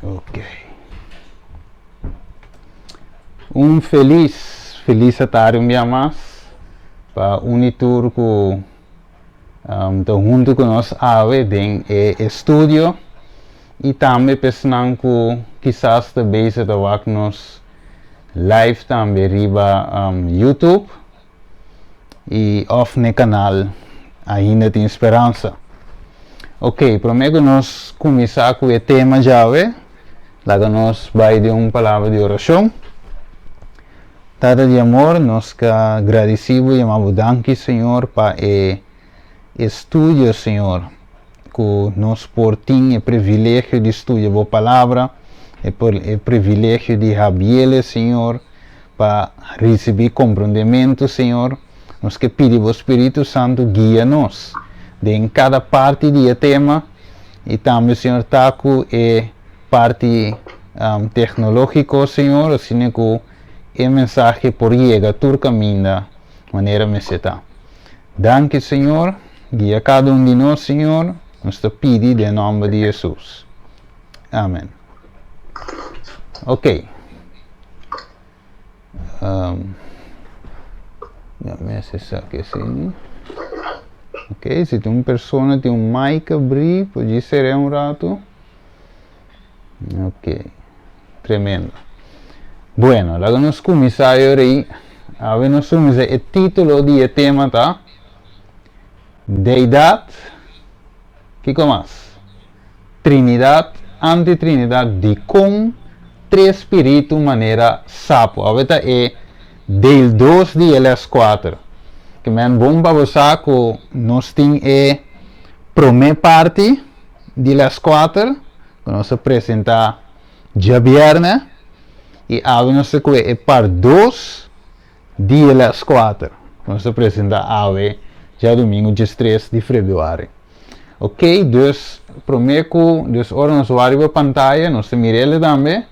Ok. Un felis, felis atardi un bia mas pa un i tur ku um, ta huntu ku nos awe den e estudio i tambe pa esnan ku kisas ta bezig ta wak nos live tambe riba um, YouTube i òf n'e kanal Ainda Tin Speransa. Ok, promé ku nos kuminsá ku e tema djawe, laga nos bai den un palabra di orashon. Tata di amor, nos ka gradisí bo i yama bo danki, Señor, pa e estudio, Señor, ku nos por tin e privilegio di studia bo Palabra, e e privilegio di habiele, Señor, Pa risibí komprondementu, Señor, nos ke pidi Bo Spiritu Santu guia nos den kada parti di e tema i tambe, Señor, ta ku e parti teknológiko, Señor, asina ku e mensahe por yega tur kaminda manera mester ta. Danki, Señor. Guia kada un di nos, Señor. Nos ta pidi den nòmber di Hesus. Amen. Ok. Um, ya me hace saque así. Ok, si tin un persona tin un mic abrí, por seré un rato. Ok, tremendo. Bueno, laga nos kuminsá ahora. Awe nos kuminsá e título di e tema ta Deidad, kiko mas? Trinidad, anti-Trinidad, dikon tres spiritu manera sapu? Awe ta e deel dos di e les kuater. Ke men bon pa bo sa ku nos tin e promé parti di les kuater ku nos a presentá djabièrnè i awe nos ta kue e part dos di e les kuater ku nos ta presentá awe djadumingu diestres di febrüari. Ok, dus promé ku, dus ora nos wak riba pantaya nos ta mira el tambe,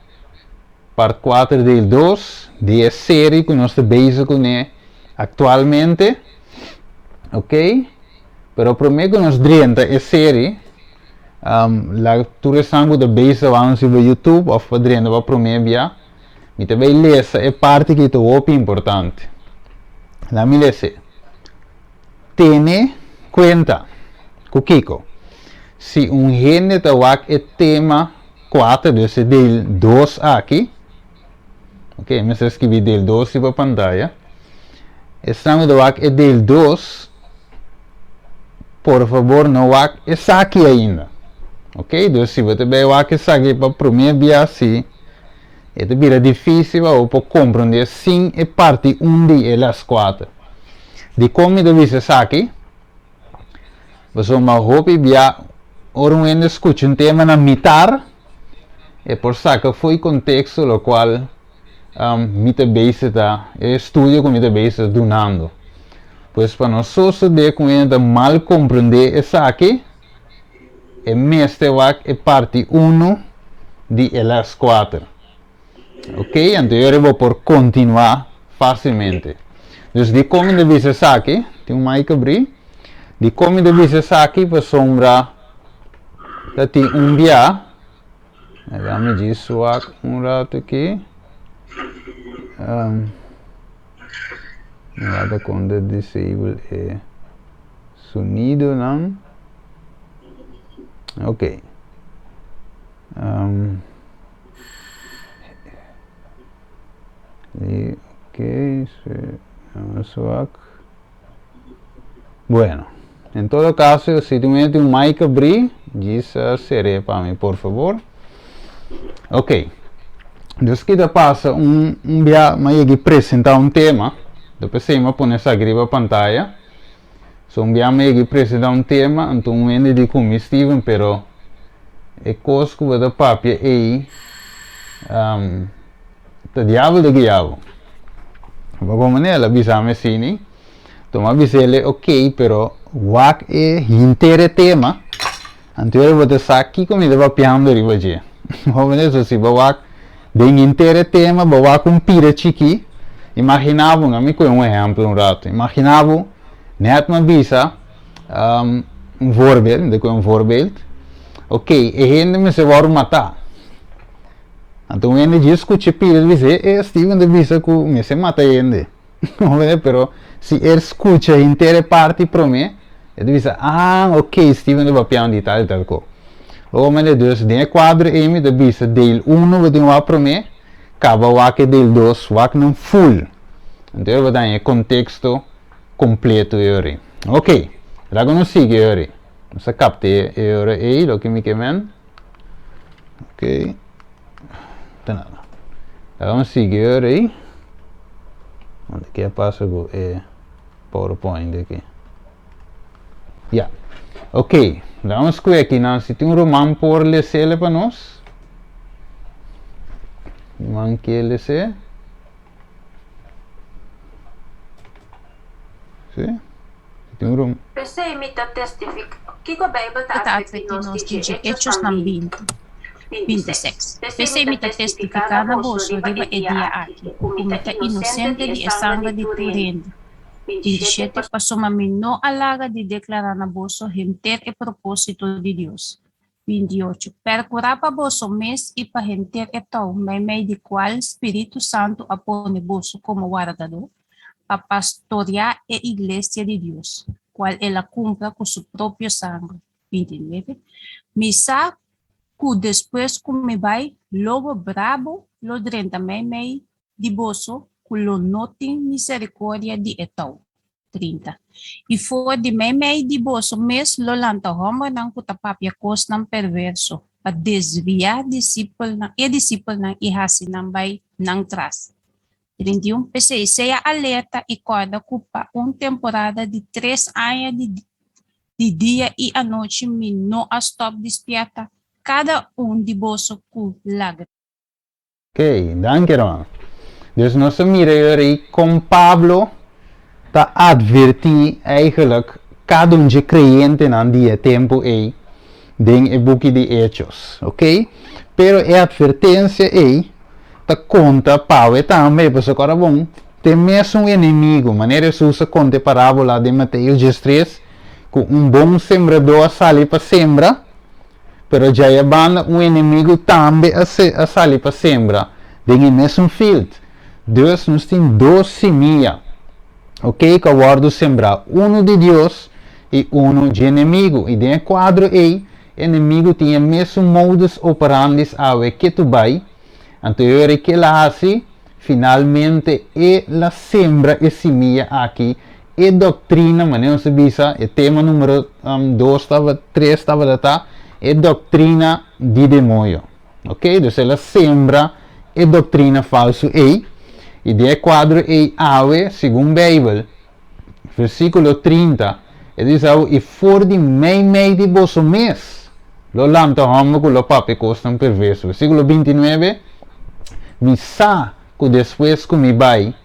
part kuater deel dos di e seri ku nos ta bezig kuné aktualmente. Ok, pero promé ku nos drenta e seri, laga tur esnan ku ta bezig ta wak nos riba YouTube òf pa drenta pa promé bia, mi ta bai lesa e parti ki ta hopi importante. Laga mi les'é. Tene kuenta ku kiko? Si un hende ta wak e tema kuater, dus e deel dos aki, ok, mester skibi deel dos riba pantaya, esnan ku ta wak e deel dos, por fabor no wak esaki ainda, ok, dus si bo ta bai wak esaki pa prome bia si, e ta bira difisil pa bo por komprende sin e parti un di e les kuater. Dikon mi ta bisa esaki? Pasobra hopi bia ora un hende skucha un tema na mitar, e por saka fo'i konteksto lokual mi ta bezig ta, e estudio ku mi ta bezig ta dunando. Pues pa no sosodé ku un hende ta mal komprendé esaki, e mester wak e parti unu di e les kuater. Ok, anto yori bo por kontinuá fásilmente. Dus dikon mi ta bisa esaki? Tin un mic abrí. Dikon mi ta bisa esaki? Pasobra ta tin un bia. Laga mi djis wak un ratu aki. Um, mi wak kon ta disable e sonidonan. Ok. Um, y, ok, vamos a Bueno, en todo caso, si tu mete un mic abrí, djis seré pa mi, por favor. Ok. Dus ki ta pasa un, un bia m'a yegi presenta un tema, despues ei m'a pone esaki riba pantaya. So un bia m'a yegi presenta un tema, anto un hende di ku mi, Steven, pero e kos ku bo ta papia ei, um, ta diabel ta guia bo. Bo komo manera el a bisa mi asini, anto m'a bisa el, ok, pero wak e henter e tema, anto ora bo ta sa kiko mi ta papiando riba dje. Bo manera, so si bo wak den henter e tema, bo wak un pida chikí, imagina bo, mi kohe un ehèmpel un ratu, imagina bo nèt m'a bisa, un voorbeeld, mi ta kohe un voorbeeld, ok, e hende mester wòrdu matá. Anto un hende dje skucha e pida ta bisa, e Steven ta bisa ku mester mata hende. Pero si e skucha henter e parti promé, e ta bisa, ah, ok, Steven ta papiando di tal i tal ko. Lo mende dus den e kuadro ei mi ta bisa deel uno bo tin wak promé, kaba wak e deel dos, wak nan full. Anto bo ta haña e konteksto kompleto e ora ei. Ok, laga nos sigui e ora ei. Nos a kapta e ora ei loke mi ke men. Ok, ta nada. Laga nos sigui e ora ei. Unda ke a pasa ku e PowerPoint aki? Ya. Ok, laga nos kue aki nan. Si tin un ruman por lesele pa nos. Ruman ke lese. Si? Si tin un ruman. P'esei mi ta testifiká. Kiko Beibel ta Ta atvertí atvertí nos nos di di dje? dje Echosnan 20, 26. P'esei mi ta testifiká na boso riba e dia aki, ku mi ta inosente di e sanger di tur hende. 27, pasobra mi no a laga di deklará na boso henter e propósito di Dios. 28, Perkurá pa boso mes i pa henter e tou meimei di kual Spiritu Santu a pone boso komo wardadó, pa pastoriá e iglesia di Dios, kual el a kumpra ku su propio sanger. 29, Mi sa ku despues ku mi bai, lobo brabu lo drenta meimei di boso ku lo no tin miserikordia di e tou. 30. I for di meimei di boso mes lo lanta hòmbernan ku ta papia kosnan perverso pa desviá disipelnan, e disipelnan i hasi nan bai nan tras. 31. P'esei, sea alerta i kòrda ku pa un temporada di tres aña di di dia i anochi mi no a stòp di spièrta kada un di boso ku lágrima. Ok, danki hermano. Dus nos a mira e ora ei kon Pablo ta advertí eigenlijk kada un dje kreyentenan di e tempu ei den e buki di Hechos. Ok? Pero e atvertensia ei ta konta p'awe tambe, pasobra ora bon, te mesun enemigu, manera Hesus a konta e parábola den Mateo diestres, ku un bon sembradó a sali pa sembra, Pero djaya banda un enemigu tambe a a sali pa sembra den e mesun field. Dus nos tin dos simia, ok, ku a wòrdu sembrá, unu di Dios i unu dje enemigu. I den e kuadro ei, e enemigu tin e mesun modus operandis awe ke tu bai. Anto e ora ke el a hasi, finalmente e la sembra e simia aki E doktrina, manera nos a bisa, e tema numero dos tabata, tres tabata ta e doktrina di demoño. Ok, dus el a sembra e doktrina falsu ei, i den e kuadro ei awe, segun Beibel, versíkulo 30, e ta bisa awe, I for di meimei di boso mes lo lanta hòmber ku lo papia kosnan perverso. Versíkulo 29, Mi sa ku despues ku mi bai,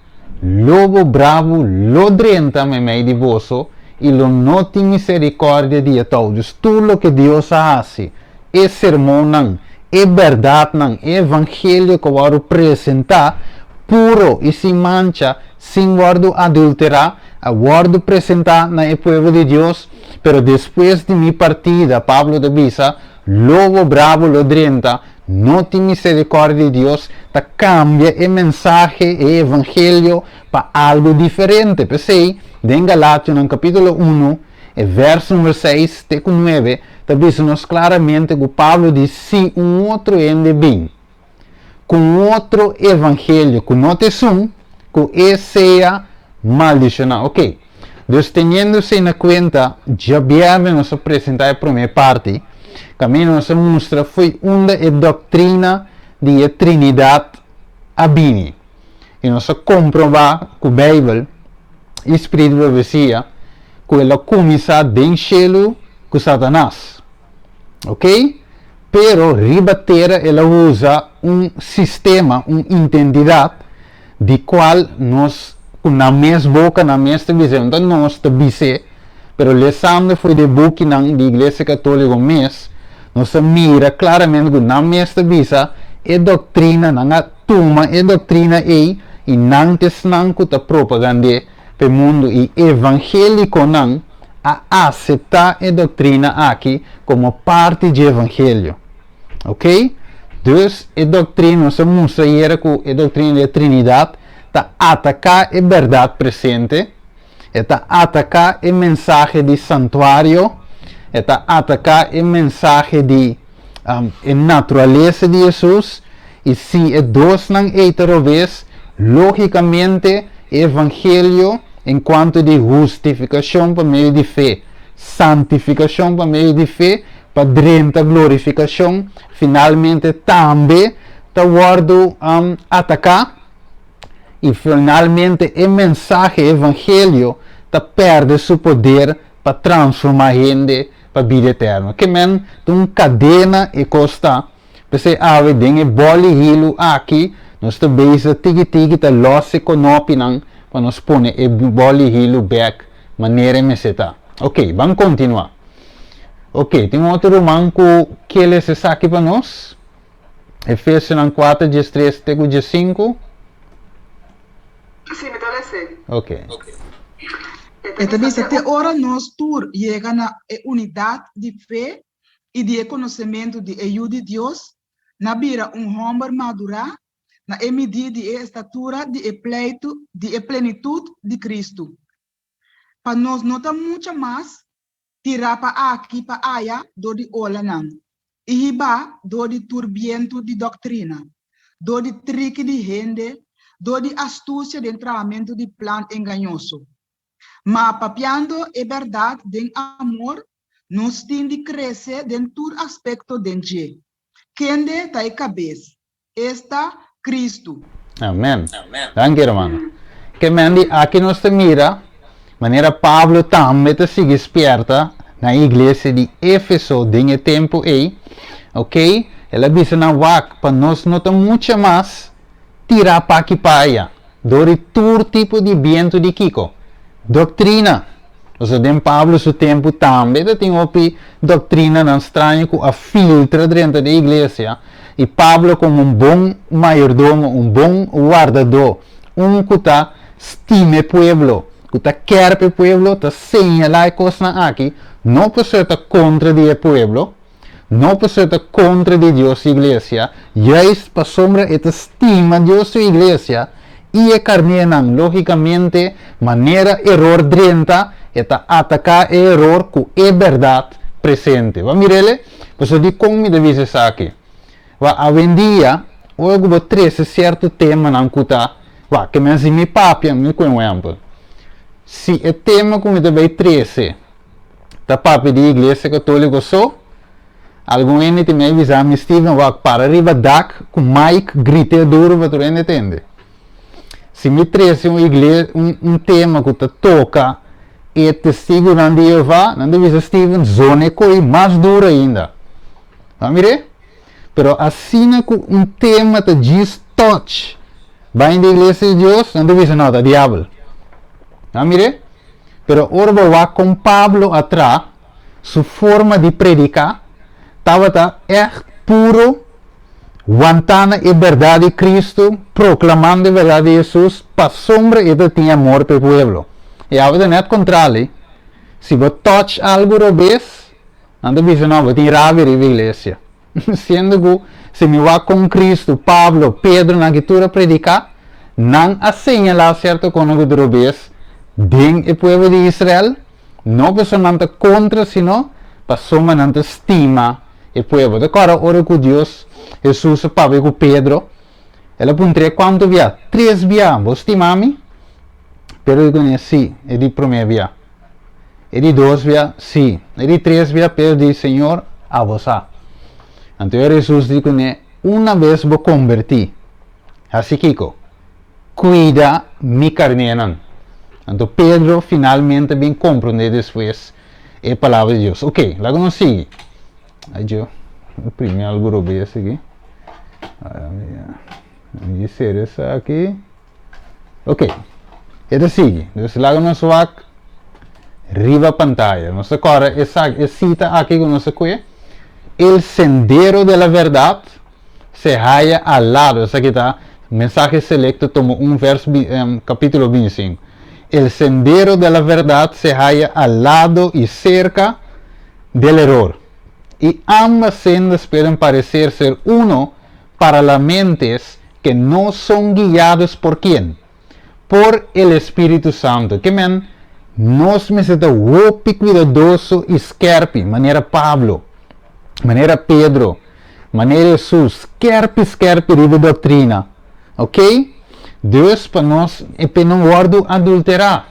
Lobo brabu lo drenta meimei di boso i lo no tin miserikòrdia di e tou. Dus tur loke Dios a hasi, e sermonnan, e bèrdatnan, e evangelio ku a wòrdu presentá puro i sin mancha, sin wòrdu adulterá, a wòrdu presentá na e pueblo di Dios. Pero despues di mi partida, Pablo ta bisa, lobo brabu lo drenta No tin misericordia di Dios ta cambia e mensahe, e evangelio, pa algo diferente. P'esey, den Galationan capitulo uno, e verso numero seis te cu nuebe, ta bisa nos claramente cu Pablo di si un otro hende bin cu un otro evangelio cu no ta esun, cu e sea maldiciona. Ok, dus teniendo esey na cuenta, djabièrnè nos a presenta e prome parti, caminda nos a mustra fo'i unda e doctrina di e Trinidad a bini. I nos a comproba cu Bijbel i Spiritu di Profecia cu el a cuminsa den shelu cu Satanas. Ok? Pero riba tera el a usa un sistema, un intendidad, di cual nos cu nan mes boca nan mes ta bis'é, no ta nos ta bis'é, pero lesando for di e bukinan di Iglesia Catolico mes, nos ta mira claramente cu nan mes ta bisa e doctrina, nan a tuma e doctrina ei y nan ta esnan cu ta propagand'é pa e mundo y evangeliconan a acepta e doctrina aki como parti dje evangelio. Ok? Dus e doktrina, nos a mustra ayera ku e doktrina di e Trinidat ta ataká e bèrdat presente, e ta ataká e mensahe di santuario, e ta ataká e mensahe di e naturalesa di Hesus, i si e dosnan ei ta robes, lógikamente e evangelio en kuanto di hustifikashon pa medio di fe, santifikashon pa medio di fe, pa drenta glorifikashon, finalmente tambe ta wòrdu ataká, i finalmente e mensahe, e evangelio, ta pèrdè su poder pa transformá hende pa bida eterno. Ke men ta un kadena e kos ta. P'esei awe den e bòl di hilu aki nos ta bezig tiki tiki ta lòs e konòpinan pa nos pone e bòl di hilu bèk manera e mester ta. Oke, ban kontinuá. Oke, tin un otro ruman ku ke lesa esaki pa nos? Efesionan 4, 13 te ku 15. Sí, mi ta les'é. Oke. E ta bisa, Te ora nos tur yega na e unidat di fe i di e konosementu di e Yu di Dios, na bira un hòmber madurá na e midí di e estatura di e pleitu di e plenitut di Kristu, pa nos no ta mucha mas tirá pa aki pa aya dor di olanan i hibá dor di tur bientu di doktrina, dor di triki di hende, dor di astusia den trahamentu di plan engañoso. Ma papiando e bèrdat den amor, nos tin di krese den tur aspekto den dje, kende ta e kabes, esta, Kristu. Amen. Danki hermano. Ke men di aki nos ta mira manera Pablo tambe ta sigui spierta na e iglesia di Efeso den e tempu ei. Ok, el a bisa nan wak pa nos no ta mucha mas tirá p'aki pa aya dor di tur tipo di bientu di kiko? Doktrina. Pasobra den Pablo su tempu tambe ta tin hopi doktrinanan straño ku a filtra drenta di e iglesia, i Pablo komo un bon mayordomo, un bon wardadó, un ku ta stima e pueblo, ku ta kèr pa e pueblo, ta señalá e kosnan aki, no pasobra ta kontra di e pueblo, no pasobra ta kontra di Dios su iglesia, juist pasobra e ta stima Dios su iglesia i e karnénan. Lógikamente, manera eror drenta, e ta ataká e eror ku e bèrdat presente. Bo a mir'el? Pasobra dikon mi ta bisa esaki? Wak, awendia, ora ku bo trese sierto temanan ku ta, wak, ke men si mi papia, mi ku un ehèmpel, si e tema ku mi ta bai trese ta papia di Iglesia Katoliko so, algun hende tin mei bisa mi, Steven, wak, para riba dak ku mic grita duru pa tur hende tende. Si mi trese un igle, un, un tema ku ta toka e Testigunan di Jehová, nan ta bisa, Steven, zona e koi mas duru ainda. Bo a mir'é? Pero asina ku un tema ta djis touch bai den Iglesia di Dios, nan ta bisa, No, ta diabel. Bo a mir'é? Pero ora bo wak kon Pablo a traha, su forma di prediká tabata ègt puro, wantá na e bèrdat di Kristu, proklamando e bèrdat di Hesus, pasobra e ta tin amor pa e pueblo. I awe ta nèt kontrali, si bo touch algu robes, Nan ta bisa, No, bo tin rabia riba iglesia. Siendo ku si mi wak kon Kristu, Pablo, Pedro, nan ki tur a prediká, nan a señalá sierto kono ku ta robes den e pueblo di Israel, no pasobra nan ta kontra, sino pasobra nan ta stima e pueblo. Ta kòrda ora ku Dios, Hesus, a papia ku Pedro, El a puntr'é kuantu bia? Tres bia, Bo stima mi? Pedro di kuné, Sí, e di promé bia. E di dos bia, Sí. E di tres bia, Pedro di, Señor, abo sa. Anto e Hesus di kuné, Una bes bo kombertí, hasi kiko? Kuida mi karnénan. Anto Pedro finalmente bin komprondé despues e palabra di Dios. Oke, laga nos sigui. Ai djo, imprimi algu robes aki. Mi sera esaki. Ok, e ta sigui. Dus laga nos wak riba pantaya. Nos ta kòrda esaki, e sita aki ku nos a kue. El sendero de la verdad se halla al lado. Esaki ta Mensahe Selecto tomo un vers kapítulo 25. El sendero de la verdad se halla al lado y cerca del error. Y ambas sendas pueden parecer ser uno. Para las mentes que no son guiados por quién? Por el Espíritu Santo. Ke men, nos mester ta hopi kuidadoso i skèrpi, manera Pablo, manera Pedro, manera Hesus, skèrpi skèrpi riba e doktrina. Ok? Dus pa nos e pe no wòrdu adulterá.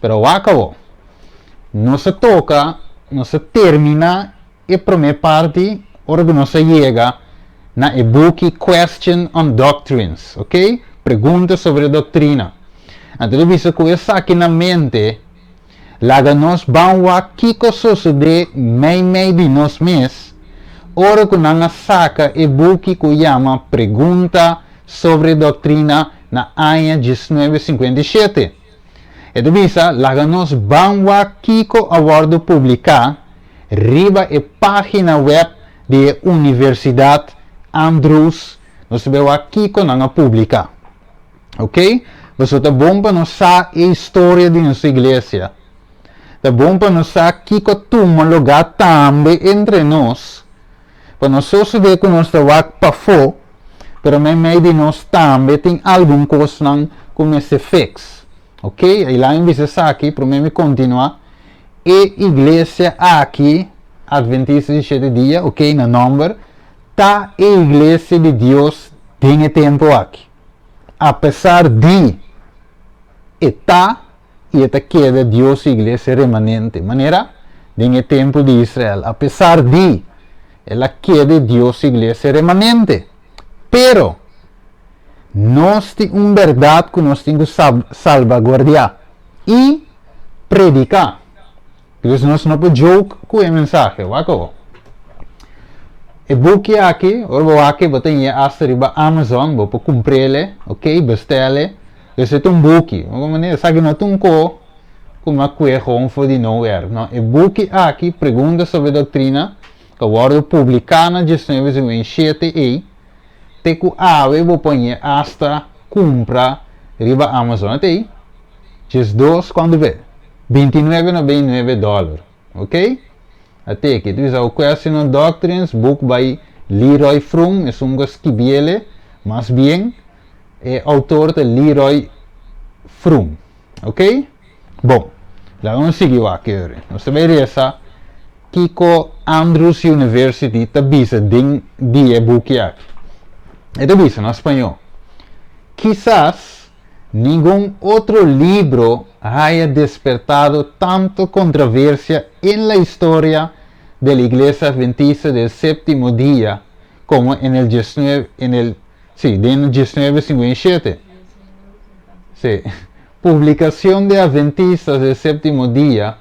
Pero wak awor, nos a toka, nos a terminá e promé parti ora ku nos a yega na e buki Question on Doctrines, ok? Pregunta sobre Doktrina. Anto ta bisa ku esaki na mente, laga nos ban wak kiko sosodé meimei di nos mes ora ku nan a saka e buki ku yama Pregunta sobre Doktrina na aña 1957. E ta bisa, Laga nos ban wak kiko a wòrdu publiká riba e página wèp di e Universidat Andrews, nos ta bai wak kiko nan a publiká. Oké? Pasobra ta bon pa nos sa e historia di nos iglesia. Ta bon pa nos sa kiko a tuma lugá tambe entre nos, pa no sosodé ku nos ta wak pafó, pero meimei di nos tambe tin algun kosnan ku mester fix. Ok, i laga mi bisa esaki promé mi kontinuá. E iglesia aki, Adventista di Shete Dia, ok, na nòmber, ta e iglesia di Dios den e tempu aki. Apesar di e ta i e ta keda Dios su iglesia remanente, manera den e tempu di Israel, apesar di el a keda Dios su iglesia remanente. Pero, nos tin un bèrdat ku nos tin ku salbaguardiá i prediká. Because nos no por joke ku e mensahe, wak awo. E buki aki, ora bo wak bo ta hañ'é asta riba Amazon, bo por kumpr'é, ok, bestel'é. Esei ta un buki. Un manera, esaki no ta un ko ku mi a kue gewoon for di nowhere. No, e buki aki, Preguntas sobre Doctrina, ku a wòrdu publiká na 1957 ei, te ku awe bo por hañ'é asta kumpra riba Amazon. Ata ei, 12, kuantu be? 29,99 dòler. Ok? Ate aki, ta bisa Question on Doctrines, book by Leroy Froom, esun ku a skibiele, mas bien, E autor ta Leroy Froom. Ok? Bon, laga nos sigui wak eur. Nos ta bai resa kiko Andrews University ta bisa den di e buki aki. E ta bisa na spañó, Kisas ningun otro libro haya despertado tanto controversia en la historia de la Iglesia Adventista del Séptimo Día como en el 19, en el Sí, den 1957. Sí. Publicación de Adventistas del Séptimo Día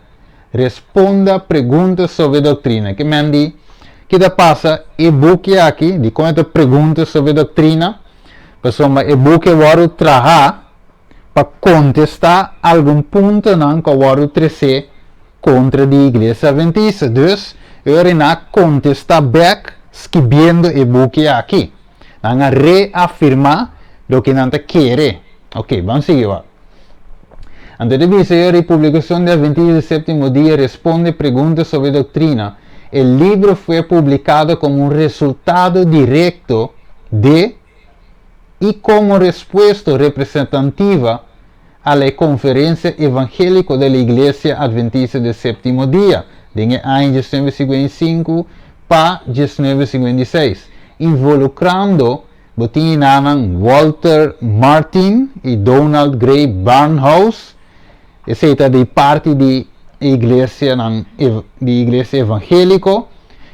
responda preguntas sobre doctrina. Ke men di, ki ta pasa e buki aki, di kon e ta pregunta sobre doctrina? Pasobra e buki a wòrdu trahá pa kontestá algun puntonan ku a wòrdu tresé kontra di Iglesia Adventista. Dus, e ora nan a kontestá bèk skibiendo e buki aki. Nan a reafirmá loke nan ta kere. Ok, ban sigui wak. Anto ta bisa yo ri Publicación de Adventistas del Séptimo Día responde preguntas sobre doctrina. El libro fue publicado como un resultado directo de y como respuesta representativa a la Conferencia Evangélico de la Iglesia Adventista del Séptimo Día den e aña 1955 pa 1956, involukrando bo tin inanan Walter Martin i Donald Grey Barnhouse, esei ta di parti di e iglesianan di Iglesia Evangéliko,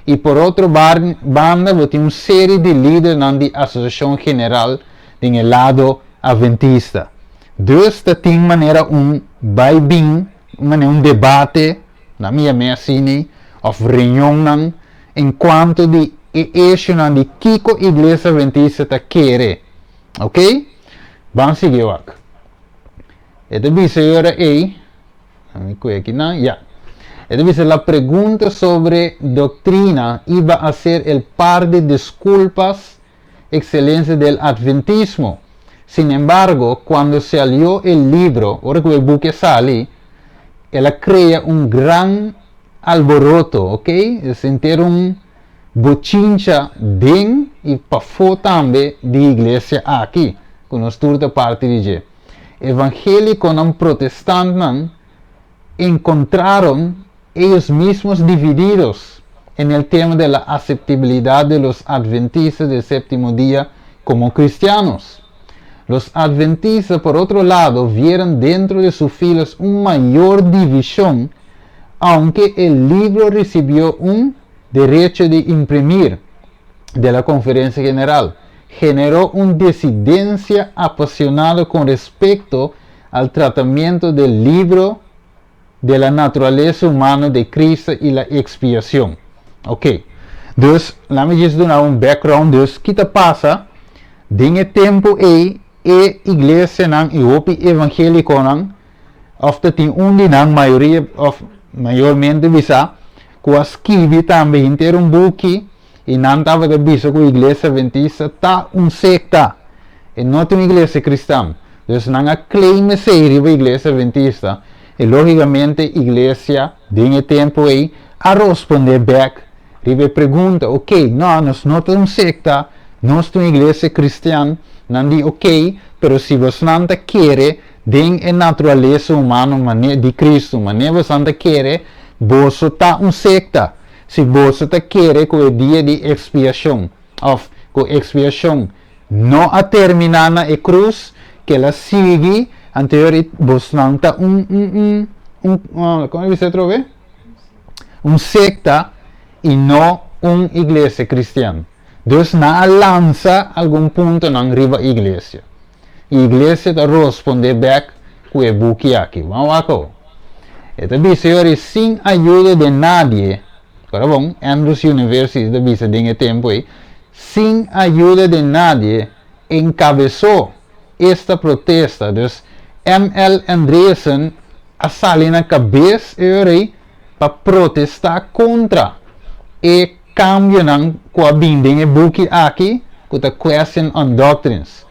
i por otro banda bo tin un seri di lidernan di Asosiashon General den e lado Adventista. Dus ta tin manera un bai bin, manera un debate, na mi yam'é asina, òf reunionnan en kuanto di e eshunan di kiko Iglesia Adventista ta kere. Ok? Ban sigui wak. E ta bisa e ora ei, mi kue akinan, ya. E ta bisa la pregunta sobre doctrina iba a ser el par de disculpas excelencia del adventismo. Sin embargo, cuando salió el libro, ora cu e buki a sali, el a crea un gran alboroto, ok? Es henter un, Bochincha den i pafó tambe di iglesia aki, ku nos tur ta parti di dje. Evangélikonan protestantnan encontraron ellos mismos divididos en el tema de la aceptibilidad de los adventistas del séptimo día como cristianos. Los adventistas, por otro lado, vieron dentro de sus filas una mayor división, aunque el libro recibió un derecho de imprimir de la Conferencia General. Generó una disidencia apasionada con respecto al tratamiento del libro de la naturaleza humana de Cristo y la expiación. Ok. Dus, laat me just duna un background. Dus, ki ta pasa? Den e tempu ei, e iglesianan i hopi evangélikonan, òf ta tin un di nan, mayoria òf mayormente bisa, ku a skibi tambe henter un buki i nan tabata bisa ku Iglesia Adventista ta un sekta, e no ta un iglesia kristan. Dus nan a claim esei riba Iglesia Adventista i lógikamente iglesia den e tempu ei a rospondé bèk riba e pregunta, ok, no, nos no ta un sekta, nos ta un iglesia kristian. Nan di, ok, pero si bosnan ta kere den e naturalesa humano mane di Kristu, mane bosan ta kere, boso ta un sekta. Si boso ta kere ku e dia di ekspiashon, òf ku ekspiashon no a terminá na e krus, ku el a sigui, anto yori bosnan ta un, un, un, un, komo e bisa atrobe? Un sekta i no un iglesia kristian. Dus nan a lansa algun puntonan riba iglesia. I iglesia ta rospondé bèk ku e buki aki. Ban wak awo. E ta bisa yori sin ayuda de nadie, ora bon, Andrews University ta bisa den e tempu ei, sin ayuda de nadie enkabesó esta protesta. Dus ML. Andreasen a sali na kabes e ora ei pa protestá kontra e kambionan ku a bin den e buki aki ku ta Question on Doctrines.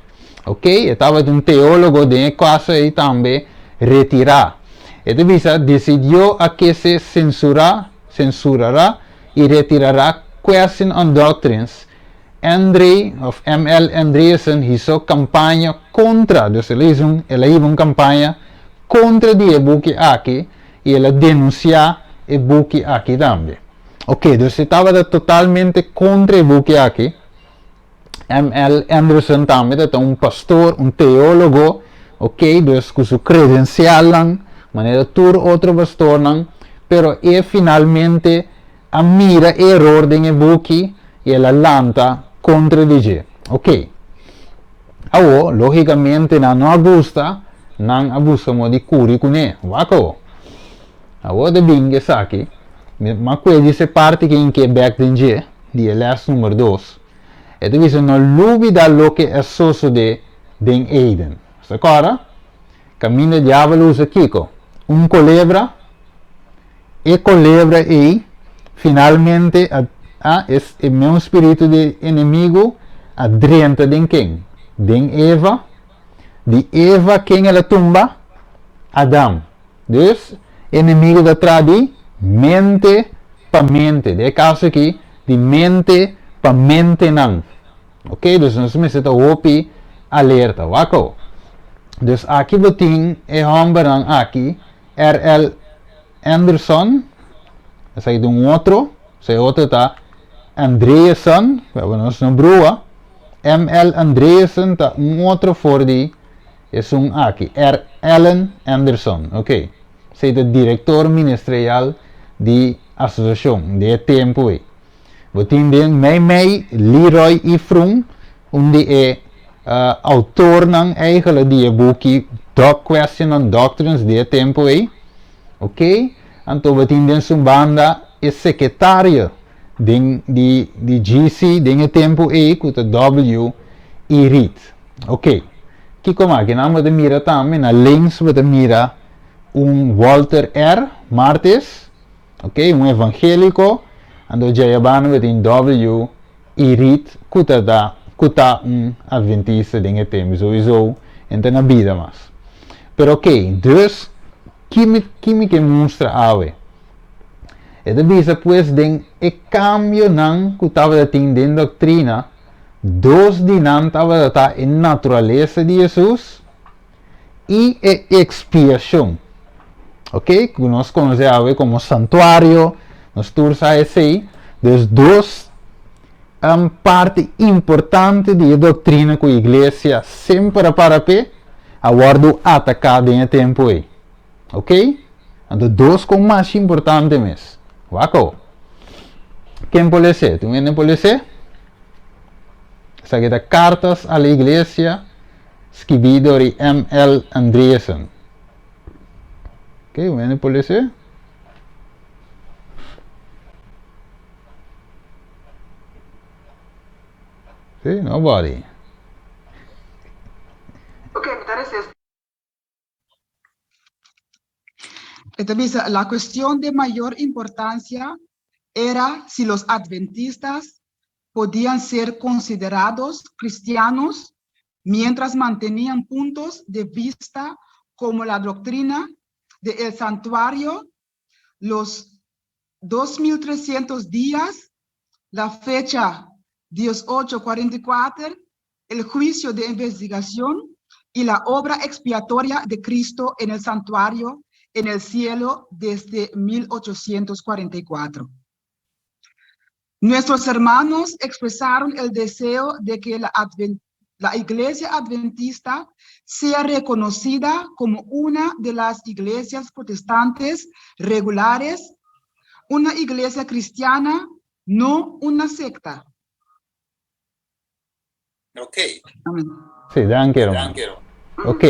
Ok, e tabata un teólogo den e kaso ei tambe retirá. E ta bisa, Desidió a ke se sensurá, sensurará i retirará Question on Doctrines. Andre, òf ML. Andreasen hizo kampaña kontra, dus el a hizo un, el a hiba un kampaña kontra di e buki aki i el a denunsiá e buki aki tambe. Ok, dus e tabata totalmente kontra e buki aki. ML. Anderson tambe ta un pastor, un teólogo, ok, dus ku su kredensialnan, manera tur otro pastornan, pero e finalmente a mira e eror den e buki i el a lanta kontra di dje. Ok. Awo, lógikamente nan no a gusta, nan a buska modo di kuri kuné. Wak awo. Awo ta bin esaki, mi a kue djis e parti ku in ke bèk den dje, di e lès number dos. E ta bisa no lubida loke a sosodé den Eden. Bo ta kòrda? Kaminda diabel usa kiko? Un kolebra. E kolebra ei finalmente a a e meun spiritu di enemigu a drenta den ken? Den Eva. Di Eva ken el a tumba? Adam. Dus, enemigu ta traha di mente pa mente. Den e kaso aki, di mente pa mentenan. Ok, dus nos mester ta hopi alerta. Wak awo. Dus aki bo tin e hòmbernan aki, RL. Anderson, esaki ta un otro, so e otro ta Andreasen, pero nos no brua. ML. Andreasen ta un otro for di esun aki, R. Allen Anderson, ok. Esei ta director ministerial di asosiashon di e tempu ei. Bo tin den mei mei Leroy E. Froom, un di e autornan eigenlijk di e buki Dog Question on Doctrines di e tempu ei. Ok, anto bo tin den su banda e sekretario den di di GC den e tempu ei ku ta W. E. Reed. Ok, kiko mas? Kinan bo ta mira tambe na links bo ta mira un Walter R. Martis. Ok, un evangéliko, anto djayabanda bo tin W. E. Reed ku ta ta ku ta un adventista den e tempu souiso en ta na bida mas. Pero ok, dus ki mi ki mi ke mustra awe? E ta bisa pues den e kambionan ku tabata tin den doktrina, dos di nan tabata ta e naturalesa di Hesus i e ekspiashon. Ok, ku nos konosé awe komo santuario, nos tur sa esei. Dus dos parti importante di e doktrina ku iglesia semper a para p'e, a wòrdu ataká den e tempu ei. Ok? Anto dos kon mas importante mes. Wak awo. Ken por les'é? Tin un hende por les'é? Esaki ta Cartas a la Iglesia skibí dor di ML. Andriessen. Ok, un hende por les'é? Sí, nobody. Ok, mi ta resé. E ta bisa, La cuestión de mayor importancia era si los adventistas podían ser considerados cristianos mientras mantenían puntos de vista como la doctrina de el santuario, los 2300 días, la fecha 1844, el juicio de investigación y la obra expiatoria de Cristo en el santuario en el cielo desde 1844. Nuestros hermanos expresaron el deseo de que la, la Iglesia Adventista sea reconocida como una de las iglesias protestantes regulares, una iglesia cristiana, no una secta. Ok. Sí, danki ruman. Ok.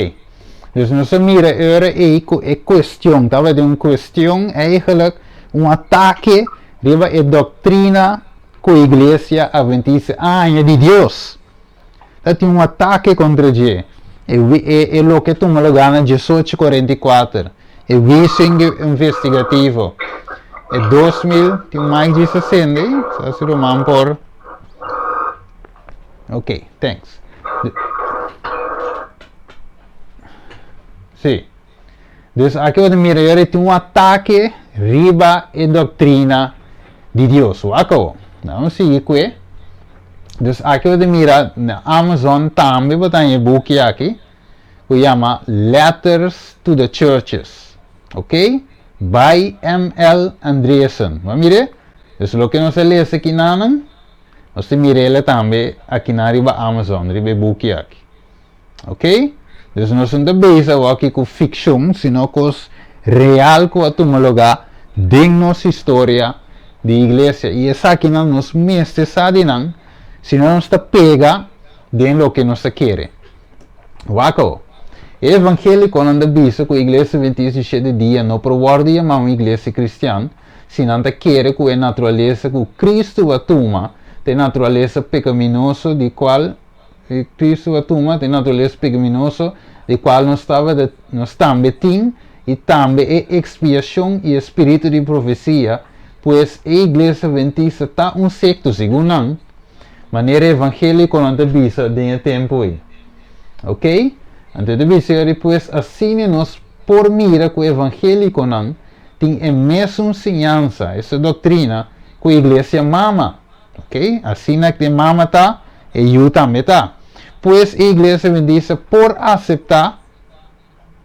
Dus nos a mira e ora ei ku e kuestion tabata un kuestion eigenlijk un atake riba e doktrina ku iglesia adventista a haña di Dios. Ta tin un atake kontra dje. E e e loke tuma lugá na diesocho 44, e huisio investigativo. E 2000 tin un mic djis a sende ei, sa si ruman por. Ok, thanks. Sí. Dus aki bo ta mira yora tin un atake riba e doktrina di Dios. Wak awo. Nan sigui ku e. Dus aki bo ta mira na Amazon tambe bo ta haña e buki aki ku yama Letters to the Churches. Ok? By ML. Andreasen. Bo a mir'é? Dus loke nos a lesa aki nanan, nos ta mir'é tambe akinan riba Amazon, riba e buki aki. Ok? Dus nos no ta bezig awor aki ku fikshon, sino kos real ku a tuma lugá den nos historia di iglesia. I esakinan nos mester sa di nan, sino nos ta pega den loke nos ta kere. Wak awor. E evangélikonan ta bisa ku Iglesia Adventista di Shete Dia no por wòrdu yamá un iglesia kristian si nan ta kere ku e naturalesa ku Kristu a tuma ta e naturalesa pekaminoso di kual Cristo a tuma ta e naturalesa pecaminoso di cual nos tabata, nos tambe tin, y tambe e expiacion y e spirito di profecia, pues e Iglesia Adventista ta un secto, segun nan, manera evangeliconan ta bisa den e tempo ei. Ok? Anto e ta bisa yori, pues asina nos por mira cu evangeliconan tin e mesun siñansa, esta doctrina, cu Iglesia Mama. Ok, asina ku e mama ta, e yu tambe ta. Pues e iglesia bendisa por aseptá,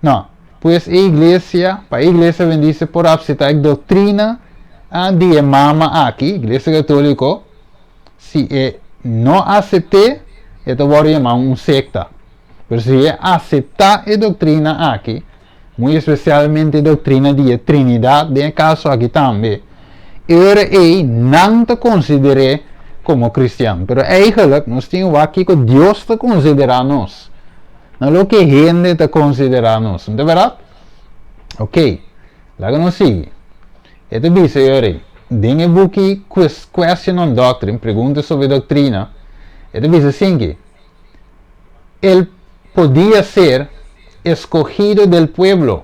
no, pues e iglesia, pa e iglesia bendisa por aseptá e doktrina di e mama aki, iglesia katóliko, si e no asept'é, e ta wòrdu yamá un sekta. Pero si e aseptá e doktrina aki, muy especialmente e doctrina di e Trinidad den e caso aki tambe, e ora ei nan ta consider'é como cristian. Pero eigenlijk nos tin wak kico Dios ta considera nos, no loke hende ta considera nos. No ta verdad? Ok, laga nos sigui. E ta bisa e ora ei, den e buki Question on Doctrine, Pregunta sobre Doctrina, e ta bisa asinki, El podia ser escogido del pueblo,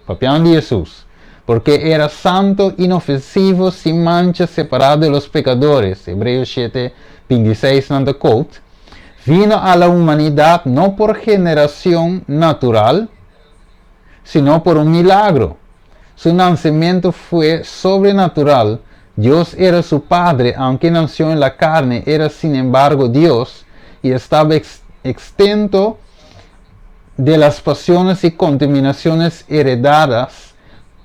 papiando di Hesus, porque era santo, inofensivo, sin mancha, separado de los pecadores, Hebreos shete, 26 nan ta quote, vino a la humanidad no por generacion natural, sino por un milagro. Su nacimiento fue sobrenatural, Dios era su padre, aunque nació en la carne, era sin embargo Dios y estaba exento de las pasiones y contaminaciones heredadas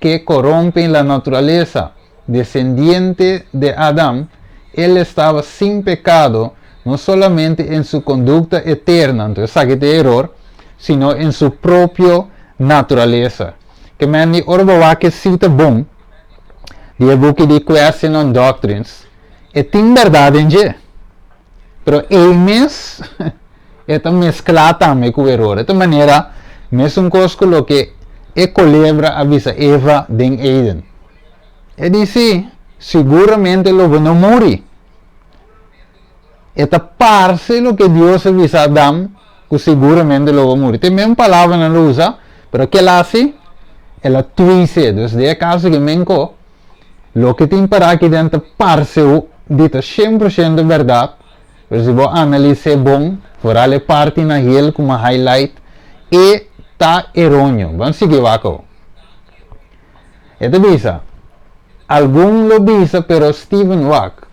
que corrompen la naturaleza. Descendiente de Adán, él estaba sin pecado, no solamente en su conducta eterna, entonces saque de error, sino en su propia naturaleza. Ke men di ora bo wak e sita bon di e buki di Question on Doctrines, e tin berdad den dje. Pero ei mes e ta mescla tambe cu eror. E ta manera mesun cos cu loke e colebra a bisa Eva den Eden. E di si, siguramente lo bo no muri. E ta parse loke Dios a bisa Adam ku siguramente lo bo muri. Te men palabranan lo usa, pero ke el hasi? El a twise. Dus den e kaso aki men ko, loke tin pará aki den ta parse di ta 100% bèrdat, pero si bo analis'é bon, foral e parti na hel ku mi a highlight, e ta eróneo. Ban sigui wak awo. E ta bisa, Algun lo bisa pero Steven wak.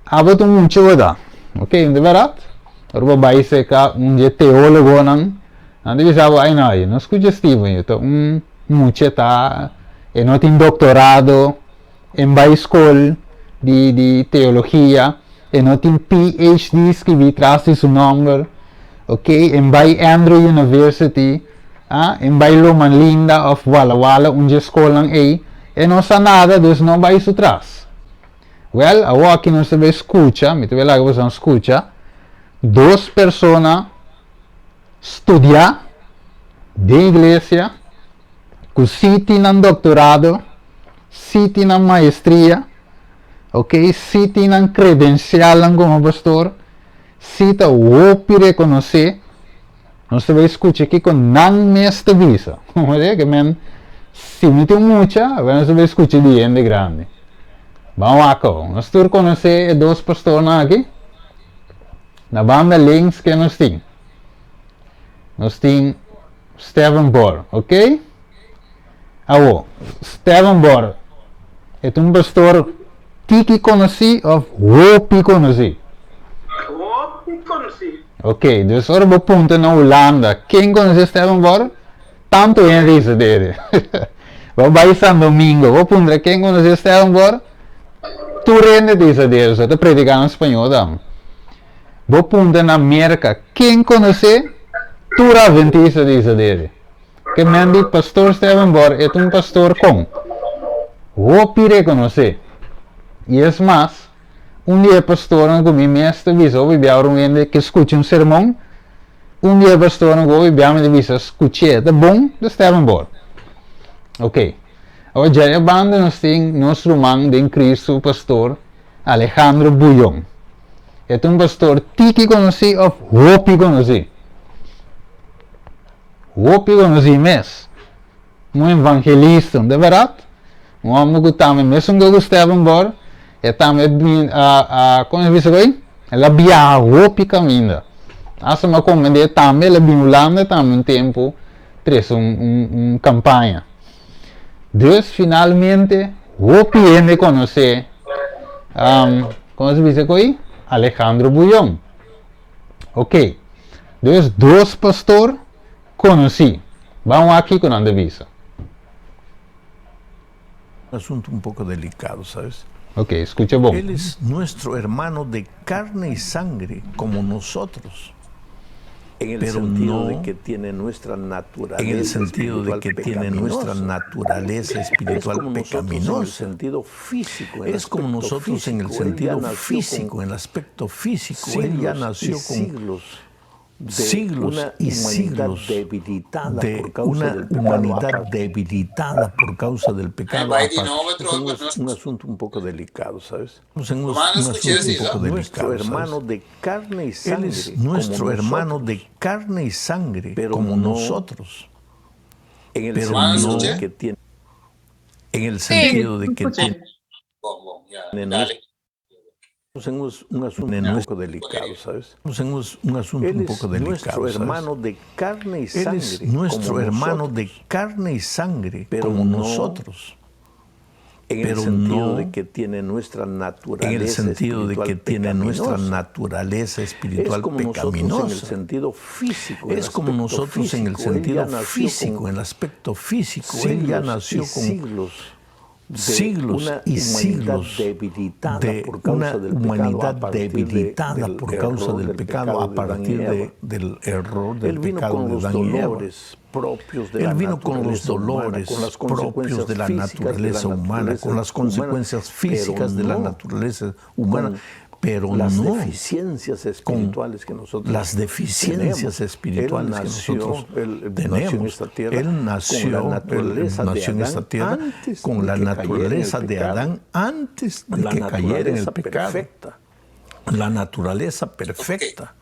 Abo ta un mucha bo ta. Ok, di bèrdat? Ora bo bai serka un di e teólogonan, nan ta bisa bo, ai no, yo no skucha Steven, yo ta un mucha ta, e no tin doktorado, e bai skol di di teologia, e no tin PhD skibí tras di su nòmber, ok, e bai Andrew University, ah, e bai Loma Linda òf Walla Walla, un di e skolnan ei, e no sa nada, dus no bai su tras. Wèl, awor aki nos ta bai skucha, mi ta bai laga boso skucha, dos persona studiá den iglesia ku sí tin nan doktorado, sí tin nan maestria, ok, sí tin nan kredensialnan komo pastor, sí ta hopi rekonosé. Nos ta bai skucha kiko nan mes ta bisa. Ke men, si mi tin mucha, awor nos ta bai skucha di hende grandi. Ban wak awor. Nos tur konosé e dos pastornan aki? Na banda links ke nos tin? Nos tin Steven Bor, ok? Awor, Steven Bor e ta un pastor tiki konosí òf hopi konosí? Hopi konosí. Ok, dus ora bo punta na Hulanda, ken konosé Steven Bor? Tantu hende isa dede. Bo bai San Domingo, bo puntra ken konosé Steven Bor? Tur hende ta isa dede, so ta prediká na spañó tambe. Bo puntra na Merka, ken konosé? Tur adventista ta isa dede. Ke men di Pastor Steven Bor e ta un pastor kon hopi rekonosé. I es mas, un di e pastornan ku mi mes ta bisa hopi bia ora un hende ke skucha un sermon, un di e pastornan ku hopi bia mi ta bisa skuch'é ta bon ta Steven Bor. Ok, awor djai e banda nos tin nos ruman den Kristu Pastor Alejandro Bullon. E ta un pastor tiki konosí òf hopi konosí? Hopi konosí mes. Un evangelista, no ta bèrdat? Un hòmber ku tambe mesun ku Steven Bor, e tambe bin a a kon e bisa ku ei? El a biaha hopi kaminda. Asta mi a komprendé tambe el a bin Hulanda tambe un tempu trese un un un kampaña. Dus finalmente hopi hende konosé kon se bisa ku ei? Alejandro Bullon. Ok. Dus dos pastor konosí. Ban wak kiko nan ta bisa. Un asunto un poco delicado, sabes? Ok, skucha bon. Él es nuestro hermano de carne y sangre como nosotros, En el pero sentido no de que tiene nuestra en el naturaleza sentido de espiritual que tiene nuestra pecaminosa. naturaleza Es espiritual como nosotros en el pecaminosa. sentido físico, el Es como aspecto nosotros en el físico. Él ya sentido nació con físico, en el aspecto físico. Él ya siglos y nació con siglos de siglos una y humanidad siglos debilitada de por causa una del pecado humanidad aparte. debilitada por causa del Ai pecado bai di aparte. nobo Es atrobe un, pa as- nos un asunto un poco delicado, ¿sabes? Estamos en un, Romano un skuch'é asunto un si, poco no? Nuestro delicado, hermano ¿sabes? de carne y Él sangre, es como nuestro hermano nosotros, de carne y sangre, pero como no nosotros, en el pero Romano sentido no de skuch'é? que tiene en el Sí, sentido de que escuché. tiene Bon, bon, ya, nuestra dale. En un asunto un poco delicado, ¿sabes? En un asunto Él un es poco nuestro delicado, ¿sabes? hermano de carne y Él sangre, es nuestro como hermano de nosotros, carne y sangre, pero como no nosotros. en el pero sentido no de que tiene nuestra En el naturaleza sentido de espiritual que tiene nuestra pecaminosa. naturaleza Es espiritual como nosotros en el pecaminosa. sentido físico, el Es como aspecto nosotros en el físico. Él sentido ya nació físico, con en el aspecto físico. Él ya siglos nació y con siglos de siglos una y humanidad siglos debilitada de por causa una del pecado a humanidad partir de- debilitada del por causa error del del pecado pecado a de Adán y partir Eva. del error del Él vino pecado con de los Adán y Eva. dolores propios de Él la vino con los naturaleza humana, dolores con las propios consecuencias de la físicas de la naturaleza humana, naturaleza con las humana, consecuencias pero físicas de la no naturaleza humana, con pero las no deficiencias con espirituales que nosotros las deficiencias tenemos. espirituales Él que nació, nosotros él nació en tenemos. esta tierra Él con la nació, él naturaleza de nació en esta Adán tierra antes con de la que cayera en el naturaleza de pecado. Adán antes de La que cayera en el naturaleza pecado. perfecta. La naturaleza perfecta.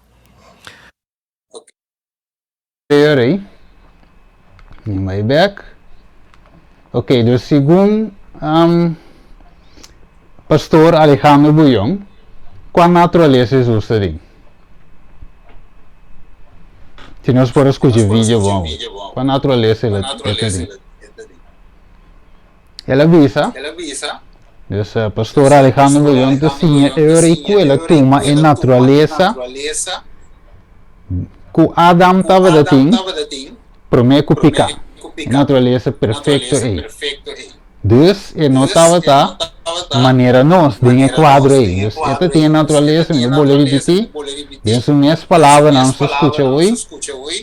Ei. Mi bai bek. Ok, dus segun Pastor Alejandro Bullón, kua naturalesa Hesus ta den? Si nos por a skucha video bon, kua naturalesa el ta den? El a bisa, dus Pastor Alejandro Bullón ta siña e ora ei ku el a tuma e naturalesa ku Adam tabata tin promé ku piká, e naturalesa perfekto ei. Dus e no tabata manera nos den e kuadro ei. Dus e ta tin e naturalesa, mi ta bolbe ripití, den su mes palabranan nos ta skucha hui,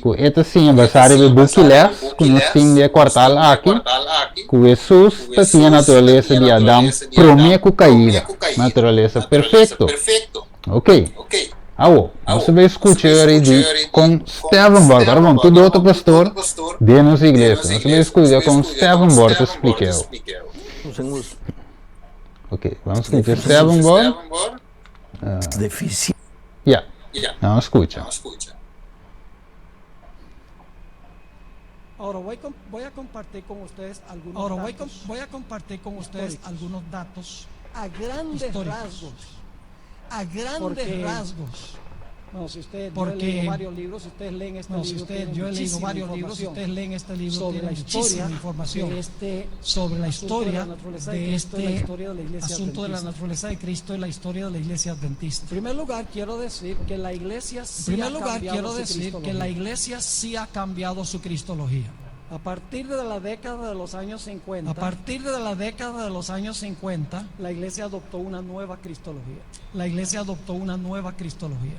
ku e ta siña basá riba e buki lès ku nos tin di e kuartal aki, ku Hesus ta tin e naturalesa di Adam promé ku kaida, naturalesa perfekto. Ok. Awo, nos ta bay scucha ora di con Steven Borg. Ora bon, tur otro pastor den nos iglesia. Nos ta bay scucha con Steven Borg ta splica awo. Ok, vamos scucha Steven Borg. Ya, vamos scucha. Ahora voy, voy a compartir con ustedes algunos Ahora voy, datos voy a compartir con ustedes históricos. algunos datos A grandes históricos. rasgos. A grandes Porque, rasgos. No, si ustedes, yo he Porque leído varios libros, si ustedes leen este no, si libro, ustedes, tienen yo he leído muchísima varios libros, si información ustedes leen este libro, sobre tienen la muchísima historia información de este sobre la asunto de la historia naturaleza de de Cristo y la este historia de la Iglesia asunto de la Adventista. naturaleza de Cristo y la historia de la Iglesia Adventista. En primer lugar, quiero decir que la Iglesia En sí primer ha lugar, cambiado quiero su decir que la cristología. Iglesia sí ha cambiado su cristología. A partir de la década de los años 50, A partir de la década de los años 50, la Iglesia adoptó una nueva cristología. la Iglesia adoptó una nueva cristología.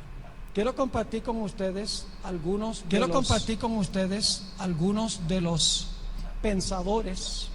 Quiero compartir con ustedes algunos de Quiero los compartir con ustedes algunos de los pensadores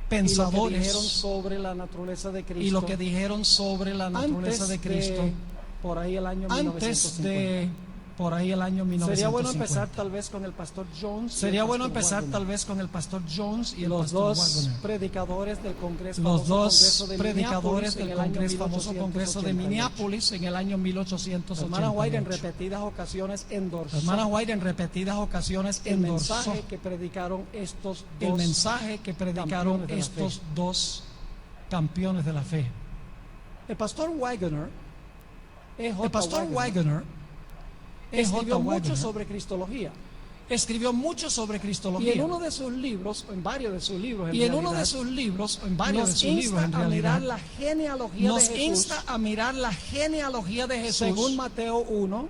pensadores y lo que dijeron sobre la naturaleza de Cristo y lo que dijeron sobre la naturaleza antes de Cristo de por ahí el año antes 1950. de por ahí el año 1950. Sería bueno empezar tal vez con el pastor Jones y el Sería bueno pastor empezar Waggoner. tal vez con el pastor Jones y el los pastor dos Waggoner. predicadores del Congreso, Los famoso dos Congreso de predicadores Minneapolis en del el año Congreso, famoso Congreso de 1888. Minneapolis en el año La hermana White en 1888. repetidas ocasiones endorsó La hermana White en repetidas ocasiones el endorsó mensaje que predicaron estos el dos mensaje que predicaron campeones de la fe. estos dos campeones de la fe. El pastor Waggoner, E.J. El pastor Waggoner, Waggoner, E.J. escribió mucho Waggoner, sobre cristología. escribió mucho sobre Y cristología. en uno de sus libros, en varios de sus libros, en Y en uno realidad, de sus libros, en varios de nos sus libros, insta en a mirar realidad, la genealogía nos de Jesús, insta a mirar la genealogía de Jesús, según Mateo 1,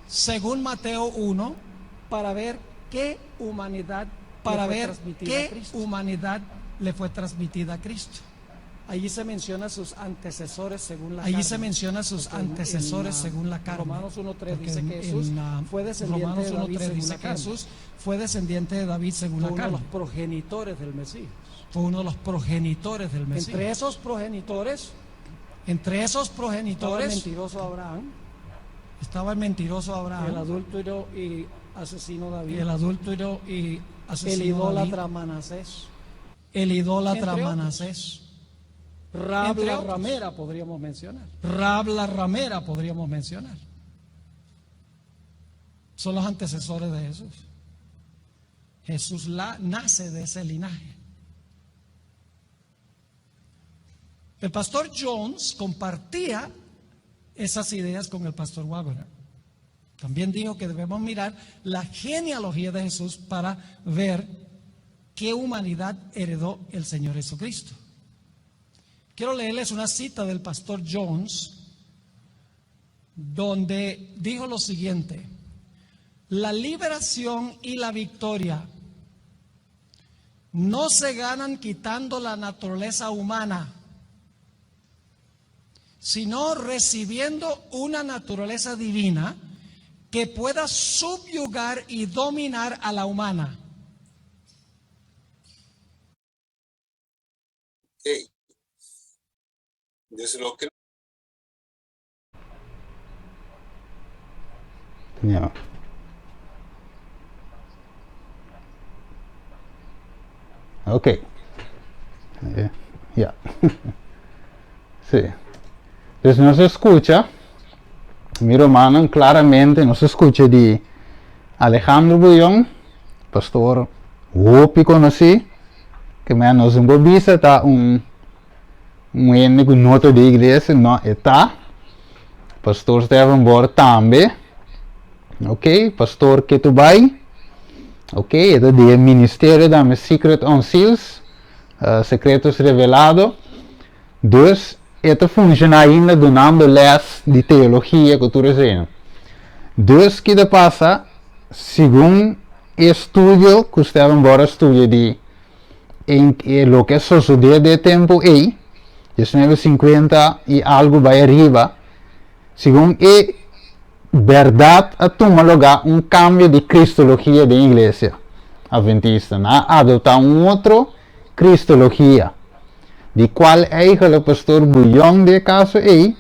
según Mateo 1, para ver qué humanidad para le fue ver transmitida a qué Cristo. humanidad le fue transmitida a Cristo. Allí se menciona sus antecesores según la Allí carne. se menciona sus Porque en- antecesores en, según la carne. Romanos 1.3 Porque dice en- que Jesús en, fue descendiente Romanos de David 1.3 según dice la que carne. Jesús fue descendiente de David según Fue la uno de carne. los progenitores del Mesías. Fue uno de los progenitores del Mesías. Entre esos progenitores Entre esos estaba el progenitores mentiroso Abraham, estaba el mentiroso Abraham, el adúltero y asesino David, el adúltero y el asesino idólatra David, Manasés, el idólatra Entre otros. Manasés, Rab Entre la otros. ramera podríamos mencionar. Rab la ramera podríamos mencionar. Son los antecesores de Jesús. Jesús la, nace de ese linaje. El pastor Jones compartía esas ideas con el pastor Waggoner. También dijo que debemos mirar la genealogía de Jesús para ver qué humanidad heredó el Señor Jesucristo. Quiero leerles una cita del pastor Jones donde dijo lo siguiente: la liberación y la victoria no se ganan quitando la naturaleza humana, sino recibiendo una naturaleza divina que pueda subyugar y dominar a la humana. Ok. Dus loke. Ja. Ok. Ja. Sí. Dus nos a skucha, mi rumannan, klaramente nos a skucha di Alejandro Bullón, pastor hopi konosí, ke men nos no por bisa ta un un hende ku no ta di iglesia, no, e ta. Pastor Steven Bor tambe. Ok, pastor Ketubay. Ok, e ta di e ministerio tambe Secret on Seals, Secretos Revelado. Dus e ta funciona ainda dunando les di teologia cu tur esei. Dus ki ta pasa segun e studio cu Steven Bor a studia di e loke a sosode den e tempo ei, 1950 y algo bai ariba, segun e berdad a tuma lugar un cambio di cristologia den iglesia adventista. Nan a adopta un otro Cristologia, di cual eigenlijk Pastor Bullon den e caso ey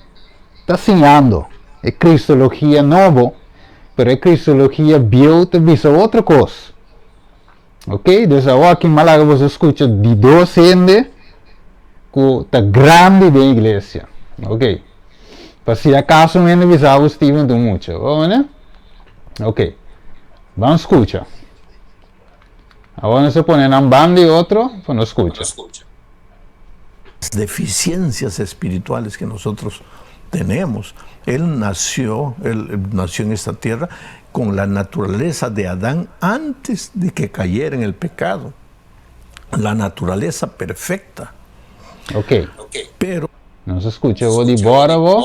ta siñando, e Cristologia nobo, pero e Cristologia bieu ta bisa otro cos. Ok, dus awor aki mi a laga boso scucha di dos hende cu ta grandi den iglesia. Ok, pa si acaso un hende bisa bo Steven ta un mucha, bo mane? Ok, ban scucha. Awor nos a pone nan banda di otro pa nos skucha. Deficiencias espirituales que nosotros tenemos. Él nació, él nació en esta tierra con la naturaleza de Adán antes de que cayera en el pecado. La naturaleza perfecta. Ok. Pero. Nos a skucha bo di bora bo.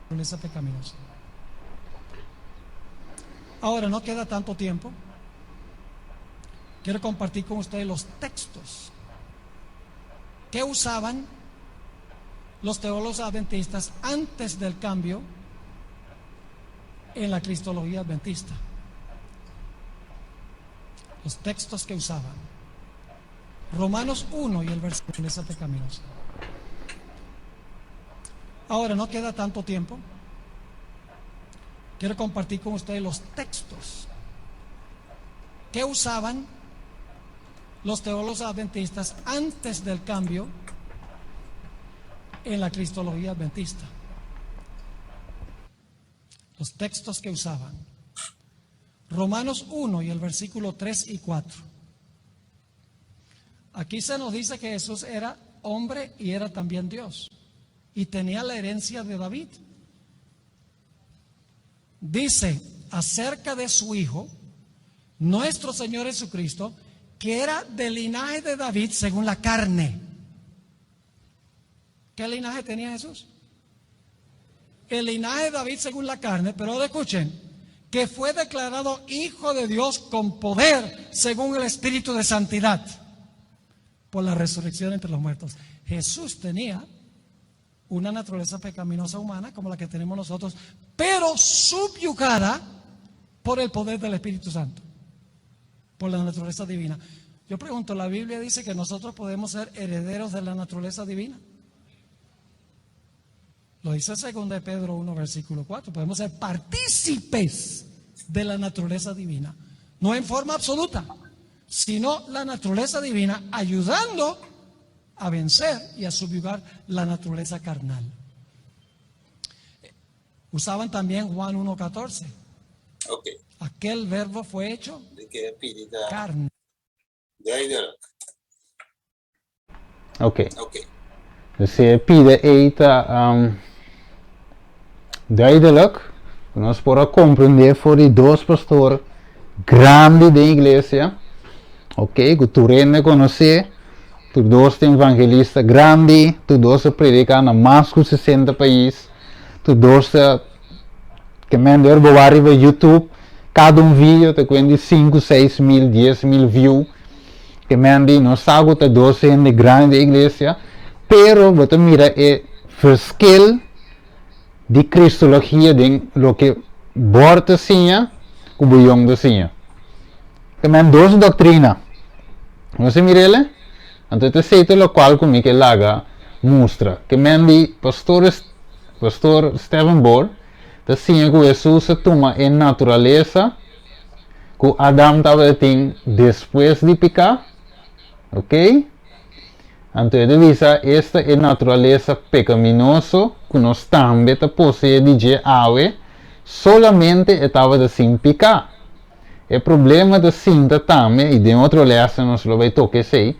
Naturaleza pecaminosa. Ahora, no queda tanto tiempo. Quiero compartir con ustedes los textos que usaban los teólogos adventistas antes del cambio en la cristología adventista. Los textos que usaban. Romanos 1 y el versículo pecaminosa. Ahora, no queda tanto tiempo. Quiero compartir con ustedes los textos que usaban los teólogos adventistas antes del cambio en la cristología adventista. Los textos que usaban. Romanos 1 y el versículo 3 y 4. Aquí se nos dice que Jesús era hombre y era también Dios. Y tenía la herencia de David. Dice acerca de su Hijo, nuestro Señor Jesucristo, que era del linaje de David según la carne. ¿Qué linaje tenía Jesús? El linaje de David según la carne, pero ahora escuchen, que fue declarado Hijo de Dios con poder según el Espíritu de Santidad, por la resurrección entre los muertos. Jesús tenía una naturaleza pecaminosa humana como la que tenemos nosotros, pero subyugada por el poder del Espíritu Santo, por la naturaleza divina. Yo pregunto, ¿la Biblia dice que nosotros podemos ser herederos de la naturaleza divina? Lo dice 2 de Pedro 1, versículo 4. Podemos ser partícipes de la naturaleza divina. No en forma absoluta, sino la naturaleza divina ayudando a vencer y a subyugar la naturaleza carnal. Usaban también Juan 1.14. Ok. Aquel verbo fue hecho De que pidi ta carne. duidelijk. Ok. Dus e pida ei ta um, duidelijk. Nos por a comprende for di dos pastor grandi den iglesia. Ok, ku tur hende konosé. Tur dos ta evangelista grandi. Tur dos a prediká na mas ku 60 pais. Tur dos ta ke men dor bo wak riba YouTube, kada un video ta kuen di sinku, seis mil, dies mil view. Ke men di no sa ku ta dos hende grandi den iglesia, pero bo ta mira e verskil di kristologia den loke bor ta siña ku bo yong ta siña. Ke men dos doktrina. Nos a mir'el? Anto ta esei ta lokual ku mi ke laga mustra. Ke men di pastor Pastor Stephen Bohr ta siña ku Hesus a tuma e naturalesa ku Adam tabatin despues di piká, ok? Anto e ta bisa esta e naturalesa pekaminoso ku nos tambe ta poseé di dje awe, solamente e tabata sin piká. E problema ta sinta tambe, i den otro lèsnan nos lo bai toka esei,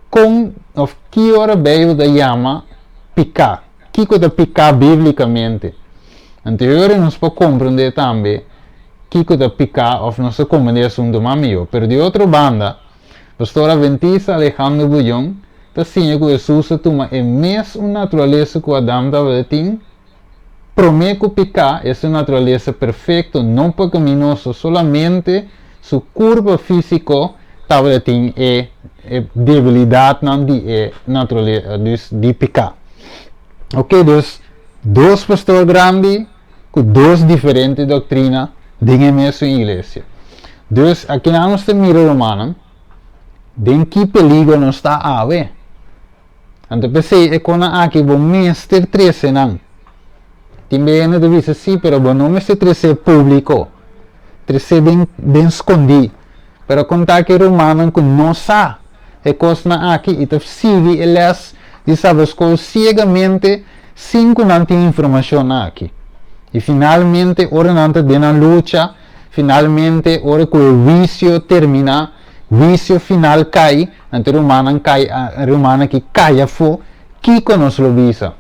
kon òf ki ora Beibel ta yama piká? Kiko ta piká bíblikamente? Anto e ora nos por komprondé tambe kiko ta piká òf nos ta komprondé e asuntu mas mihó. Pero di otro banda, Pastor Adventista Alejandro Bullón ta siña ku Hesus a tuma e mes un naturalesa ku Adam tabata tin promé ku piká, esta naturalesa perfekto, no pekaminoso, solamente su kurpa físiko tabata tin e e debilidatnan di e naturalesa, dus di piká. Ok, dus dos pastor grandi ku dos diferente doktrina den e mesun iglesia. Dus akinan nos ta mira, rumannan, den ki peligro nos ta awe. Anto p'esei e konan aki bo mester trese nan. Tin bia hende ta bisa si, pero bo no mester trese públiko. Trese den den skondí. Pero konta ku e rumannan ku no sa e kosnan aki i ta sigui e lès di Sabbatschool siegamente sin ku nan tin informashonnan aki. I finalmente ora nan ta den nan lucha, finalmente ora ku e huisio terminá, huisio final kai, Anto e rumannan kai, e rumannan ki kai afó, kiko nos lo bisa?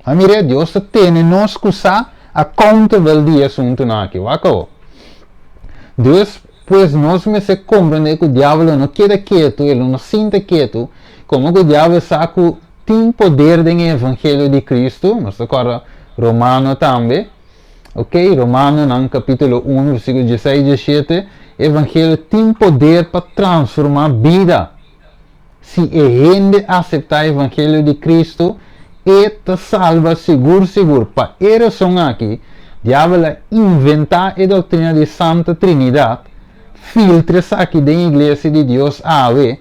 A mira, Dios ta tene nos ku sa accountable di e asuntunan aki. Wak awo. Dus, pues nos mester komprendé ku diabel lo no keda ketu, e lo no sinta ketu, komo ku diabel sa ku tin poder den e evangelio di Kristu, nos ta kòrda Romano tambe, Ok, Romanonan capítulo 1, versículo 16 y 17, Evangelio tin poder pa transformá bida. Si e hende aceptá Evangelio di Cristo, e ta salba sigur sigur. Pa e rason aki, diabel a inventá e doctrina di Santa Trinidad, filtra esaki den Iglesia di Dios awe,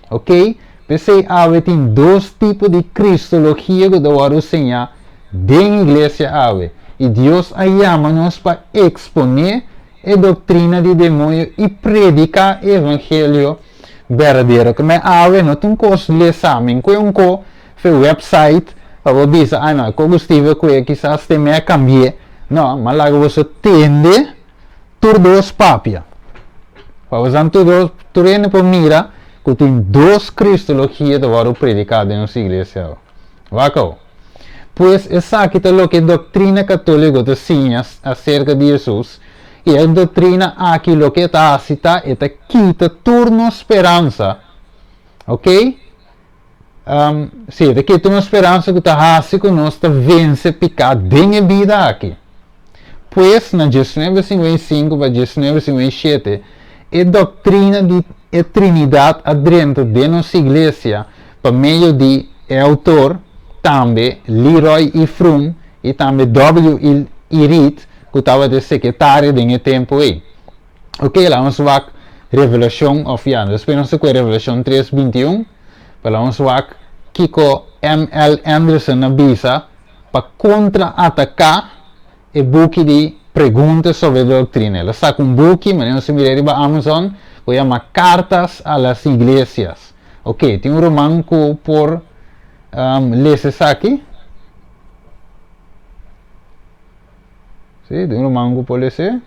Ok, p'esei awe tin dos tipo di kristologia ku ta wòrdu señá den iglesia awe, i Dios a yama nos pa eksponé e doktrina di demoño i prediká e evangelio berdadero. Ku men awe no ta un kos lesa, men kue un ko fe website pa bo bisa, ai no, e ko ku Steve a kue kisas te me a kambi'é. No, ma laga boso tende. Tur dos papia. Pa bosan tur dos, tur hende por mira ku tin dos kristologia ta wòrdu prediká den nos iglesia awe. Wak awo. Pues esaki ta loke e doktrina katóliko ta siña aserka di Hesus, i e doktrina aki loke e ta hasi ta e ta kita tur nos speransa, oke? Sí, e ta kita nos speransa ku ta hasi ku nos ta vense piká den e bida aki. Pues, na 1955 pa 1957, e doktrina di e Trinidat a drenta den nos iglesia pa medio di e outor, tambe Leroy E. Froom i tambe W. E. Reed, ku tabata e sekretario den e tempu ei. Ok, laga nos wak Revelashon, òf ya, despues nos ta kue Revelashon 3, 21, pero laga nos wak kiko ML. Anderson a bisa pa kontra-ataká e buki di Preguntas sobre Doctrina. El a saka un buki, manera nos a mira riba Amazon, ku yama Cartas a las Iglesias. Ok, tin un ruman ku por lesa esaki? Sí, tin un ruman ku por les'é?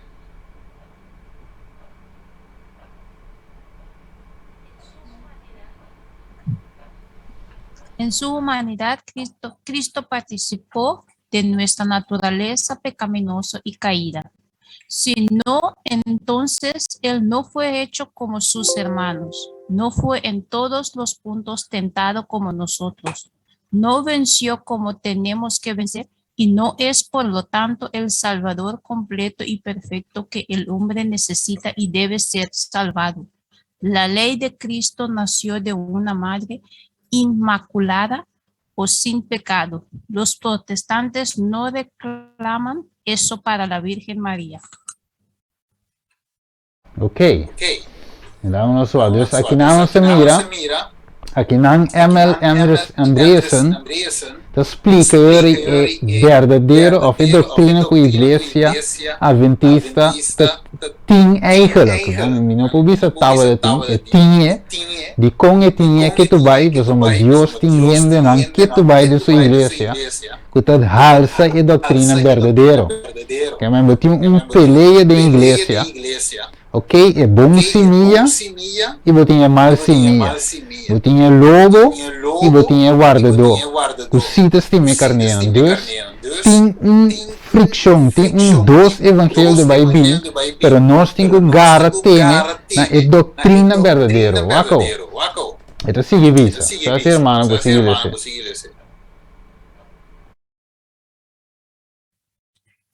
En su humanidad, Cristo, Cristo participó de nuestra naturaleza pecaminosa y caída. Si no, entonces Él no fue hecho como sus hermanos, no fue en todos los puntos tentado como nosotros, no venció como tenemos que vencer y no es por lo tanto el Salvador completo y perfecto que el hombre necesita y debe ser salvado. La ley de Cristo nació de una madre inmaculada o sin pecado. Los protestantes no reclaman eso para la Virgen María. Ok. Dámonos suave. Dus aki nan nos ta mira, aki nan ML Andresen ta splika yori e berdadero of e doktrina ku Iglesia Adventista ta tin eigenlijk. Mi no por bisa tabata tin, e tin e. Dikon e tin e ke tu bai? Pasobra Dios tin hendenan ke tu bai den su iglesia ku ta halsa e doktrina berdadero. Kèmen bo tin un pelea den iglesia, ok, e bon simia i bo tin e mal simia. Bo tin e lobo i bo tin e wardadó ku sí ta stima e karnénan. Dus, tin un frikshon, tin un dos evangelio di bai bin, pero nos tin ku gara tene na e doktrina berdadero. Wak awo. E ta sigui bisa. Sa si hermano por sigui lese.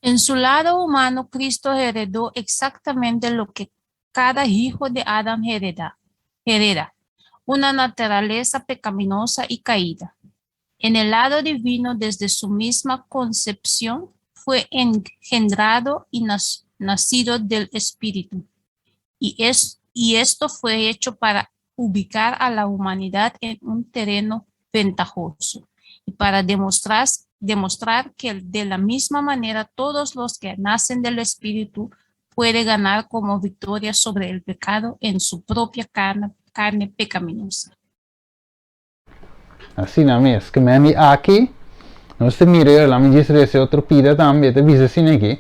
En su lado humano, Cristo heredó exactamente lo que cada hijo de Adam hereda, hereda, una naturaleza pecaminosa y caída. En el lado divino, desde su misma concepción, fue engendrado y nacido del Espíritu. Y, es, y esto fue hecho para ubicar a la humanidad en un terreno ventajoso y para demostrar, demostrar que de la misma manera todos los que nacen del Espíritu pueden ganar como victoria sobre el pecado en su propia carne, carne pecaminosa. Asina mes, ke men di aki, nos ta mira e lamen djis rese otro pida tambe, e ta bisa asina aki,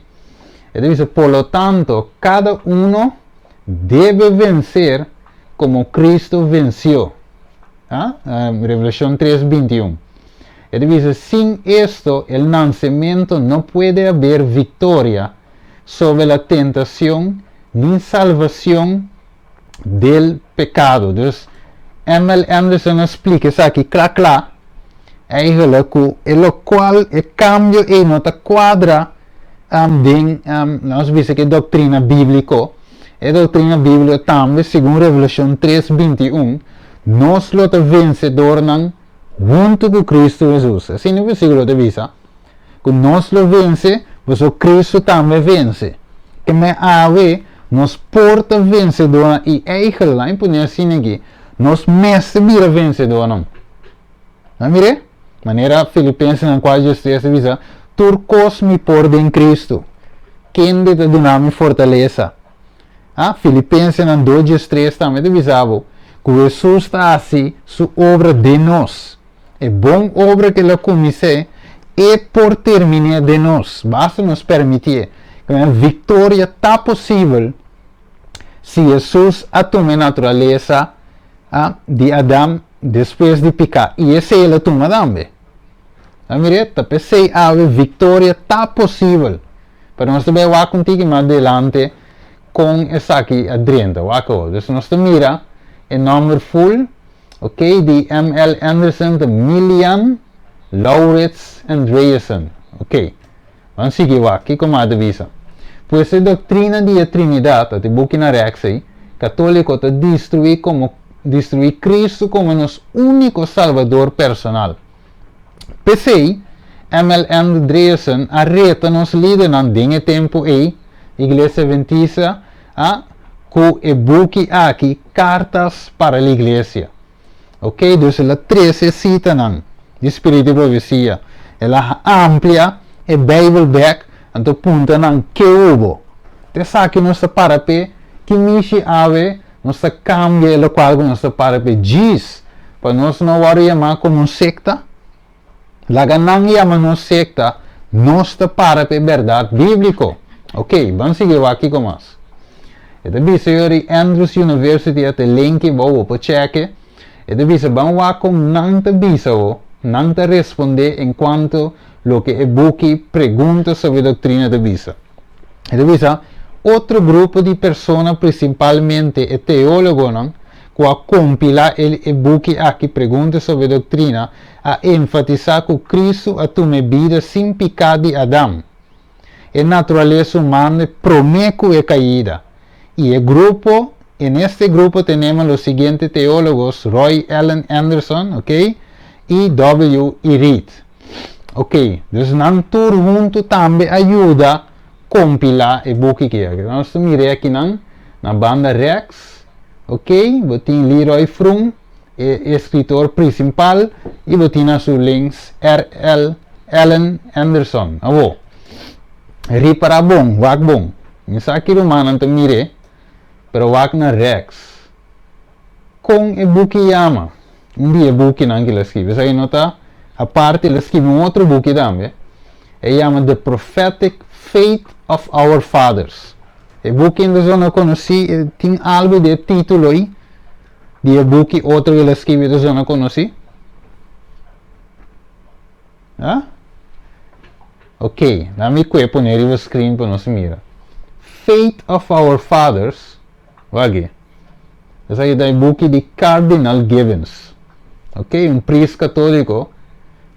e ta bisa, Por lo tanto, kada uno debe venser komo Kristu vensió. Ah, Revelashon tres, bintiun. E ta bisa, Sin esto, el nansemento no puede haber viktoria sobre la tentacion ni salvacion del pecado. Dus ML Anderson a splica esaki cla cla, eigenlijk cu e locual e cambio ey no ta cuadra um, den, um, nos bisa cu e doctrina biblico. E doctrina biblico tambe, segun Revelacion 3, 21, nos lo ta vencedornan hunto cu Cristo Jesus. Asina e versiculo ta bisa. Ku nos lo vense, pasobra Kristu tambe vense. Ke men awe, nos por ta vensedornan i eigel, laat mi pone asina aki, nos mester bira vensedornan. Nan mir'é? Manera Filipensenan 4 diestres ta bisa, Tur kos mi por den Kristu, kende ta duna mi fortalesa. Ah, Filipensenan 2 diestres tambe ta bisa bo ku Hesus ta hasi su obra den nos. E bon obra ku el a kumins'é, e por termin'é den nos, basta nos permitié. Viktoria ta posibel si Hesus a tuma e naturalesa di Adam despues di piká, i esei el a tuma tambe. Ta mir'é? Ta p'esei awe viktoria ta posibel. Pero nos ta bai wak un tiki mas delante kon esaki a drenta. Wak awor. Dus nos ta mira e nòmber ful. Ok di ML Anderson ta Milian Lauritz Andreasen. Ok. Ban sigui wak kiko mas ta bisa. Pues e doctrina di e Trinidad, ta e buki na rechts ei, Catolico ta destrui como destrui Cristo como nos unico Salvador personal. P'esei, ML Andreasen a reta nos lidernan den e tempo ei, Iglesia Adventista, a ku e buki aki Cartas para la Iglesia. Ok, dus el a trese e sitanan di Spiritu di Profesia. El a amplia e Bijbel bek, anto punta nan ke hubo. Ta esaki nos ta para p'e, ki mishi awe nos ta kambia e lokual ku nos ta para p'e djis pa nos no wòrdu yamá komo un sekta? Laga nan yama nos sekta, nos ta para pa e bèrdat bíbliko. Ok, ban sigui wak kiko mas. E ta bisa yo di Andrews University a te linki bo, bo por cheke. E ta bisa ban wak kon nan ta bisa bo. nan ta respondé enkuanto loke e buki Pregunta sobre Doctrina ta bisa. E ta bisa, Otro grupo di persona, prinsipalmente e teólogonan ku a kompilá e e buki aki Pregunta sobre Doctrina, a enfatisá ku Kristu a tuma e bida sin piká di Adam, e naturalesa humano promé ku e kaida. I e grupo, en este grupo tenemos los siguiente teólogos, Roy Allen Anderson, ok, i W. E. Reed. Ok, dus nan tur huntu tambe a yuda kompilá e buki ki. Nos ta mira akinan na banda rèks, ok, bo tin Leroy Froom, e eskritor prinsipal, i bo tin na su links RL. Allen Anderson. Awor, ripará bon, wak bon. Mi sa ki rumannan ta mir'é, pero wak na rèks. Kon e buki yama? Un di e bukinan ku el a skibi. Esaki no ta aparte, el a skibi un otro buki tambe. E yama The Prophetic Faith of Our Fathers. E buki en ta zona konosí, e tin algu di e título ei, di e buki otro ku el a skibi ta zona konosí. Ah? Ok, laat mi kue pone riba screen pa nos mira. Faith of Our Fathers. Wak Esaki ta e buki di Cardinal Gibbons. Ok, un priest katóliko.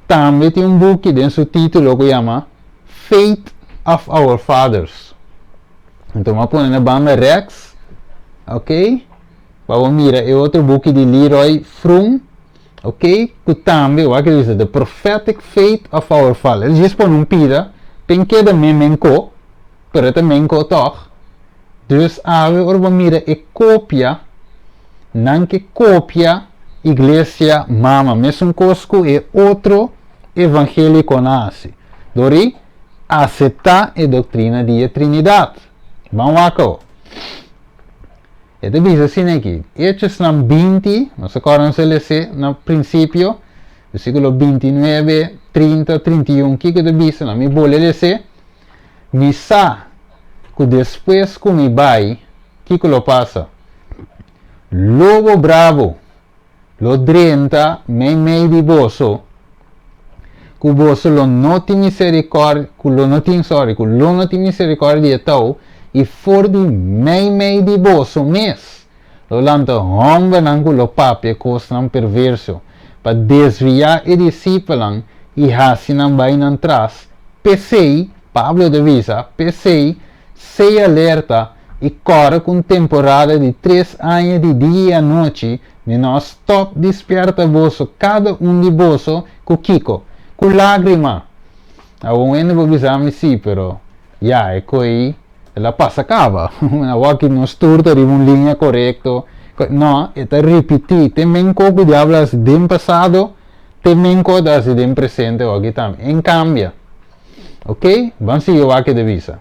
Tambe tin un buki den su título ku yama Faith of Our Fathers. Anto mi a pone na banda rèks, ok, pa bo mira e otro buki di Leroy Froom, ok, ku tambe, wak e bisa, The Prophetic Faith of Our Fathers. E djis pone un pida, pen keda memenko. Pero e ta menko tòg. Dus awe ora bo mira e kopia, nan ke kopia iglesia mama, mesun kos ku e otro evangelikonan a hasi, dor di aseptá e doktrina di e Trinidat. Ban wak awo. E ta bisa asina aki, Hechosnan 20, nos a kòrda nos a les'é na prinsipio, versíkulo 29, 30, 31, kiko e ta bisa? Nan mi bolbe les'é. Mi sa ku despues ku mi bai, kiko lo pasa? Lobo brabo lo drenta meimei di boso, ku boso lo no tin miserikòrdia, ku lo no tin, sòri, ku lo no tin miserikòrdia di e tou, i for di meimei di boso mes lo lanta hòmbernan ku lo papia kosnan perverso pa desviá e disipelnan i hasi nan bai nan tras. P'esei, Pablo ta bisa, p'esei, sea alerta i kòrda ku un temporada di tres aña di dia i anochi mi no a stòp di spièrta boso, kada un di boso, ku kiko? Ku lágrima! Awor un hende por bisa mi, Sí, pero ya, e ko'i El a pasa kaba. Awor aki nos tur ta riba un liña korekto. No, e ta ripití. Te men ko ku diablo a hasi den pasado, te men ko ta hasi den presente awor aki tambe. En kambia. Ok? Ban sigui wak e ta bisa.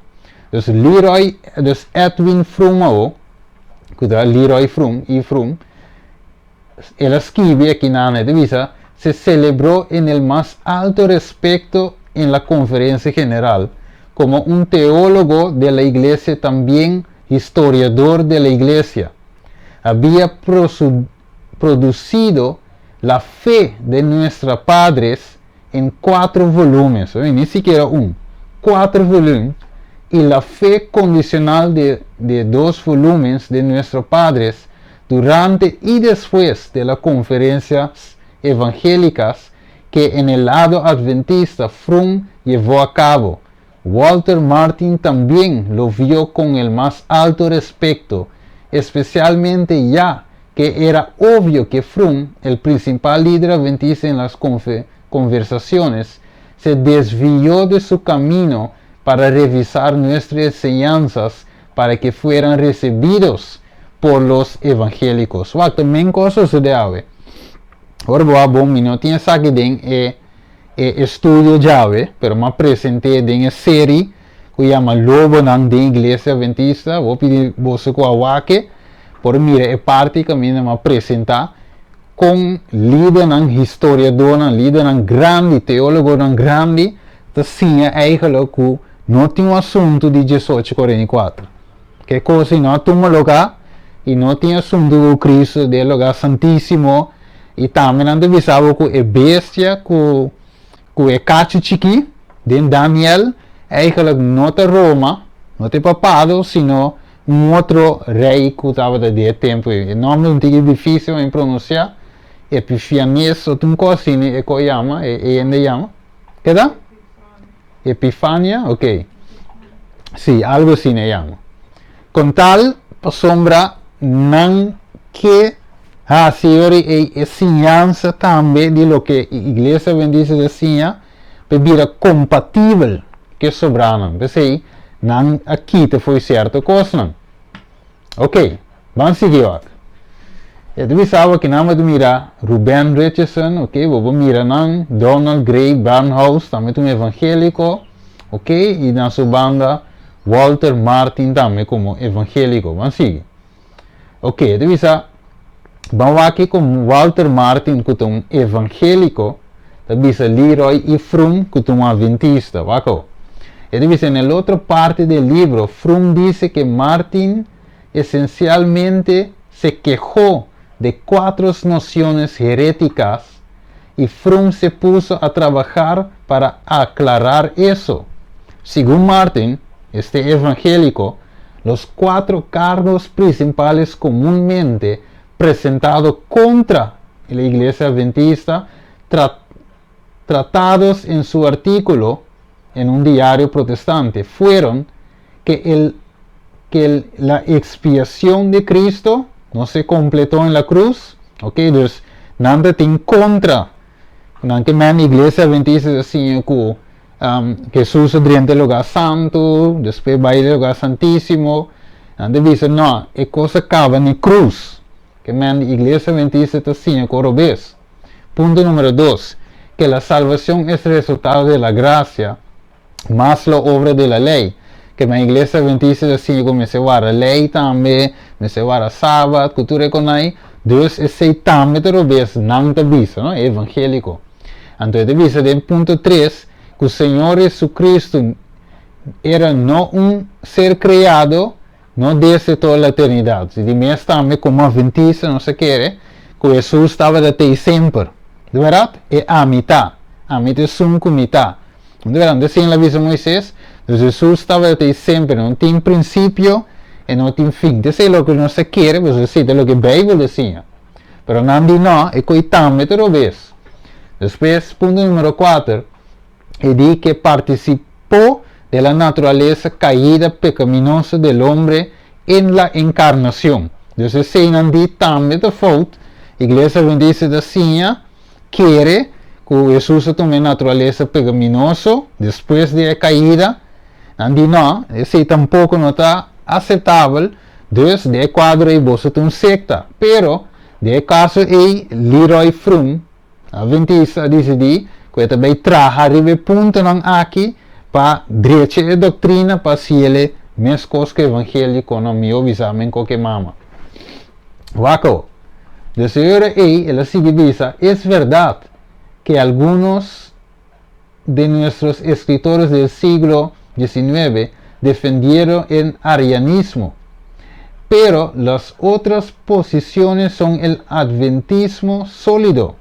Dus Leroy, dus Edwin Froom awor, ku ta Leroy Froom, E. Froom, el a skibi aki nan, e ta bisa, Se celebró en el más alto respecto en la Conferencia General, como un teólogo de la Iglesia también historiador de la Iglesia. Había producido la fe de nuestra padres en cuatro volúmenes, ni sikiera un, cuatro volúmen, y la fe condicional de, de dos volúmenes de nuestros padres durante y después de las conferencias evangélicas que en el lado adventista Froom llevó a cabo. Walter Martin también lo vio con el más alto respeto, especialmente ya que era obvio que Froom, el principal líder adventista en las conversaciones, se desvió de su camino para revisar nuestras enseñanzas para que fueran recibidos por los evangélicos. Wak, ta men kos sosodé awe. Ora bo a bon, mi no tin esaki den e e estudio djawe, pero m'a present'é den e seri ku yama Lobonan den Iglesia Adventista. Bo pidi boso ku a wak e por mira e parti kaminda m'a presentá kon lidernan, historiadornan, lidernan grandi, teólogonan grandi ta siña eigenlijk ku no tin un asuntu di diesocho 44. Ke kos ei no a tuma lugá i no tin asuntu ku Cristo den e lugá santísimo. I tambe nan ta bisa bo ku e bestia ku ku e kachu chikí den Daniel eigenlijk no ta Roma, no ta e papado, sino un otro rei ku tabata di e tempu ei. E nòmber un tiki difísil pa mi pronunsiá, Epifianes o un kos asina e kos yama, e hende yama. Keda? Epifania? Ok. Sí, algo asina e yama. Kon tal pasobra nan ke hasi ora ei e siñansa tambe di loke e Iglesia Adventista ta siña pa e bira kompatibel ku e sobranan. P'esei nan a kita fo'i sierto kosnan. Ok, ban sigui wak. E ta bisa bo kinan bo ta mira Ruben Richardson, ok, bo por mira nan, Donald Gray Barnhouse tambe ta un evangéliko, ok, i na su banda Walter Martin tambe komo evangéliko. Ban sigui. Ok, e ta bisa, ban wak kiko Walter Martin ku ta un evangéliko ta bisa Leroy E. Froom ku ta un adventista. Wak awo. E ta bisa, en el otro parte del libro, Froom dice que Martin esencialmente se quejó de cuatro nociones heréticas y Froom se puso a trabajar para aclarar eso. Según Martin, este evangélico, los cuatro cargos principales comúnmente presentados contra la Iglesia Adventista tratados en su artículo en un diario protestante fueron que, el, que la expiación de Cristo no se completó en la cruz, ok, dus nan ta tin kontra, nan ke men iglesia adventista ta siña ku um, Jesus a drenta e lugá santu, despues bai e lugá santísimo, nan ta bisa no, e kos a kaba na e krus, ke men iglesia adventista ta siña ku robes. Punto numero dos, que la salvación es resultado de la gracia, mas la obra de la ley. Ke men iglesia adventista ta siña ku mester warda ley tambe, mester warda sabat, ku tur e konai, dus esei tambe ta robes, nan ta bisa, no, e evangéliko. Anto e ta bisa den punto tres ku Señor Jesucristo era no un ser creado, no desde toda la eternidad. Si di mes tambe komo adventista nos ta kere ku Hesus tabata tei semper. Di bèrdat? E ami ta. Ami ta esun ku mi ta. Di bèrdat? No ta esei el a bisa Moises? Dus Hesus tabata tei semper. No tin prinsipio i no tin fin. Ta esei loke nos ta kere, pasobra esei ta loke Beibel ta siña. Pero nan di no, e koi tambe ta robes. Despues, punto numero kuater. E di que participó de la naturaleza caída pecaminosa del hombre en la encarnación. Dus eseinan di tambe ta fout. Iglesia Adventista ta siña kere cu Hesus a tuma e naturaleza pecaminoso despues di e caída. Nan di no, esei tampoco no ta aceptabel. Dus den e cuadro ei boso ta un secta. Pero den e caso ei Leroy Froom Adventista a disidí ku e ta bai traha riba e puntonan aki pa drecha e doktrina pa hasiel meskos ku evangelio kono mihó bisa men koke mama. Wak awo. Dus e ora ei el a sigui bisa, Es bèrdat ke algunos de nuestros escritores del siglo XIX defendieron el arianismo, pero las otras posiciones son el adventismo sólido.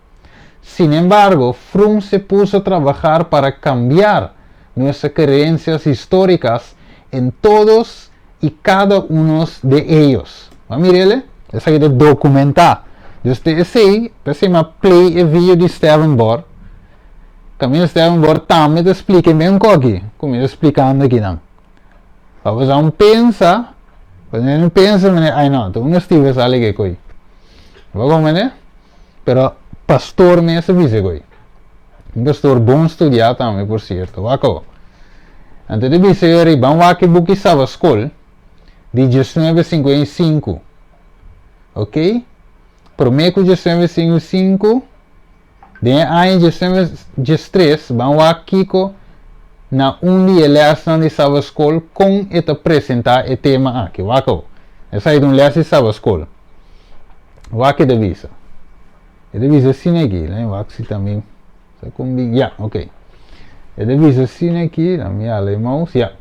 Sin embargo, Froom se puso a trabajar para cambiar nuestras creencias históricas en todos y cada uno de ellos. Bo a mir'el? Esaki ta documentá. Dus te esei, p'esei mi a play e video di Stephen Bor. Kaminda Stephen Bor tambe ta splika e mesun koki ku mi ta splikando akinan. Pa bo sa un pensa, pa bo pensa manera, ai no, ta unda Steve a sali ke koi. Bo a komprende? Pero pastor mes a bisa e koi. Un pastor bon studiá tambe, por sierto. Wak awo. Anto ta bisa yo riba, ban wak e buki Sabaskol di 1955. Ok? Promé ku 1955, den e aña 1913, ban wak kiko na un di e lèsnan di Sabaskol kon e ta presentá e tema aki. Wak awo. Esaki ta un lès di Sabaskol. Wak e ta bisa. E ta bisa asina aki, laat me wak si ta mi sa kon bin, ya, ok. E ta bisa asina aki, laat mi hala e mouse, ya.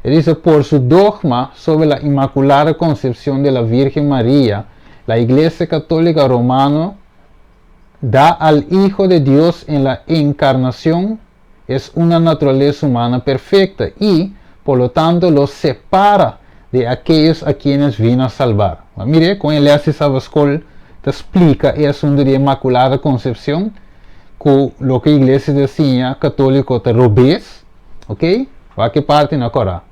E ta bisa, por su dogma sobre la Inmaculada Concepción de la Virgen María, la Iglesia Católica Romano, da al Hijo de Dios en la encarnación es una naturaleza humana perfecta y, por lo tanto, lo separa de aquellos a quienes vino a salvar. Mire kon e lès di Sabbat Skol ta splika e asuntu di Inmaculada Concepcion ku loke Iglesia ta siña Katoliko ta robes. Ok, wak e parti na kòrá.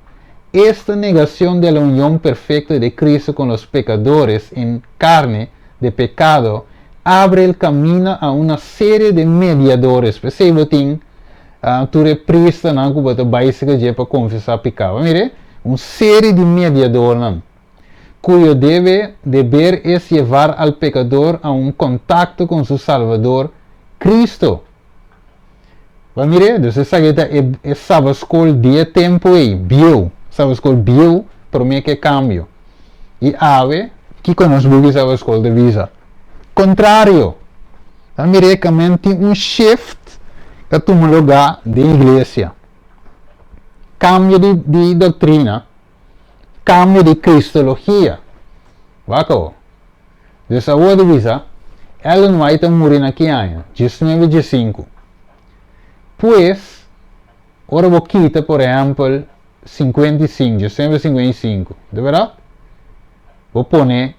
Esta negacion de la union perfecta de Cristo con los pecadores en carne de pecado abre el camino a una serie de mediadores. P'esei bo tin tur e priestanan ku bo ta bai serka dje pa konfesá piká. Bo mira, un serie di mediadornan, kuyo debe deber es llevar al pecador a un contacto con su Salvador, Cristo. Bo a mir'é? Dus esaki ta e e sabaskol di e tempu ei, bieu, sabaskol bieu promé ku e kambio. I awe, kiko nos buki sabaskol ta bisa? Kontrario! Bo a mir'é kamen tin un shift ta tuma lugá den iglesia. Kambio di di doktrina, kambio di kristologia. Wak awor. Dus awor di bisa, Ellen White a muri na ki aña? Diesnuebe diesinku. Pues, ora bo kita, por ehèmpel, 55, 1955, di bèrdat? Bo pone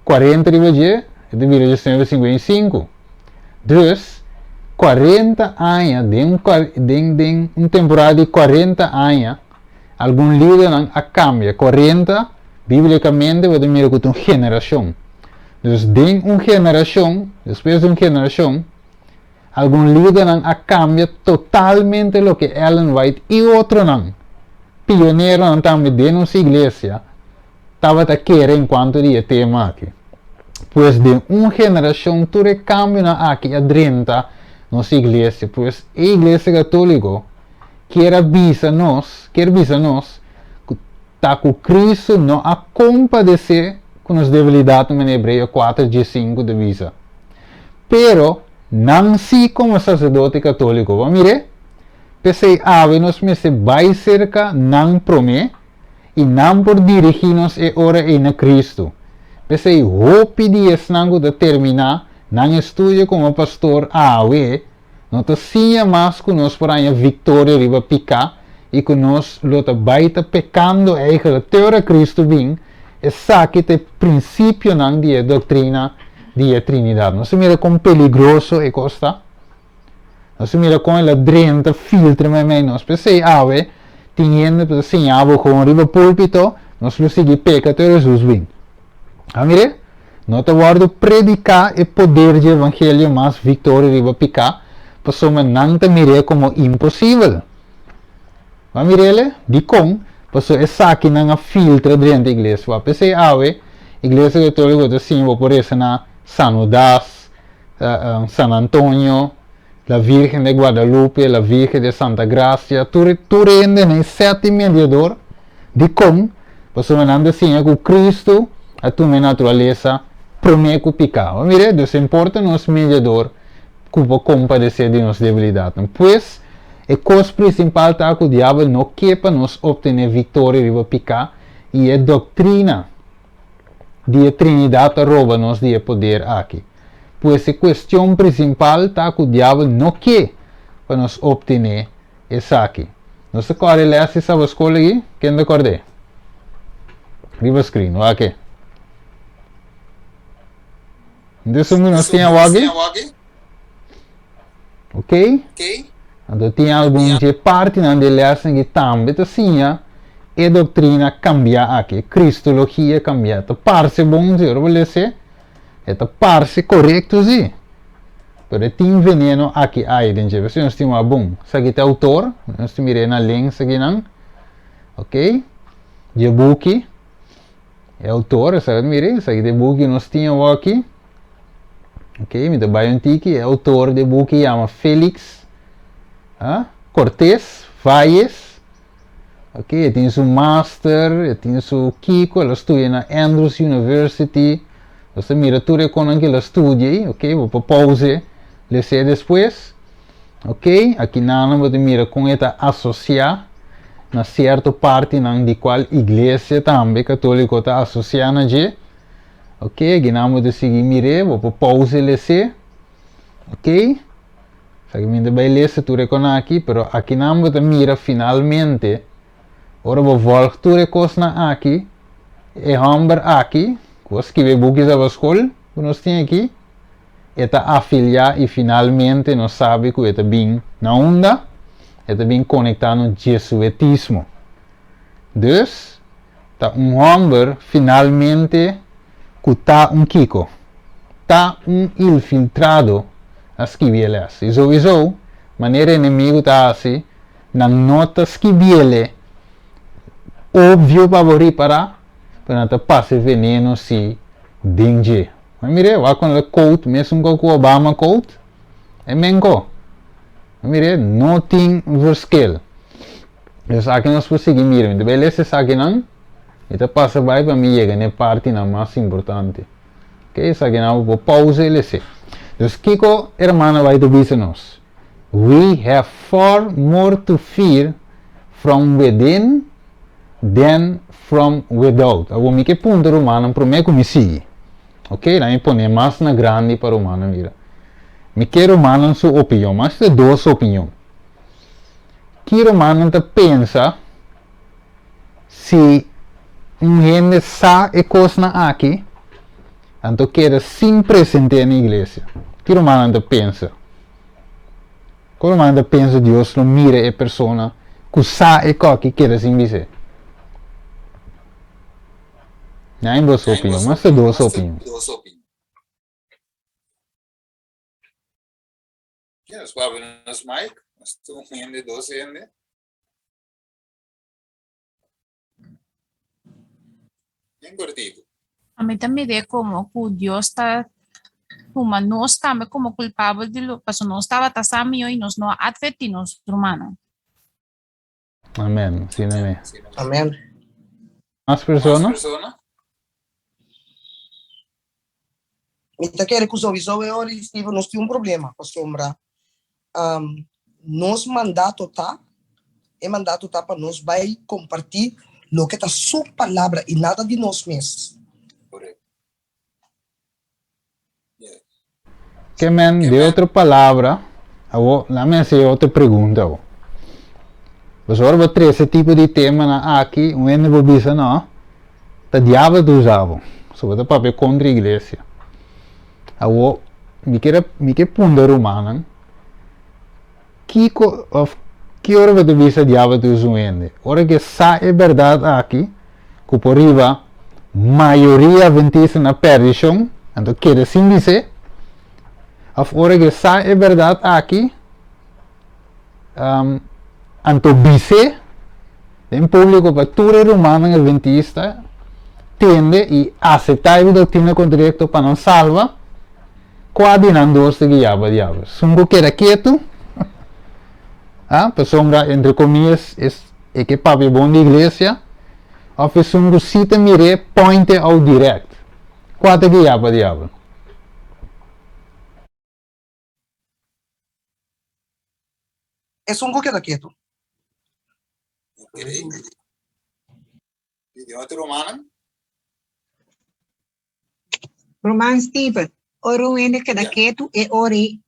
40 riba dje, e ta bira 1955. Dus, 40 aña, den un, den, den un temporada di 40 aña, Algun lidernan a kambia. 40, bíblikamente bo ta mira ku ta un generashon. Dus den un generashon, despues di un generashon, algun lidernan a kambia totalmente loke Ellen White i otronan, pioneronan tambe den nos iglesia, tabata kere en kuanto di e tema aki. Pues den un generashon tur e kambionan aki a drenta nos iglesia. Pues e iglesia katóliko kier a bisa nos, kier bisa nos ku ta ku Kristu no a kompadesé ku nos debilidatnan manera Hebreo kuater diesinku ta bisa. Pero nan sí komo saserdote katóliko, bo a mir'é? P'esei awe nos mester bai serka nan promé i nan por dirigí nos e ora ei na Kristu. P'esei hopi di esnan ku ta terminá nan estudio komo pastor awe No ta siña mas ku nos por haña viktoria riba piká i ku nos lo ta bai ta pekando eigelijk te ora Kristu bin, esaki ta e prinsipionan di e doktrina di e Trinidat. Nos ta mira kon peligroso e kos ta. Nos ta mira kon el a drenta filtra meimei nos. P'esei awe tin hende ku ta siña bo kon riba pulpito nos lo sigui peka te ora Hesus bin. A mir'é? No ta wòrdu prediká e poder dje evangelio mas viktoria riba piká, pasobra nan ta mir'é komo imposibel. Bo a mir'é? Dikon? Pasobra esakinan a filtra drenta iglesia. Wak, p'esei awe Iglesia Katóliko ta siña bo por resa na San Hudas, San Antonio, La Virgen de Guadalupe, La Virgen de Santa Gracia, tur tur hende na e sète mediador. Dikon? Pasobra nan ta siña ku Kristu a tuma e naturalesa promé ku piká. Bo mira, Dios ta importa nos mediador ku por kompadesé di nos debilidatnan. Pues, e kos prinsipal ta ku Diabel no ke pa nos optené viktoria riba piká i e doktrina di e Trinidat ta roba nos di e poder aki. Pues e kuestion prinsipal ta ku Diabel no ke pa nos optené esaki. Nos ta kòrda e lès di Sabaskol aki? Ken ta kòrd'é? Riba screen, wak e. Nta esun ku nos tin awaki? Ok? Anto tin algun dje partinan di e lèsnan aki tambe ta siña e doktrina kambiá aki, e kristologia kambiá. Ta parse bon si, ora bo les'é, e ta parse korekto si, pero e tin veneno aki ai den dje. P'esei nos tin wak bon. Esaki ta e outor, nos tin mir'é na links akinan, ok, dje buki. E outor, esaki mire, esaki ta e buki ku nos tin awor aki. Ok, mi ta bai un tiki. E autor di e buki yama Felix ah, Cortés Valles. Ok, e tin su master, e tin su kiko, el a studia na Andrews University. Nos ta mira tur e konan ku el a studia ei, ok, bo por pause les'é despues. Ok, aki nan bo ta mira kon e ta asosiá na sierto partinan di kual iglesia tambe katóliko ta asosiá na dje. Ok, aki nan bo ta sigui mir'é, bo por pause les'é. Ok? Esaki mi ta bai lesa tur e konan aki, pero akinan bo ta mira finalmente, ora bo volg tur e kosnan aki, e hòmber aki, ku a skibi e buki Sabaskol ku nos tin aki, e ta afiliá i finalmente nos sabi ku e ta bin na unda? E ta bin konektá no Jesuetismo. Dus, ta un hòmber finalmente ku ta un kiko? Ta un ilfiltrado a skibi e lès. I souiso, manera enemigu ta hasi, nan no ta skibiele obvio pa bo ripará, pero nan ta pasa e veneno si den dje. Ma mir'é, wak kon el a kout mesun kos ku Obama kout, e menko. Ma mir'é, no tin verschil. Esaki nos por sigui mira. Mi ta bai lesa esakinan, mi ta pasa bai pa mi yega na e partinan mas importante. Ok, esakinan bo por pausa i les'é. Dus kiko hermana bai ta bisa nos? We have far more to fear from within than from without. Awor mi ke punta rumannan promé ku mi sigui. Ok, laat mi pone mas na grandi pa rumannan mira. Mi ke rumannan su opinion, mas ta dos opinion. Ki rumannan ta pensa si un hende sa e kosnan aki, anto keda sin present'é na iglesia? Ki rumannan ta pensa? Kon rumannan ta pensa Dios lo mira e persona ku sa e kòki keda sin bis'é? Nan boso opinion, mas ta dos opinion. Ya, nos por abri nos mic. Nos ta un hende, dos hende. Bien cortico. A mi ta mir'é komo ku Dios ta tuma nos tambe komo kulpabel di lo pasobra nos tabata sa mihó i nos no a atvertí nos rumannan. Amen. Asina mi. Amen. Mas persona? Mi ta kere ku souiso e ora Steven nos tin un problema pasobra um, nos mandato ta e mandato ta pa nos bai kompartí loke ta su palabra i nada di nos mes. Ke men, de otro palabra, awo, laat mi hasi e otro pregunta awo. Pasobra ora bo trese tipo di temanan aki, un hende por bisa no, ta diabel ta usa bo, so bo ta papia kontra iglesia. Awo, mi kier a, mi ke puntra rumannan, kiko of ki ora bo ta bisa diabel ta usa un hende? Ora ke sa e bèrdat aki, ku por riba mayoria adventista na perdishon, anto keda sin bis'é, òf ora ke sa e bèrdat aki, anto bis'é den públiko pa tur e rumannan adventista tende i aseptá e doktrina kontradikto pa nan salba, kua di nan dos ta guiá pa diabel? Esun ku keda ketu, pasobra entre komillas E ke papia bon di iglesia of esun ku si ta mir'é point e out direct? Kua ta guiá pa diabel? Esun ku keda ketu. Ok. I den otro rumannan? Ruman Steven, ora un hende keda ketu e ora ei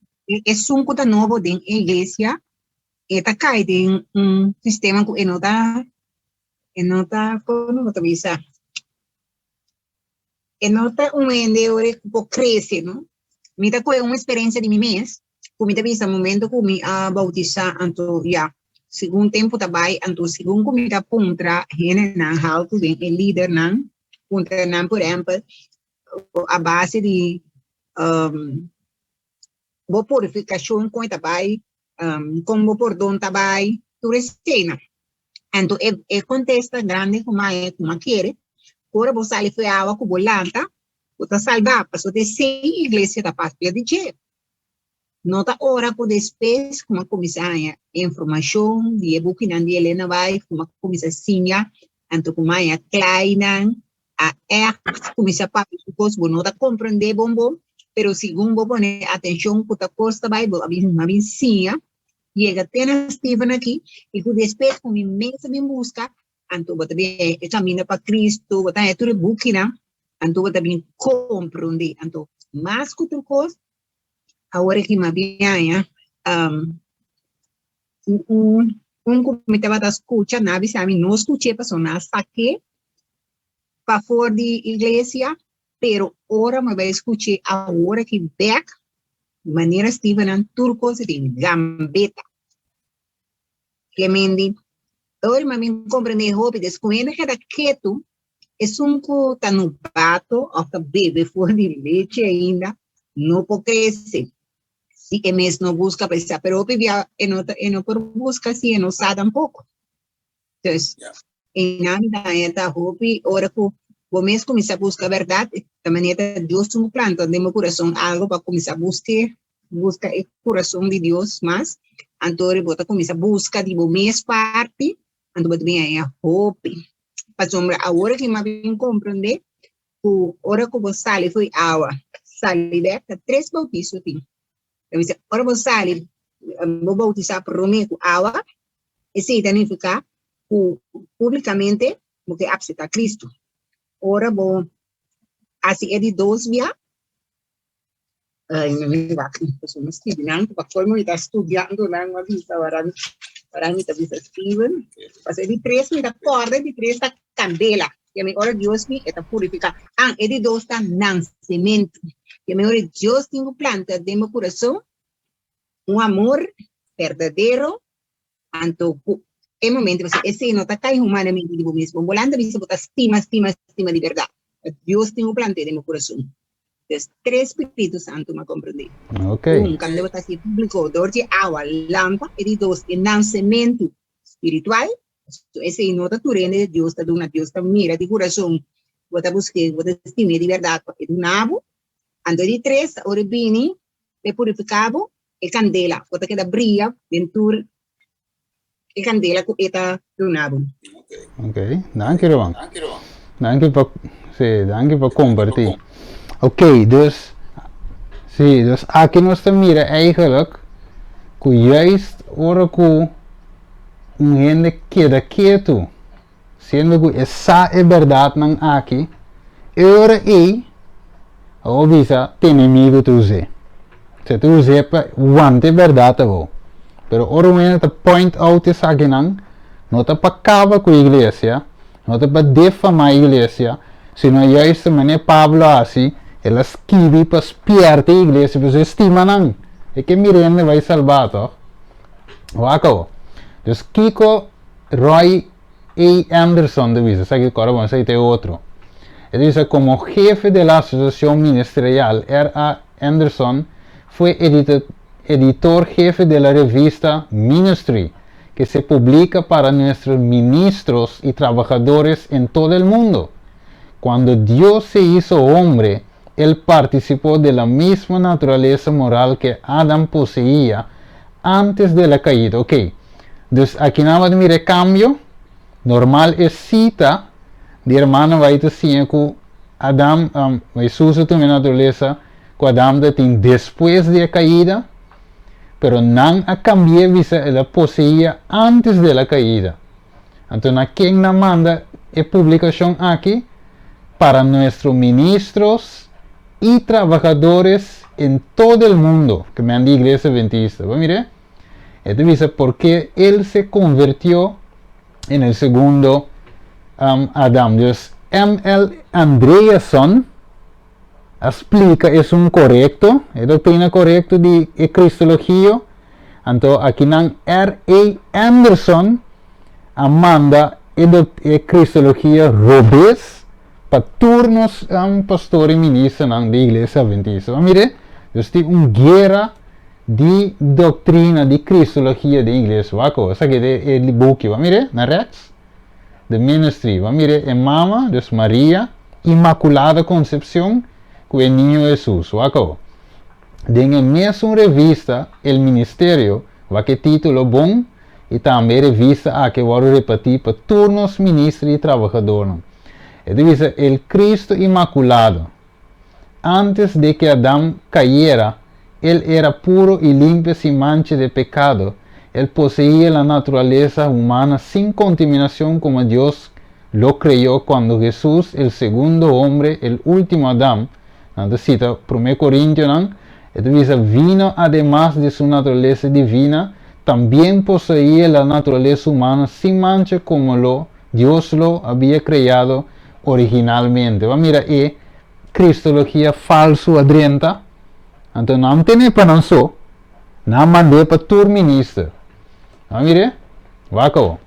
esun ku ta nobo den e iglesia e ta kai den un sistema ku e no ta e no ta komo bo ta bisa e no ta un hende ora ku por krese no. Mi ta kohe un eksperensia di mi mes ku mi ta bisa momento ku mi a boutisá anto ya segun tempu ta bai anto segun ku mi ta puntra hendenan haltu den e lidernan puntra nan por ehempel a base di bo purifikashon kon e ta bai kon bo pordon ta bai tur eseinan anto e kontesta grandi ku mi a ku mi a kere ku ora bo sali for e awa ku bo lanta bo ta salba pasobra ta esei iglesia ta papia di dje. No ta ora ku despues ku mi a kuminsá haña informashon di e bukinan di Elena White, ku mi a kuminsá siña, anto ku mi a haña klainan, a ègt kuminsá papia su kos, bo no ta komprendé bon bon, pero segun bo pone atenshon ku ta kos ta bai, bo a bin a bin siña, yega te na Steven aki, i ku despues ku mi mes a bin buska, anto bo ta bin haña e kaminda pa Kristu, bo ta haña tur e bukinan, anto bo ta bin komprendé. Anto mas ku tur kos. Awor aki mi a biaña un un ku mi tabata skucha nan a bisa mi no skuch'é pasobra nan a sak'é pafor di iglesia, pero ora mi bai skuch'é awor aki bèk manera Steven nan tur kos a tin gambeta. Clemendi, Ora mi a bin komprendé hopi des ku hende keda ketu Esun ku ta nobato òf ta bebe for di lechi ainda no por krese si e mes no buska pa e sa, pero hopi bia e no ta e no por buska si e no sa tampoko. Dus einan mi ta haña ta hopi ora ku bo mes kuminsá buska bèrdat ta manera ta Dios tin ku planta den bo kurason algu pa kuminsá busk'é, buska e kurason di Dios mas, anto bo ta kuminsá buska di bo mes parti anto bo ta bin haña hopi. Pasobra awor aki mi a bin komprendé ku ora ku bo sali for di awa, sali bèk, ta tres bautiso tin. Ta bisa, ora bo sali, bo bautisá promé ku awa, esei ta nifiká ku públikamente bo ke apseptá Kristu. Ora bo hasi e di dos bia, Ay, mi wak, pasobra mi skibi nan, pa colmo mi ta studiando nan, mi a bisa ora mi, ora mi ta bisa Steven, pasobra e di tres mi ta corda, e di tres ta candela, y ami ora Dios mi e ta purifica, ah, e di dos ta nancemento, y ami ora Dios tin cu planta den bo curason un amor berdadero, anto cu e momento pasobra esey no ta cay humanamente di bo mes, bo bolanta bisa bo ta stima, stima, stima di berdad, Dios tin cu planta den bo curason. Des tres Spiritu Santu m'a komprendé. Ok. Un, kando bo ta hasi públiko dor di awa, lampa, e di dos, e nansementu spiritual, so esei no ta tur hende Dios ta duna, Dios ta mira di kurason, bo ta busk'é, bo ta stim'é di bèrdat pa e duna bo. Anto e di tres, ora e bini pa e purifiká bo, e kandela, bo ta keda bria den tur e kandela ku e ta duna bo. Ok, danki Roan. Danki pa, sí, danki pa kompartí. Ok, dus, sí, dus aki nos ta mira eigenlijk ku juist ora ku un hende keda ketu, siendo ku e sa e bèrdatnan aki, e ora ei awor bisa ta enemigu ta us'é. Se ta us'é pa wanta e bèrdat awor. Pero ora un hende ta point out esakinan, no ta pa kaba ku iglesia, no ta pa defamá iglesia, sino juist manera Pablo a hasi, el a skibi pa spièrta e iglesia, pasobra e stima nan. E ke mira hende bai salbá, tòg? Wak awor. Dus kiko Roy A. Anderson ta bisa, esaki kòrda bon, esaki ta e otro. E ta bisa, Komo hefe de la Asosiashon Ministerial, R. A. Anderson fue editor hefe de la revista Ministry, que se publica para nuestros ministros y trabajadores en todo el mundo. Cuando Dios se hizo hombre, Él participó de la misma naturaleza moral que Adam poseía antes de la caída. Ok, dus aki nan bo ta mira e cambio. Normal e cita di hermano bai ta siña cu Adam, um, Jesus a tuma e naturaleza cu Adam ta tin despues di e caída, pero nan a cambi'é bisa el a poseía antes de la caída. Anto na ken nan manda e publicacion aki? Para nuestro ministros y trabajadores en todo el mundo, ke men di Iglesia Adventista. Bo mira? E ta bisa porque él se convirtió en el segundo um, Adam. Dus M.L. Andreason a splika esun korekto, e doktrina korekto di e Kristologio, anto akinan R. A. Anderson a manda e e Kristologia robes pa tur nos pastor i ministernan di Iglesia Adventista. Bo mira, dus tin un guera di doktrina di Kristologia den Iglesia. Wak awo, esaki ta e buki, bo mira, na rechts. The Ministry. Bo a mira e mama, dus Maria, Inmaculada Concepcion, cu e Niño Jesus. Wak awo. Den e mesun revista El Ministerio, wak e titulo bon, y tambe e revista aki a wòrdu repatí pa tur nos minister y trabahadornan. E ta bisa El Cristo Inmaculado. Antes de que Adam cayera, él era puro y limpio sin mancha de pecado. Él poseía la naturaleza humana sin contaminación como Dios lo creyó cuando Jesús, el segundo hombre, el último Adam, nan ta cita Promé Corintionan, E ta bisa, Vino ademas di su naturalesa divina, tambien poseía la naturalesa humana sin mancha como lo Dios lo había creado originalmente. Bo a mira e cristologia falsu a drenta? Anto nan tene pa nan so, nan mand'é pa tur minister. Bo a mir'é? Wak awor.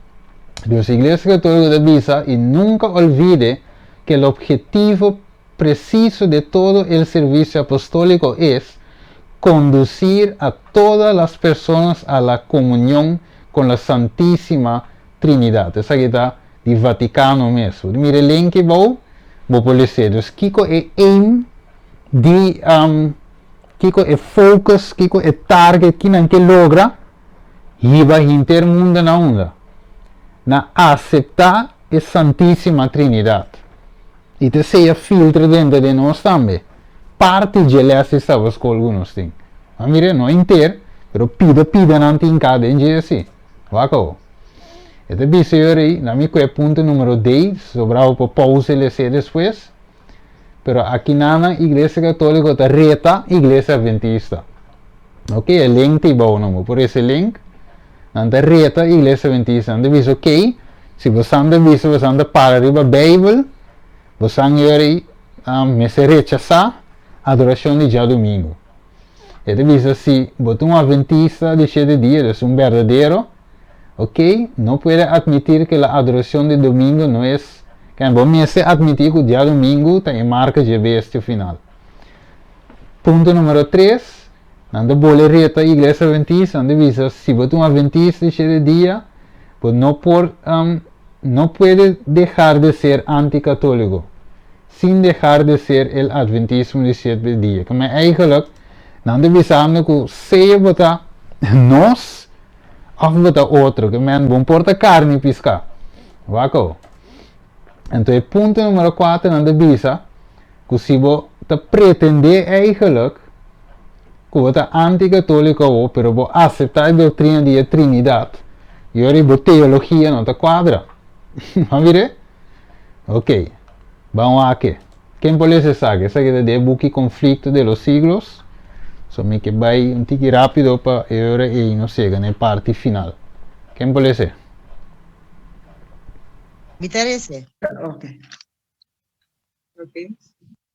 Dus Iglesia Católico ta bisa, y nunca olvide que el objetivo preciso de todo el servicio apostólico es conducir a todas las personas a la comunión con la Santísima Trinidad. Esaki ta di Vaticano mes. Bo ta mira e link bou, bo por lese. Dus kiko e aim di, kiko e focus, kiko e target ki nan ke logra? Hiba henter mundo na unda? Na acepta e Santísima Trinidad. I ta sea filtra denter den nos tambe. Parti dje les di Sabbatschool ku nos tin. A mira, no henter, pero pida pidanan tin ka den dje si. Wak awo. E ta bisa yo rei, na mi kue punto numero D, sobrá bo por pausa i les'é despues. Pero akinanan Iglesia Katoliko ta reta Iglesia Adventista. Ok, e link ta ibou nan, bo por resa e link. Nan ta reta Iglesia Adventista. Nan ta bisa, ok, si bosan ta bisa bosan ta para riba Bijbel, bosan yori mester rechasá adorashon di djadumingu. E ta bisa si bo ta un Adventista di shete dia, dus un berdadero, ok, no puede admitir que la adoracion de domingo no es, ken bo mester admiti ku djadumingu ta e marka dje bestia final. Punto numero tres, Nan ta bole reta Iglesia Adventista, nan ta bisa si bo ta un Adventista di shete dia, bo no por, no puede dejar de ser anticatólico, sin dejar de ser el Adventismo di shete dia. Kome eigenlijk, nan ta bisando ku sea bo ta nos òf bo ta otro, ke men bo no por ta karni piská. Wak awo. Anto e punto numero kuater nan ta bisa ku si bo ta pretendé eigenlijk ku bo ta anti-katoliko awo pero bo aseptá e doktrina di e Trinidat, i ora bo teologia no ta kuadra. Bo a mir'é? Ok, ban wak e. Ken por lesa esaki? Esaki ta di e buki Conflicto de los Siglos. So mi ke bai un tiki rápido pa e ora ei nos yega na e parti final. Ken por les'é? Mi ta rese. Ok.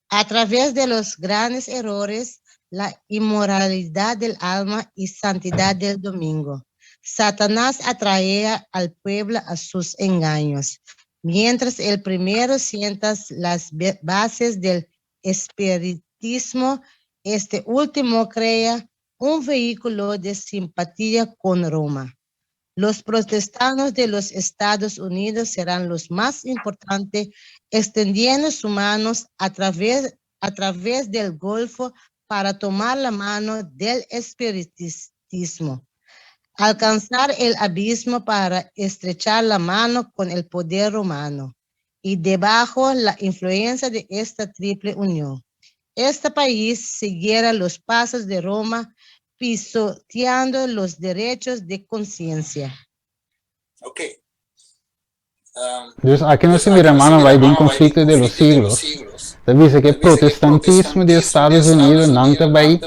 A través de los grandes errores, la inmoralidad del alma y santidad del domingo, Satanás atraea al pueblo a sus engaños, mientras el primero sienta las bases del espiritismo, este último crea un vehículo de simpatía con Roma. Los protestantes de los Estados Unidos serán los más importantes, extendiendo sus manos a través, a través del Golfo para tomar la mano del espiritismo, alcanzar el abismo para estrechar la mano con el poder romano y debajo la influencia de esta triple unión. Este país siguiera los pasos de Roma pisoteando los derechos de conciencia. Ok. Dus aki nos ta mira mannan bai den conflicto de los siglos. Ta bisa ke protestantismo di Estados Unidos nan ta bai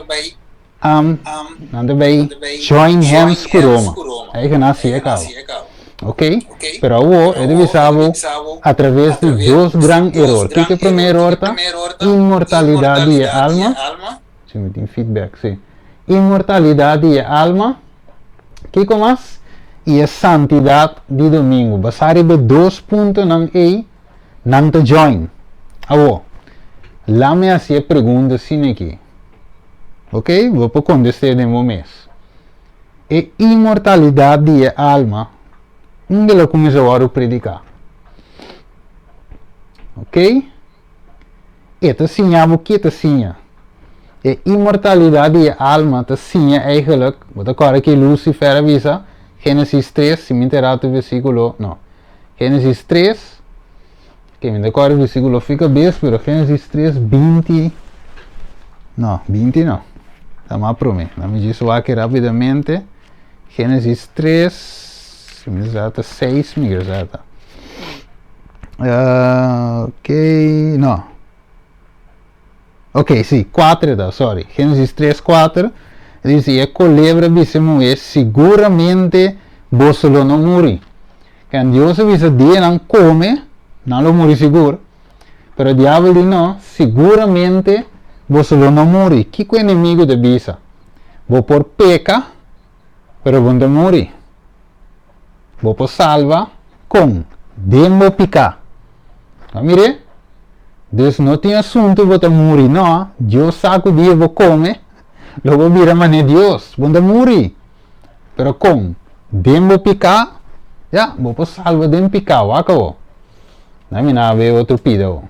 nan ta bai join hands ku Roma. Eigen nan hasi e kaba. Ok? Pero awo e ta bisa bo a traves di dos gran eror. Kiko e prome eror ta? Inmortalidad di e alma. Si mi tin feedback, si. Inmortalidad di e alma, kiko mas? I e santidad di domingo. Basá riba e dos puntonan ei, nan ta join. Awor, la mi hasi e pregunta asina aki. Ok? Bo por kontest'é den bo mes. E inmortalidad di e alma, unda lo kuminsá wòrdu prediká? Ok? E ta siña bo ke ta siña. E inmortalidad di e alma ta siña eigenlijk, bo ta kòrda ke Lucifer a bisa, Genesis tres, si mi ta erá tu versíkulo, no, Genesis tres, ke mi ta kòrda e versíkulo fi kabes, pero Genesis tres 20, no, 20 no, ta mas promé, laat mi djis wak rápidamente, Genesis tres, si mi ta erá ta seis mi kere sa ta. Uh, ok, no. Ok, sí, kuater ta, sorry. Génesis tres, kuater, e dice, I e kolebra bisa e muhé, Siguramente boso lo no muri. Ken Dios a bisa dia nan kome, nan lo muri sigur. Pero e diabel di no, Siguramente boso lo no muri. Kiko e enemigu ta bisa? Bo por peka, pero bo no ta muri. Bo por salba kon? Den bo piká. A mir'é? Dus no tin asuntu bo ta muri, no. Dios sa ku dia bo kome, lo bo bira manera Dios. Bo no ta muri. Pero kon? Den bo piká? Ya, bo por salba den piká. Wak awor. Na mi na be otro pida awor.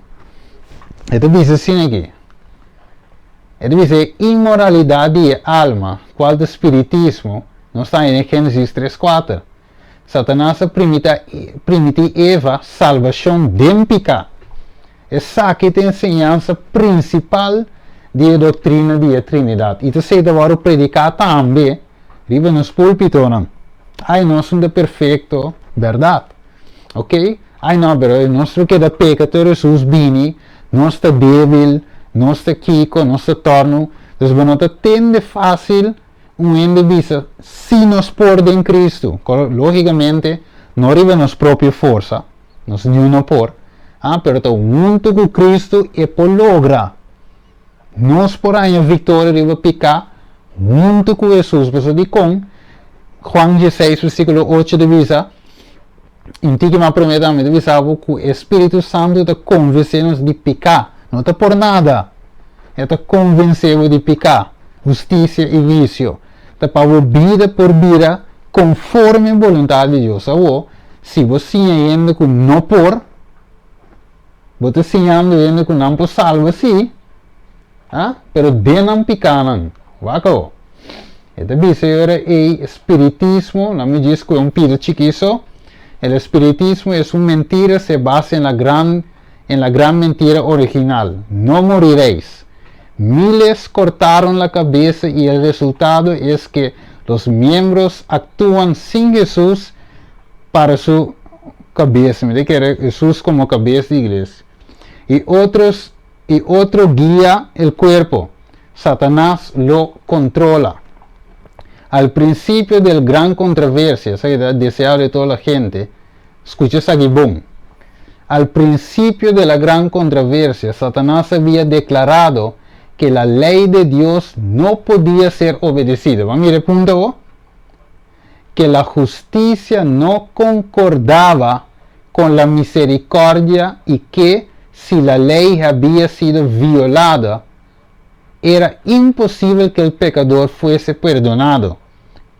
E ta bisa asina aki. E ta bisa e inmoralidat di e alma, kual ta spiritismo, nos ta haña den Génesis tres kuater. Satanas a primiti Eva salbashon den piká. Esaki ta e enseñansa prinsipal di e doktrina di e Trinidat i ta esei ta wòrdu prediká tambe riba nos púlpitonan. Ai, nos no ta perfekto, bèrdat? Oke, ai no, pero nos lo keda peka te ora Hesus bini, nos ta débil, nos ta kiko, nos ta tòrnu. Dus bo no ta tende fásil un hende bisa si nos por den Cristo, lógicamente no riba nos propio forsa, nos niun no por, ah, pero ta hunto cu Cristo e por logra. Nos por haña victoria riba pica hunto cu Jesus, pasobra dicon? Juan dieseis versiculo ocho ta bisa, Un tiki mas prome tambe ta bisa bo cu e Spiritu Santu ta convence nos di pica, no ta por nada. E ta convence bo di pica, husticia y huicio. Ta pa bo bida por bira conforme boluntad di Dios. Awo, si bo siña hende cu no por, bo ta siñando hende cu nan por salba si, ah, pero den nan picanan. Wak awo. E ta bisa e ora ei, Spiritismo, nan mi djis ku e un pida chikí so, El espiritismo es un mentira se basa en la gran en la gran mentira original, No moriréis. Miles cortaron la cabeza y el resultado es que los miembros actúan sin Jesús para su cabeza, mi ta kere Jesús como cabeza di iglesia, y otros y otro guía el cuerpo. Satanás lo controla. Al principio del gran controversia, esaki ta deseado de toda la gente, scucha esaki bon. Al principio de la gran controversia, Satanás había declarado que la ley de Dios no podía ser obedecida. Bo a mira e punto awo? Que la justicia no concordaba con la misericordia y que si la ley había sido violada, era imposible que el pecador fuese perdonado.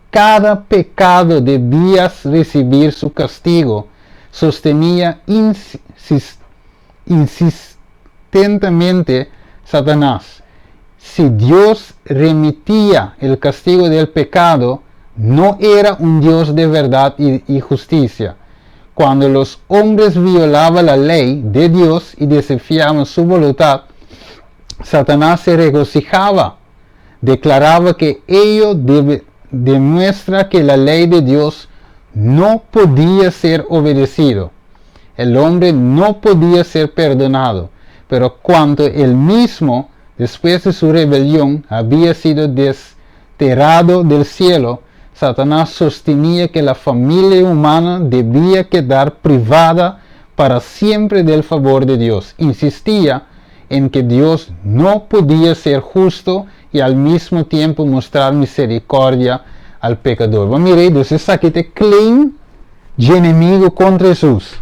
Cada pecado debía recibir su castigo, sostenía insistentemente Satanás. Si Dios remitía el castigo del pecado, no era un Dios de verdad y justicia. Cuando los hombres violaban la ley de Dios y desafiaban su voluntad, Satanás se regocijaba, declaraba que ello demuestra que la ley de Dios no podía ser obedecido. El hombre no podía ser perdonado, pero cuanto él mismo, después de su rebelión, había sido desterrado del cielo, Satanás sostenía que la familia humana debía quedar privada para siempre del favor de Dios. Insistía en que Dios no podía ser justo y al mismo tiempo mostrar misericordia al pecador. Bo mira ei, dus esaki ta e claim dje enemigo contra Hesus.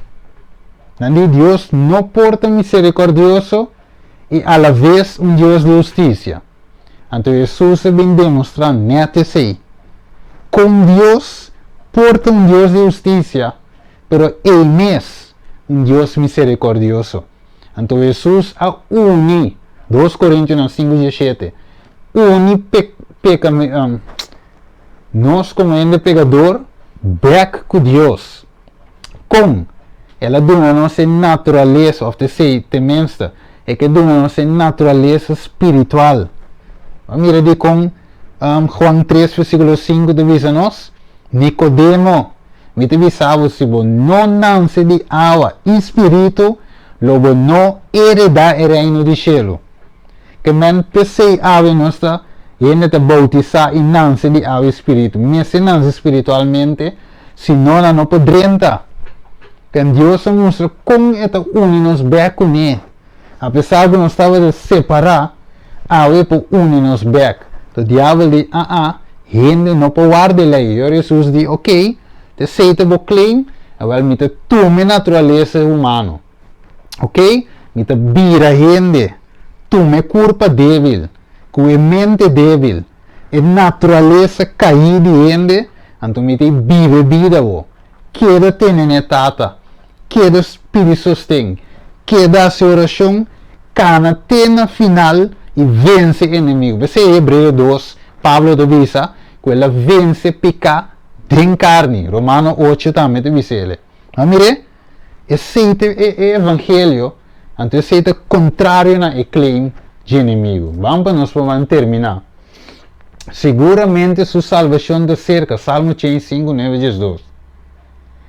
Nan di Dios no por ta misericordioso y a la vez un Dios di husticia. Anto Hesus a bin demostra net esei. Con Dios por ta un Dios di husticia, pero ei mes un Dios misericordioso? Anto Hesus a uni, dos Korintionan sinku dieshete, uni pe peka nos komo hende pekador bèk ku Dios. Kon? El a duna nos e naturalesa, òf t'esei tenminste, e ke duna nos e naturalesa spiritual. Bo a mira dikon Juan tres versíkulo sinku ta bisa nos? Nikodemo, Mi ta bisa bo, si bo no nanse di awa i spiritu, lo bo no eredá e Reino di shelu. Ke men p'esei awe nos ta hende ta boutisá i nanse di awa i spiritu. Mester nanse spiritualmente, si no nan no por drenta. Ken Dios a mustra kon e ta uni nos bèk kuné. Apesar ku nos tabata separá, awe e por uni nos bèk. To diabel di, Aa, hende no por warda e lei. I ora Hesus di, Okey, ta esei ta bo claim? Awèl mi ta tuma e naturalesa humano. Okey, mi ta bira hende, tuma e kurpa débil, ku e mente débil, e naturalesa kaí di hende, anto mi ta i biba e bida bo. Keda tene n'e Tata, keda pidi sosten, keda hasi orashon, kana te na final i vense enemigu. P'esei Hebreo dos, Pablo ta bisa ku el a vense piká den karni. Romano ocho tambe ta bisa el. A mir'é? Esei ta e evangelio, anto esei ta kontrario na e claim dje enemigu. Ban pa nos por ban terminá. Seguramente su salbashon ta serka, Salmo 105, 9, 12.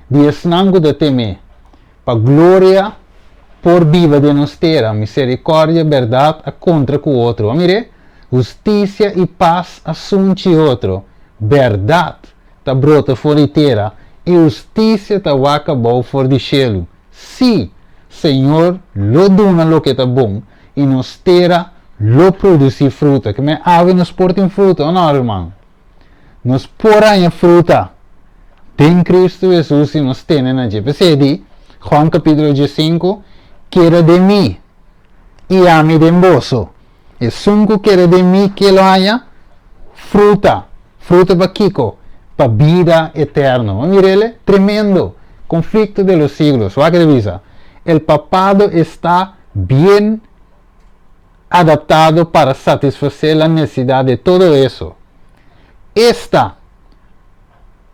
Di esnan ku ta tem'é, pa gloria por biba den nos tera, miserikòrdia i bèrdat a kontra ku otro. A mir'é? Hustisia i pas a sunchi otro, bèrdat ta brota for di tera i hustisia ta wak abou for di shelu. Sí, Señor lo duna loke ta bon i nos tera lo produsí fruta. Ke men awe nos por tin fruta, o no, ruman? Nos por haña fruta den Kristu Hesus si nos tene na dje. P'esei di, Juan kapítulo diesinku, Keda den mi, i ami den boso. Esun ku kere den mi ke lo haña? Fruta. Fruta pa kiko? Pa bida eterno. Bo mir'el? Tremendo! Conflicto de los siglos. Wak e ta bisa, El papado está bien adaptado para satisfacer la necesidad de todo eso. Esta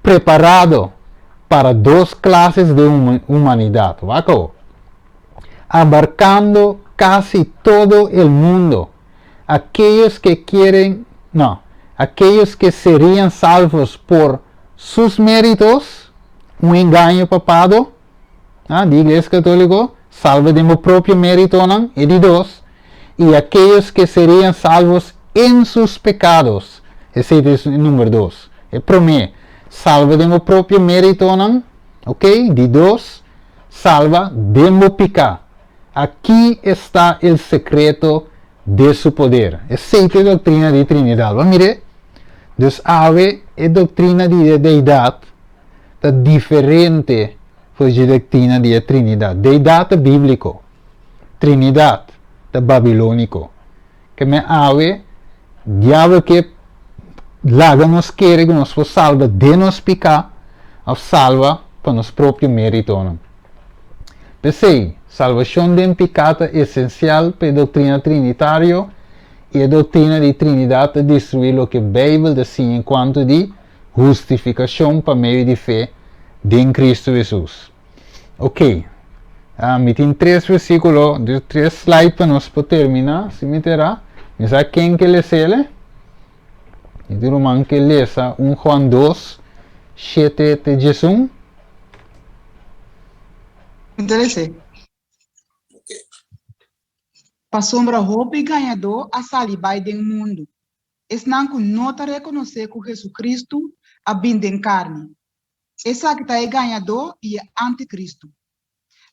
preparado para dos clases de humanidad. Wak awo. Abarcando casi todo el mundo, aquellos que quieren, no, aquellos que serían salvos por sus méritos, un engaño papado, ah, di Iglesia Católico, salva den bo propio méritonan, e di dos, y aquellos que serían salvos en sus pecados, esei ta e number dos, e promé, salva den bo propio méritonan, ok, di dos, Salba den bo piká. Aki está el secreto de su poder. Esei ta e doctrina di Trinidad. Bo a mir'é? Dus awe e doctrina di e Deidad ta diferente for dje doctrina di e Trinidad. Deidad ta bíblico. Trinidad ta babilónico. Ke men awe diabel ke laga nos kere ku nos por salba den nos piká òf salba pa nos propio méritonan. P'esei, salbashon den piká ta esensial pa e doktrina trinitario i e doktrina di Trinidat ta destruí loke Beibel ta siña enkuanto di hustifikashon pa medio di fe den Kristu Hesus. Ok, mi tin tres versíkulo, dus tres slide pa nos por terminá, si mi tera. Mi sa ken ke les'ele. Mi tin ruman ke lesa 1 Juan 2, 7 te 11. Mi ta les'é. Pasobra hopi gañadó a sali bai den mundu, esnan ku no ta rekonosé ku Hesukristu a bin den karni. Esaki ta e gañadó i e antikristu.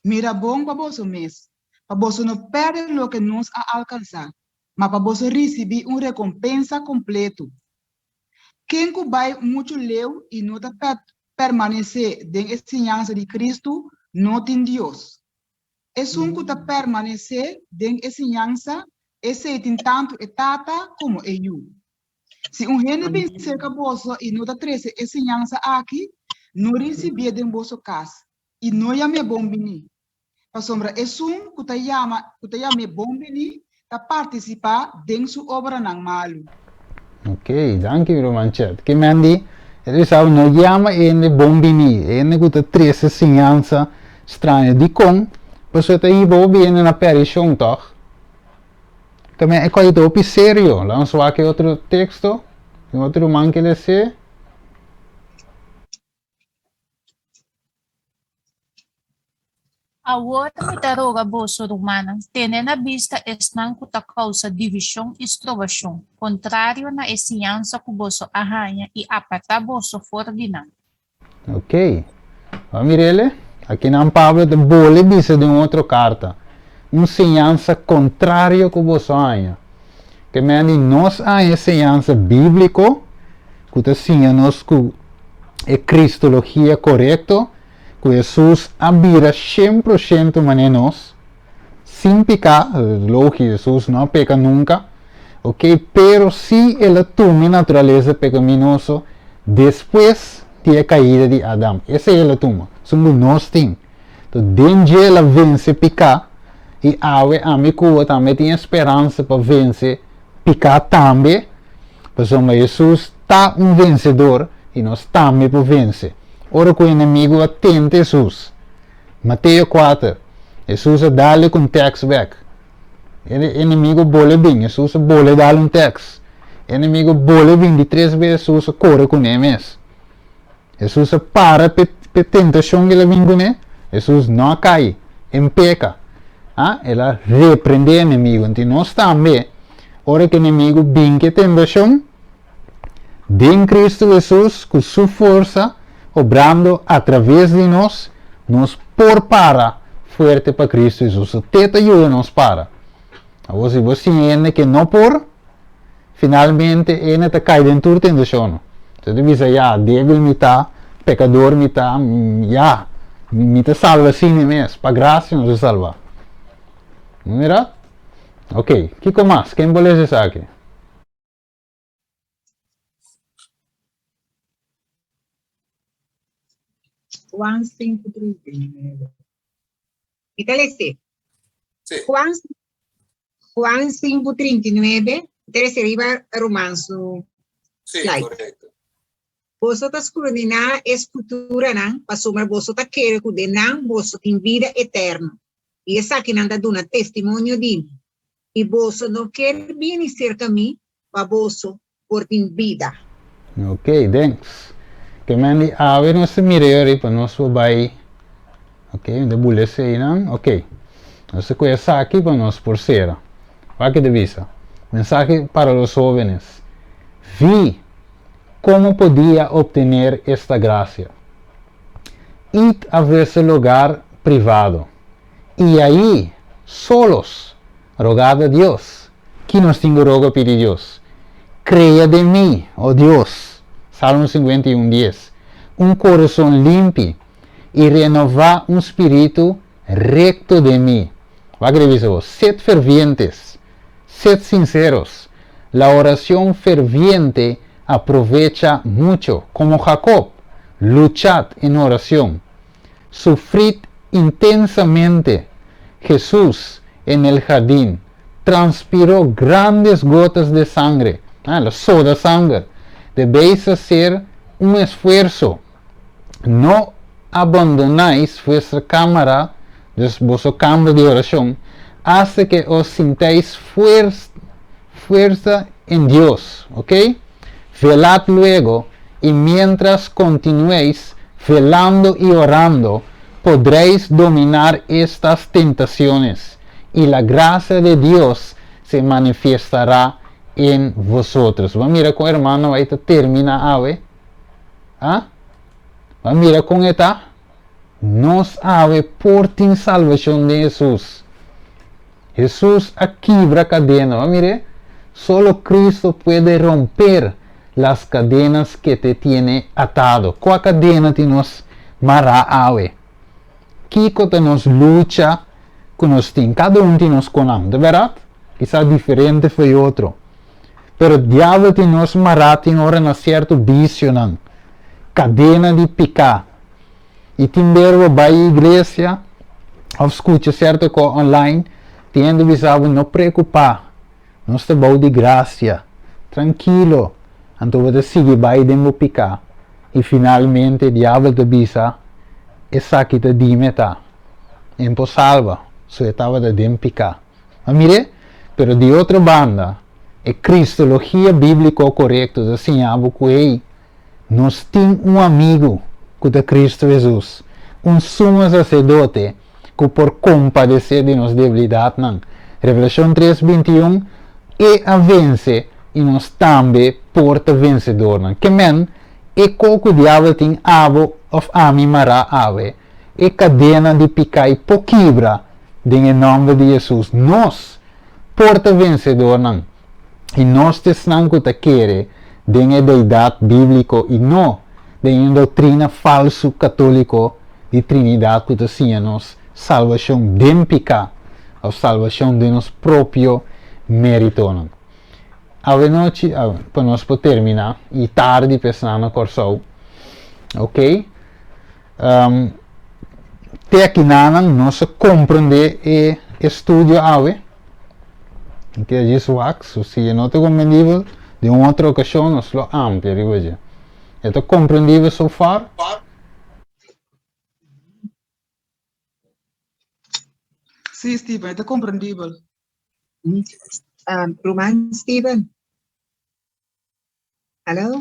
Mira bon pa boso mes, pa boso no pèrdè loke nos a alkansá, ma pa boso risibí un rekompensa kompletu. Ken ku bai muchu leu i no ta permanesé den e siñansa di Kristu no tin Dios. Esun ku ta permanesé den e siñansa, esei tin tantu e Tata komo e Yu. Si un hende bin serka boso i no ta trese e siñansa aki, no risibié den boso kas i no yam'é bon biní, pasobra esun ku ta yama ku ta yam'é bon biní ta partisipá den su obranan malu. Ok, danki ruman Chet. Ke men di, e ta bisa bo no yama e hende bon biní, e hende ku ta trese siñansa straño. Dikon? Pasobra e ta hiba hopi hende na perishon, tòg? Tambe e kos ta hopi serio. Laga nos wak e otro teksto. Tin otro ruman ke les'é? Awor mi ta roga boso, rumannan, tene na bista esnan ku ta kousa divishon i strobashon, kontrario na e siñansa ku boso a haña i apartá boso for di nan. Ok. Bo a mir'el? Akinan Pablo ta bole bisa den un otro karta, Un siñansa kontrario ku boso a haña. Ke men di nos a haña e siñansa bíbliko ku ta siña nos ku e kristologia korekto, ku Hesus a bira shen por shento manera nos, sin piká, logi, Hesus no a peka nunka, ok, pero si el a tuma e naturalesa pekaminoso despues di e kaida di Adam, esei el a tuma, esun ku nos tin. Enton den dje el a vense piká, i awe ami ku bo tambe tin e speransa pa vense piká tambe, pasobra Hesus ta un vensedor i nos tambe por vense. Ora ku enemigu a tenta Hesus, Mateo kuater, Hesus a dal-e ku un tèks bèk. E enemigu bole bin, Hesus a bole dal un tèks. E enemigu bole bin di tres bes, Hesus a kore kuné mes. Hesus a para p'e tentashon ku el a bin kuné, Hesus no a kai en peka. A, el a reprendé e enemigu. Anto nos tambe, ora ku e enemigu bin ku e tentashon, Den Cristo Jesus, cu Su forsa obrando atraves di nos, nos por para fuerte pa Cristo Jesus. So te ta yuda nos para. Awor si bo siña hende ke no por, finalmente hende ta cai den tur tentacion. So ta bisa, ya, debil mi ta, pecador mi ta, ya, mi ta salba asina mes, pa gracia nos ta salba. Mira? Ok, kico mas? Ken por lesa esaki? Juan 5:39. Mi ta lese. Sí. Juan, Juan 5:39, mi ta lese riba Roman su Sí, slide. correcto. Boso ta skrutiná e Skrituranan pasobra boso ta kere ku den nan boso tin bida eterno, i esakinan ta duna testimonio di mi. I boso no kier bini serka mi pa boso por tin bida. Ok, thanks. Ke men di awe nos ta mira yori pa nos por bai, ok, mi ta bula eseinan, ok. Nos ta kohe esaki pa nos por sera. Wak ke ta bisa, Mensahe para los jóvenes, Vi como podia obtener esta gracia. Id a vuestro lugar privado. I ahí, solos, rogad a Dios. Ki nos tin ku roga pidi Dios? Krea den mi, o Dios, Salmo 51, dies, un korason limpi i renová un spiritu rekto den mi. Wak e ta bisa bo, Sed fervientes, sed sinseros, la oracion ferviente aprovecha mucho. Como Jacob, luchad en oracion. Sufrid intensamente, Jesús en el jardín transpiró grandes gotas de sangre, ah, el a soda sanger, Debéis hacer un esfuerzo, no abandonáis vuestra cámara, dus boso kamber di orashon, hasta que os sintáis fuerza en Dios, ok? Velad luego, y mientras continuéis velando y orando, podréis dominar estas tentaciones, y la gracia de Dios se manifiestará en vosotros. Bo a mira con hermano ahí ta termina awe? Ah? Bo a mira con e ta? Nos awe por tin salvacion den Hesus. Hesus a kibra kadena. Bo a mir'é? Solo Cristo puede romper las cadenas que te tiene atado. Kua kadena tin nos mará awe? Kiko ta nos lucha ku nos tin? Kada un tin nos konan, ta bèrdat? Kisas diferente for e otro. Pero diabel tin nos mará tin ora na sierto bisionan, kadena di piká. I tin ber bo bai iglesia of skucha sierto ko online, tin hende bisa bo no preokupá, nos ta bou di grasia, trankilo, anto bo ta sigui bai den bo piká i finalmente diabel ta bisa esaki ta dime ta, e por salba, so e tabata den piká. A mir'é? Pero di otro banda, e kristologia bíbliko korekto ta siña bo ku ei Nos tin un amigu ku ta Kristu Hesus, un sumo saserdote ku por kompadesé di nos debilidatnan. Revelashon tres, 21, E a vense i nos tambe por ta vensedornan. Ke men, e ko ku diabel tin abo òf ami mará awe, e kadena di piká i por kibra den e nòmber di Hesus. Nos por ta vensedornan i nos ta esnan ku ta kere den e deidat bíbliko i no den e doktrina falsu katóliko di Trinidat ku ta siña nos salbashon den piká òf salbashon den nos propio méritonan. Awe nochi, pa nos por terminá, i tardi pa esnan na Kòrsou, ok, te akinanan nos a komprendé e estudio awe. Ke a djis wak, so si e no ta komprendibel, den un otro okashon nos lo amplia riba dje. E ta komprendibel so far? Sí, Steven, e ta komprendibel. Ruman Steven? Hallo?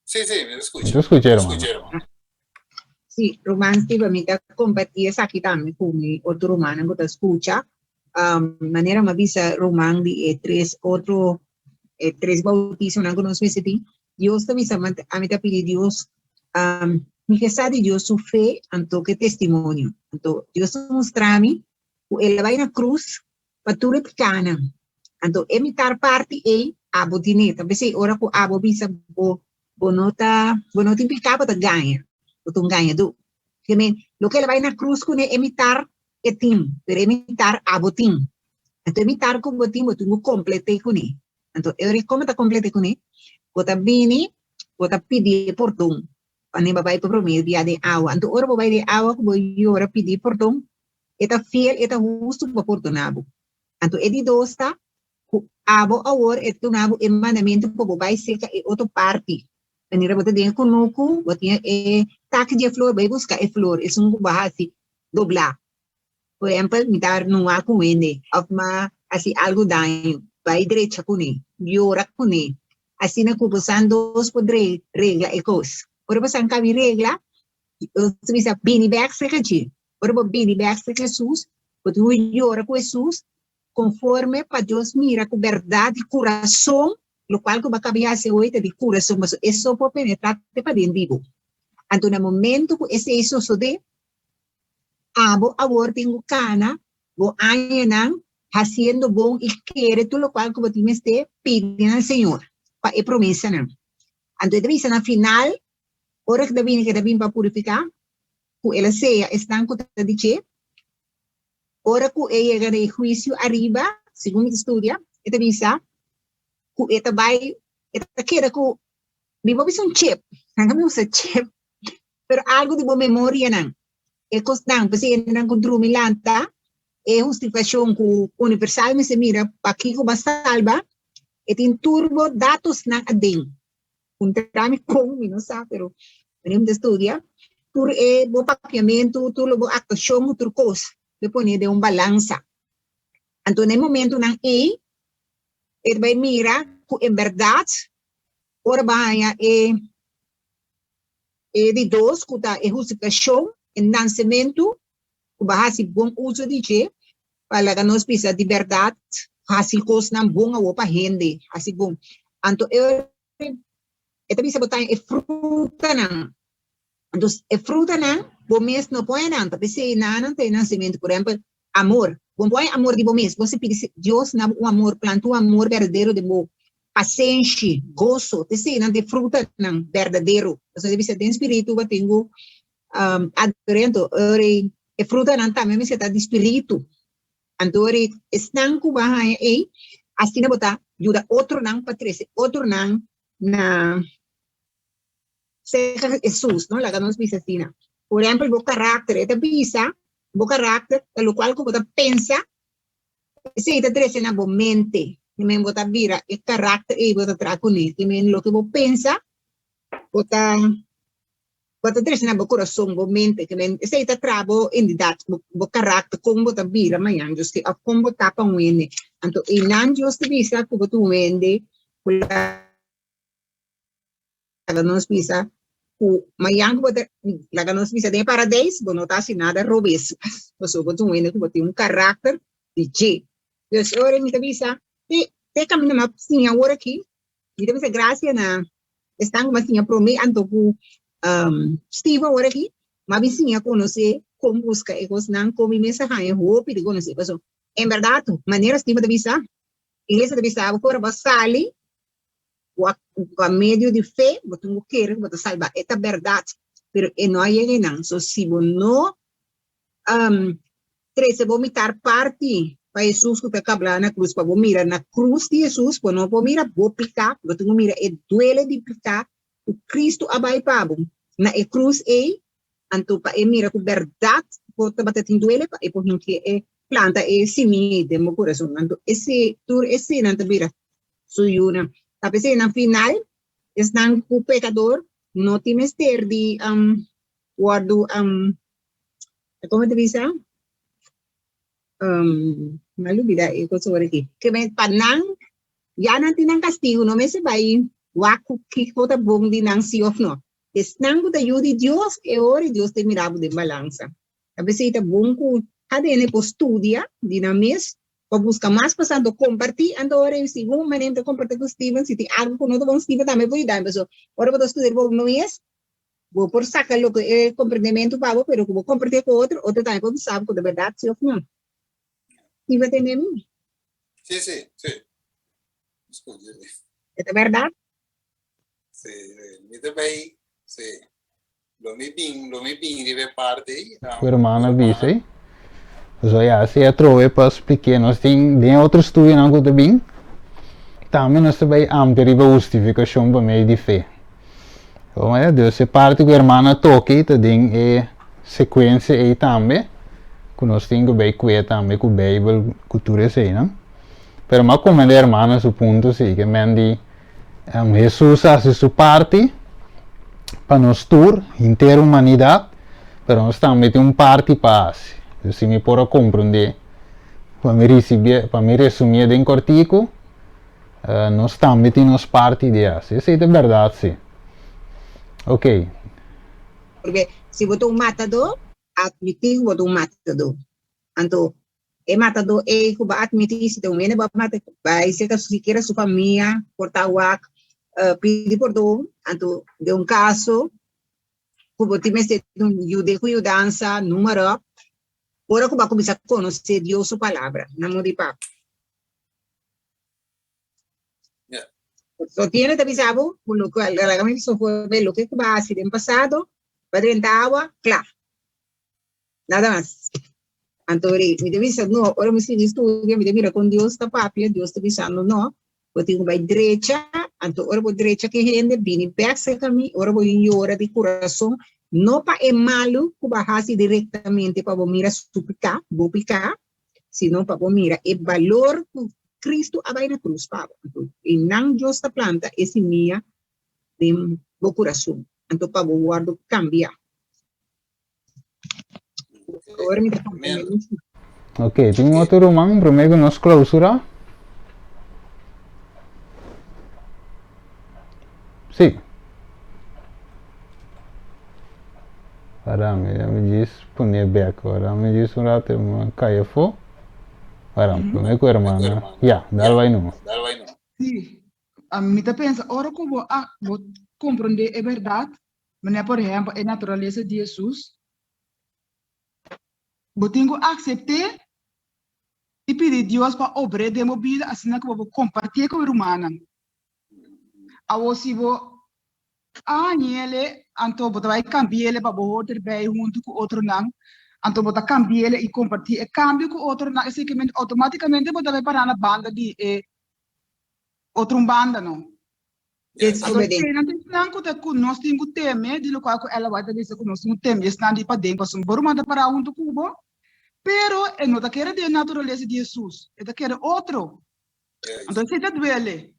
Sí, sí, mi ta skucha. Mi ta skucha, hermano. Sí, ruman Steven, mi ta kompartí esaki tambe ku mi otro rumannan ku ta skucha. Manera mi a bisa ruman di e tres otro, e tres bautisonan ku nos mester tin, Dios ta bisa, ami ta pidi Dios, mi ke sa di Dios su fe anto ke testimonio. Anto Dios ta mustra mi ku el a bai na krus pa tur e pikanan. Anto e mitar parti ei abo tine. Ta p'esei ora ku abo bisa bo bo no ta bo no tin piká bo ta gaña, bo ta un gañadó. Ke men loke el a bai na krus kuné e mitar e tin, pero e mitar abo tin. Anto e mitar ku bo tin bo tin ku komplet'é kuné. Anto e ora komo ta komplet'é kuné? Bo ta bini bo ta pidi e pordon pa ne bo bai pa promé bia den awa. Anto ora bo bai den awa ku bo yora pidi pordon E ta fiel, e ta hustu pa pordoná bo. Anto e di dos ta ku abo awor e ta duna bo e mandamentu pa bo bai serka e otro parti. Manera bo ta den e kunuku, bo tin e taki di e flor, bai buska e flor, esun ku bo a hasi doblá. Por ehèmpel, mi ta nuá ku hende òf mi a hasi algu daño, bai drecha kuné, yora kuné. Asina ku bosan dos por regla e kos. Ora bosan kabi regla, Dios ta bisa, Bini bèk serka dje. Ora bo bini bèk serka Hesus, bo tin ku yora ku Hesus konforme pa Dios mira ku bèrdat di kurason, lokual ku bo a kaba di hasi awor ta di kurason, pasobra e so por penetrá te paden di bo. Anto na momentu ku esei sosodé, abo awor tin ku kana bo añanan hasiendo bon i kere tur lokual ku bo tin mester pidi na Señor pa e promesanan. Anto e ta bisa na final, ora ku ta bini ku e ta bini pa purifiká, ku el a seya esnan ku ta di dje, ora ku e yega na e huisio ariba, segun mi ta studia, e ta bisa ku e ta bai, e ta keda ku, mi por bisa un chip, nan ka mi usa chip, pero algu di bo memorianan, e kosnan, p'esei hendenan ku drumi lanta, e hustifikashon ku universal mester mira pakiko bo a salba, e tin tur bo datosnan aden. Puntra mi kon, mi no sa, pero wanneer mi ta studia, tur e bo papiamentu, tur lo bo aktuashon ku tur kos, bo pone den un balansa. Anto na e momentunan ei, e ta bai mira ku en bèrdat ora bo haña e e di dos ku ta e hustifikashon, e nansementu, ku bo a hasi bon uso di dje, pa laga nos bisa di bèrdat hasi kosnan bon awor pa hende hasi bon. Anto e e ta bisa bo taña e frutanan. Anto e frutanan bo mes no por haña nan, ta p'esei nan ta e nasimentu. Por ehèmpel, amor. Bo no por haña amor di bo mes. Bo si pidi Dios na bo un amor, planta un amor berdadero den bo. Pasenshi, goso, ta esei nan ta e frutanan berdadero. Pasobra e ta bisa den spiritu bo tin ku ador'é. Anto ora e frutanan tambe mester ta di spiritu. Anto ora esnan ku bo a haña ei, asina bo ta yuda otronan pa trese otronan na serka Hesus, no? Laga nos bisa asina. Por ehèmpel, bo karakter, e ta bisa bo karakter ta lokual ku bo ta pensa, esei ta trese na bo mente. Ki men bo ta bira e karakter ei bo ta traha kuné. Ki men loke bo pensa, bo ta Bo ta trese na bo kurason, bo mente, ke men esei ta traha bo identidat, bo karakter, kon bo ta bira mañan Dios ke òf kon bo ta pa un hende. Anto einan Dios ta bisa ku bo ta un hende ku laga nos bisa. Ku mañan ku bo ta laga nos bisa den e paradeis bo no ta hasi nada robes pasobra bo ta un hende ku bo tin un karakter di dje. Dus ora mi ta bisa te te kaminda mi a siña awor aki mi ta bisa grasia na esnan ku mi a siña promé anto ku Steven awor aki mi a bin siña konosé kon buska e kosnan kon mi mes a haña hopi di konosé pasobra en bèrdat manera Steven ta bisa iglesia ta bisa bo ora bo a sali Bo a pa medio di fe bo tin ku kere ku bo ta salba. E ta bèrdat, pero e no a yega einan. So si bo no trese bo mitar parti pa Hesus ku ta kablá na krus, pa bo mira na krus di Hesus, bo no por mira bo piká, bo tin ku mira e duele di piká ku Kristu a bai pa bo na e krus ei, anto pa e mira ku bèrdat bo tabata tin duele pa e por hinkia e planta e simia ei den bo kurason. Anto esei tur eseinan ta bira su yunan. Ta p'esei na final esnan ku pekador no tin mester di wòrdu komo ta bisa? Mi a lubida e kos ora aki. Ke men pa nan ya nan tin nan kastigu no mester bai wak ku kiko ta bon di nan si òf no. Esnan ku ta yu di Dios e ora Dios ta mira bo den balansa. Ta p'esei ta bon ku kada hende por studia di nan mes pa buska mas pasando kompartí anto ora e segun manera mi ta kompartí ku Steven si tin algu ku no ta bon Steven tambe por yuda mi pasobra ora bo ta studia riba bo mes bo por saka loke e komprendementu pa bo pero ku bo kompartí ku otro otro tambe por bisa bo ku ta bèrdat si òf no. Steven tende mi? Sí sí sí. E ta bèrdat? Sí mi ta bay sí. Lo mi bin, lo mi bin riba e parti ei. Ku hermano a bisa ei. So ya, si atrobe pa splik'é nos tin den otro studionan ku ta bin, tambe nos ta bai amplia riba hustifikashon pa medio di fe. So ya, dus e parti ku hermano a toka ei ta den e sekuensia ei tambe, ku nos tin ku bai kue tambe ku Beibel ku tur eseinan. Pero mi a komendá hermano su punto si, ke men di Hesus a hasi su parti pa nos tur, henter humanidat, pero nos tambe tin un parti pa hasi. Dus si mi por a komprondé, pa mi risibí, pa mi resumié den kòrtiku, nos tambe tin nos parti di hasi. Esei ta bèrdat si. Oke. Porque si bo ta un matadó, admití ku bo ta un matadó. Anto E matadó ei ku bo a atmití si ta un hende bo a mata bai serka sikiera su famia por ta wak pidi pordon anto den un kaso ku bo tin mester di un yude ku yudansa numero ora ku bo a kuminsá konosé Dios su palabra na modo di papia. So tiene ta bisa bo ku loke laga mi bisa loke ku bo a hasi den pasado bo a drenta awa kla. Nada mas. Anto ri, mi ta bisa no, ora mi sigui studia, mi ta mira kon Dios ta papia, Dios ta bisando no, bo tin ku bai drecha, anto ora bo drecha ku e hende, bini bèk serka mi, ora bo yora di kurason, no pa e malu ku bo a hasi direktamente pa bo mira su piká, bo piká, sino pa bo mira e balor ku Kristu a bai na krus pa bo. Anto einan Dios ta planta e simia den bo kurason, anto pa bo wòrdu kambiá. Ok, tin otro ruman prome ku nos clausura? Sí. Para mi, mi djis pone bek. Ora mi djis un rato mi kai afó. Para, prome ku hermana. Ya, dal bai numa. Sí, mi ta pensa ora ku bo a bo komprondé e bèrdat, Manera por ehèmpel e naturalesa di Hesus, bo tin ku aksept'é i pidi Dios pa obr'é den bo bida asina ku bo por kompartié ku bo rumannan. Awor si bo a hañ'é anto bo ta bai kambi'é pa bo hoor erbij huntu ku otronan, anto bo ta kambi'é i kompartí e kambio ku otronan, esei ke men outomátikamente bo ta bai pará na banda di e otro un banda no. Desobedente. Anto esnan ku ta ku nos tin ku teme, di lokual ku Ellen White ta bisa ku nos tin ku teme esnan di paden, pasobra bo ruman ta pará huntu ku bo, pero e no ta kere den e naturalesa di Hesus, e ta kere otro. Anto esei ta duele.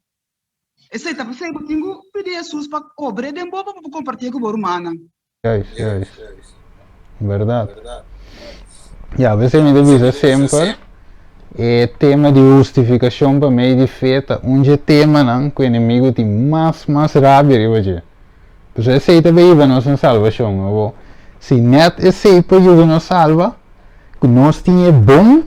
Esei ta p'esei bo tin ku pidi Hesus pa obr'é den bo pa bo por kompartié ku bo rumannan. Juist, juist. Berdad. Ya, p'esei mi ta bisa semper, e tema di hustifikashon pa medio di fe ta un dje temanan ku enemigu tin mas mas rabia riba dje. Pasobra esei ta bay yuda nos na salbashon. Awor, si nèt esei por yuda nos salba, ku nos tin e bon,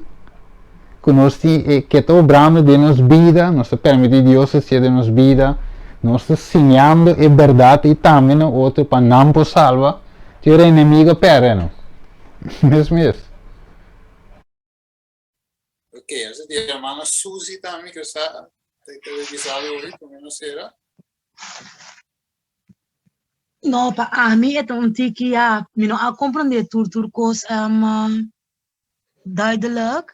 ku nos tin e ke ta obrando den nos bida, nos ta permití Dios hasié den nos bida, nos ta siñando e bèrdat ei tambe na otro pa nan por salba, te ora e enemigo a pèrdè no. Mes mes. Ok, nos ta tin hermana Susie tambe ke sa ta bisa algo hopi, prome nos sera. No, pa ami e ta un tiki ya, mi no a komprondé tur tur kos duidelijk,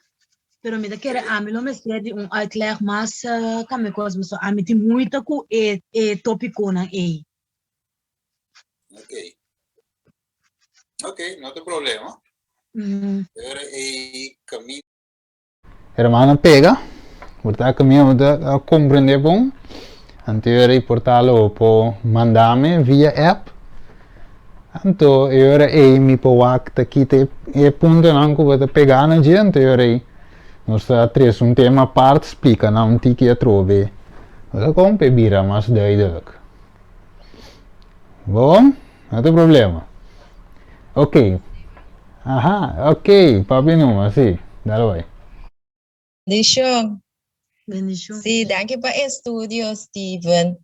pero mi ta kere ami lo mester di un uitleg mas kambia kos, pasobra ami tin moeite ku e e topikonan ei. Ok. Ok, no ta problema. Pero e kaminda. Hermano pega, por ta kaminda bo ta comprende bon, anto e ora ei por ta lo por mandame via app, anto e ora ei mi por wak ta kita e puntonan ku bo ta pega na dje, anto e ora ei nos ta trese un tema apart splika nan un tiki atrobe, bo ta kon p'e bira mas duidelijk. Bon, no ta problema. Ok. Aha, ok, papi numa, si. Dale bai. Bendishon. Bendishon. Sí, danki pa e estudio, Steven.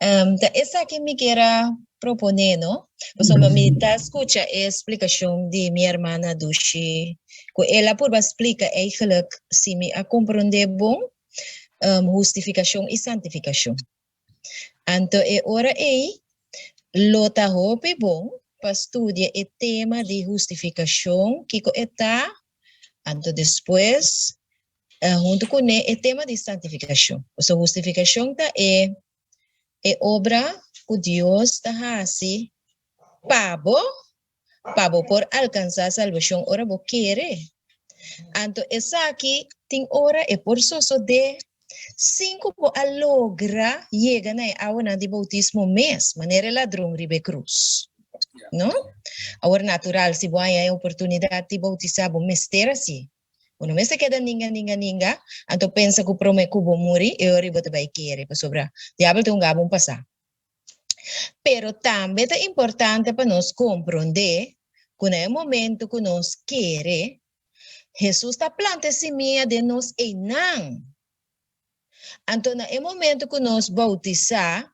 Um, ta esaki mi kier a proponé, no? Pasobra mi ta skucha e splikashon di mi hermana Dushi, ku el a purba splika eigenlijk, si mi a komprondé bon, um, hustifikashon i santifikashon. Anto e ora ei lo ta hopi bon pa studia e tema di hustifikashon, kiko e ta, anto despues huntu kuné e tema di santifikashon. Pasobra hustifikashon ta e e obra ku Dios ta hasi pa bo, pa bo por alkansá salbashon ora bo kere. Anto esaki tin ora e por sosodé sin ku bo a logra yega na e awanan di boutismo mes, manera e ladron riba e krus. No? Awor, natural, si bo haña e oportunidat di boutisá, bo mester hasi. Bo no mester keda ninga, ninga, ninga, anto pensa ku promé ku bo muri, e ora ei bo ta bai kere, pasobra diabel ta hunga bo un pasá. Pero tambe ta importante pa nos komprondé ku na e momento ku nos kere, Hesus ta planta e simia den nos einan. Anto na e momento ku nos boutisá,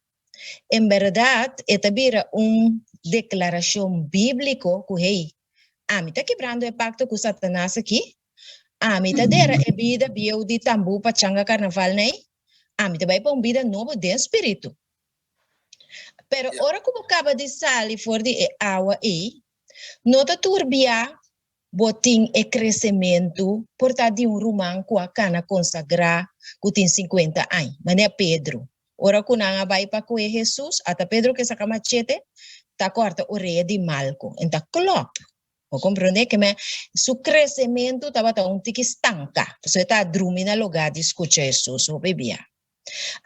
en bèrdat e ta bira un deklarashon bíbliko ku, Hey, ami ta kibrando e pakto ku Satanas aki, ami ta dera e bida bieu di tambú pachanga karnaval nei, ami ta bai pa un bida nobo den spiritu. Pero ora ku bo kaba di sali for di e awa ei, no ta tur bia bo tin e kresementu por ta di un ruman ku a kana konsagrá ku tin sinkuenta aña, manera Pedro. Ora ku nan a bai pa kohe Hesus, ata Pedro ke saka machete ta kòrta orea di Malko, en ta klòp. Bo komprondé ke men su kresementu tabata un tiki stanká, pasobra e ta drumi na lugá di skucha Hesus hopi bia.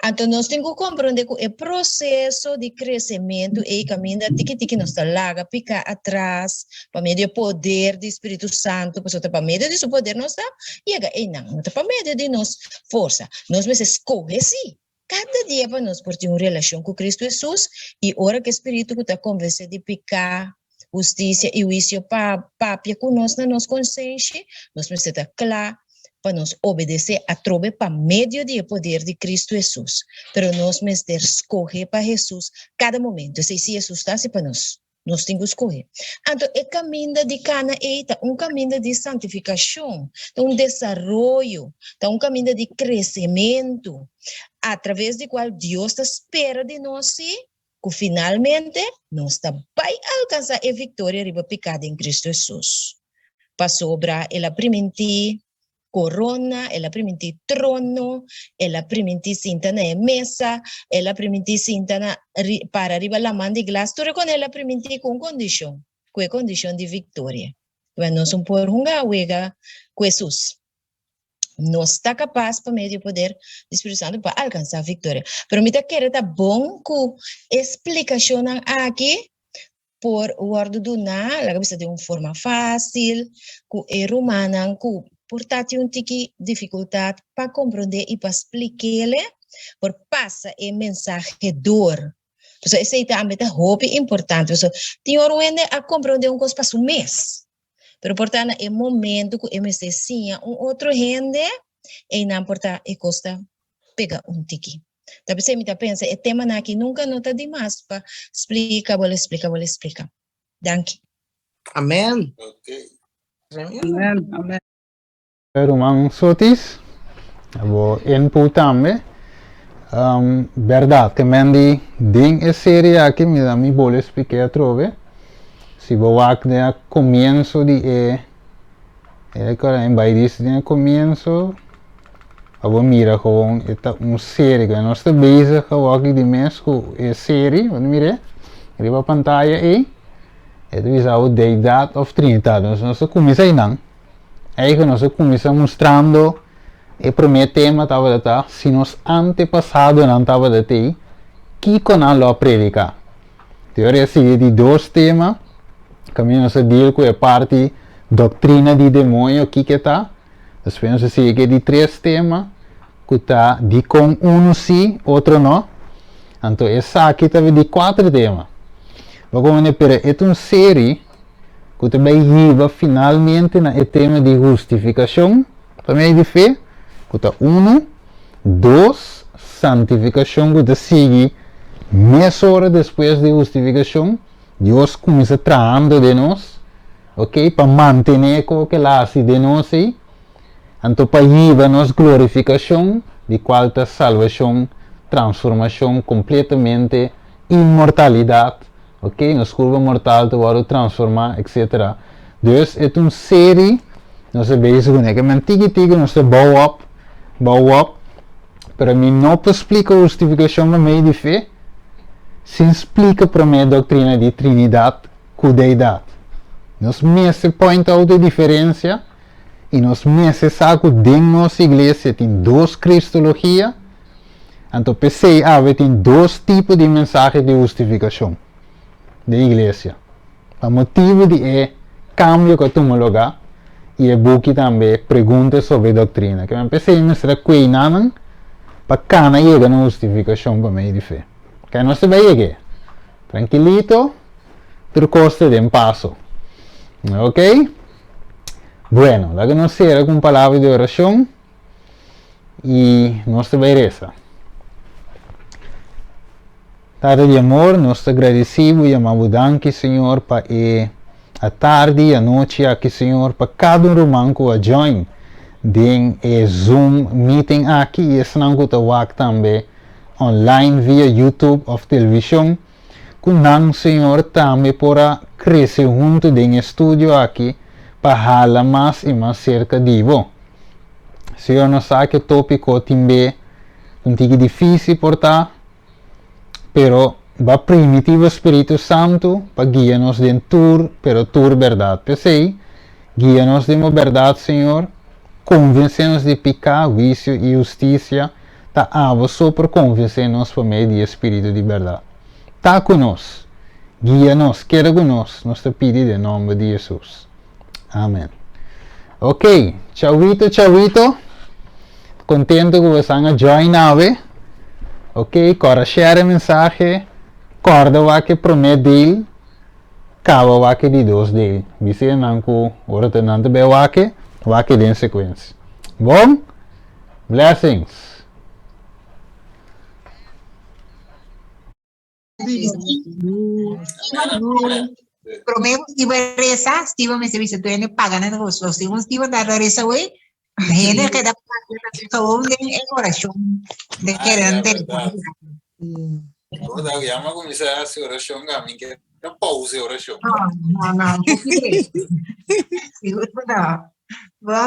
Anto nos tin ku komprondé ku e proseso di kresementu ei kaminda tiki tiki nos ta laga piká atras pa medio di e poder di Spiritu Santu, pasobra ta pa medio di su poder nos ta yega einan, no ta pa medio di nos forsa. Nos mester skohe sí kada dia pa nos por tin un relashon ku Kristu Hesus i ora ku e Spiritu ku ta konvensé di piká, hustisia i huisio pa papia ku nos na nos konsenshi, nos mester ta kla pa nos obedesé atrobe pa medio di e poder di Kristu Hesus. Pero nos mester skohe pa Hesus kada momento. Esei si Hesus ta hasi pa nos. Nos tin ku skohe. Anto e kaminda di kana ei ta un kaminda di santifikashon, ta un desaroyo, ta un kaminda di kresementu, atraves di kual Dios ta spera di nos si ku finalmente nos ta bai alkansá e viktoria riba piká den Kristu Hesus. Pasobra el a primintí korona, el a primintí trono, el a primintí sinta na e mesa, el a primintí sinta na para riba laman di glas, tur e kos el a primintí ku un kondishon, ku e kondishon di viktoria. Wèn, nos un por hunga wega ku Hesus. Nos ta kapas pa medio di poder di Spiritu Santu pa alkansá viktoria. Pero mi ta kere ta bon ku e splikashonnan aki por wòrdu duná, laga bisa den un forma fásil, ku e rumannan ku por ta tin un tiki difikultat pa komprondé i pa splik'é, por pasa e mensahe dor. Pasobra esei tambe ta hopi importante. Pasobra tin ora un hende a komprondé un kos pa su mes, pero por ta na e momento ku e mester siña un otro hende, einan por ta e kos ta pega un tiki. Ta p'esei mi ta pensa e temanan aki nunka no ta dimas pa splika, bolbe splika, bolbe splika. Danki. Amen. Amen, amen. Ruman Sotis, bo input tambe. Um, berdad, ke men di den e serie aki mi da mi bole spliké atrobe. Si bo wak den a comienzo di e e kora en bai dis den e comienzo, abo mira gewoon e ta un serie. Ke nos ta bezig awor di mes ku e serie, bo ta mir'é riba pantaya ei. E ta bisa abo Deidad of Trinidad. Nos nos ta kuminsá einan. Eigen nos a kuminsá mustrando e promé tema tabata ta si nos antepasadonan tabata tei, kiko nan lo a prediká? Te ora e sigui di dos tema, kaminda nos a deal ku e parti doktrina di demoño, kiko e ta. Despues nos a sigui ku e di tres tema, ku ta dikon unu sí, otro no. Anto esaki ta di kuater tema. Bo komo pero e ta un seri ku ta bai hiba finalmente na e tema di hustifikashon pa medio di fe, ku ta unu, dos, santifikashon ku ta sigui mesora despues di hustifikashon, Dios kuminsá trahando den nos, ok, pa mantené ku ke el a hasi den nos ei, anto pa hiba nos glorifikashon, di kual ta salbashon, transformashon kompletamente, inmortalidat, Ok, nos kurpa mortal ta wòrdu transformá, etcetera. Dus e ta un seri nos ta bezig kuné. Ke men tiki tiki nos ta bou op, bou op, pero mi no por splika hustifikashon pa medio di fe sin splika promé doktrina di Trinidat ku Deidat. Nos mester point out e diferensia i nos mester sa ku den nos iglesia tin dos kristologia. Anto p'esei awe tin dos tipo di mensahe di hustifikashon den iglesia, pa motibu di e kambio ku a tuma lugá i e buki tambe Preguntas sobre Doctrina. Kimen p'esei mester a kuei nanan pa kana yega na hustifikashon pa medio di fe. Kei nos ta bai yeg'é. Trankilito, tur kos ta den paso. Ok? Bueno, laga nos sera ku un palabra di orashon. I nos ta bai resa. Tata di amor, nos ta gradisí bo i yama bo danki, Señor, pa e atardi i anochi aki, Señor, pa kada un ruman ku a join den e Zoom meeting aki i esnan ku ta wak tambe online via YouTube òf televishon, ku nan, Señor, tambe por a krese huntu den e studio aki pa hala mas i mas serka di bo. Señor nos sa ke tópiko tin be un tiki difísil por ta, pero ba primiti bo Spiritu Santu pa guia nos den tur, pero tur bèrdat. P'esei, guia nos den bo bèrdat, Señor, konvensé nos di piká, huisio i hustisia, ta abo so por konvensé nos pa medio di e Spiritu di bèrdat. Ta ku nos, guia nos, keda ku nos, nos ta pidi den nòmber di Hesus. Amen. Ok, chawito chawito. Contento ku bosan a join awe. Ok, kòrda share e mensahe. Kòrda wak e promé deel, kaba wak e di dos deel. Bisa nan ku ora ta nan ta bai wak e, wak e den sekuensia. Bon? Blessings. Promé ku Steven resa, Steven mester bisa tur hende paga nan negoshi. Segun Steven ta resa awey, hende keda paga gewoon den e orashon den Ah, kere ya, nan verdad. telefon. Bo ta yama kuminsá hasi orashon ka mi ke ta pausa e orashon. No, no, no, un poquito. Sigur ku no. Bo?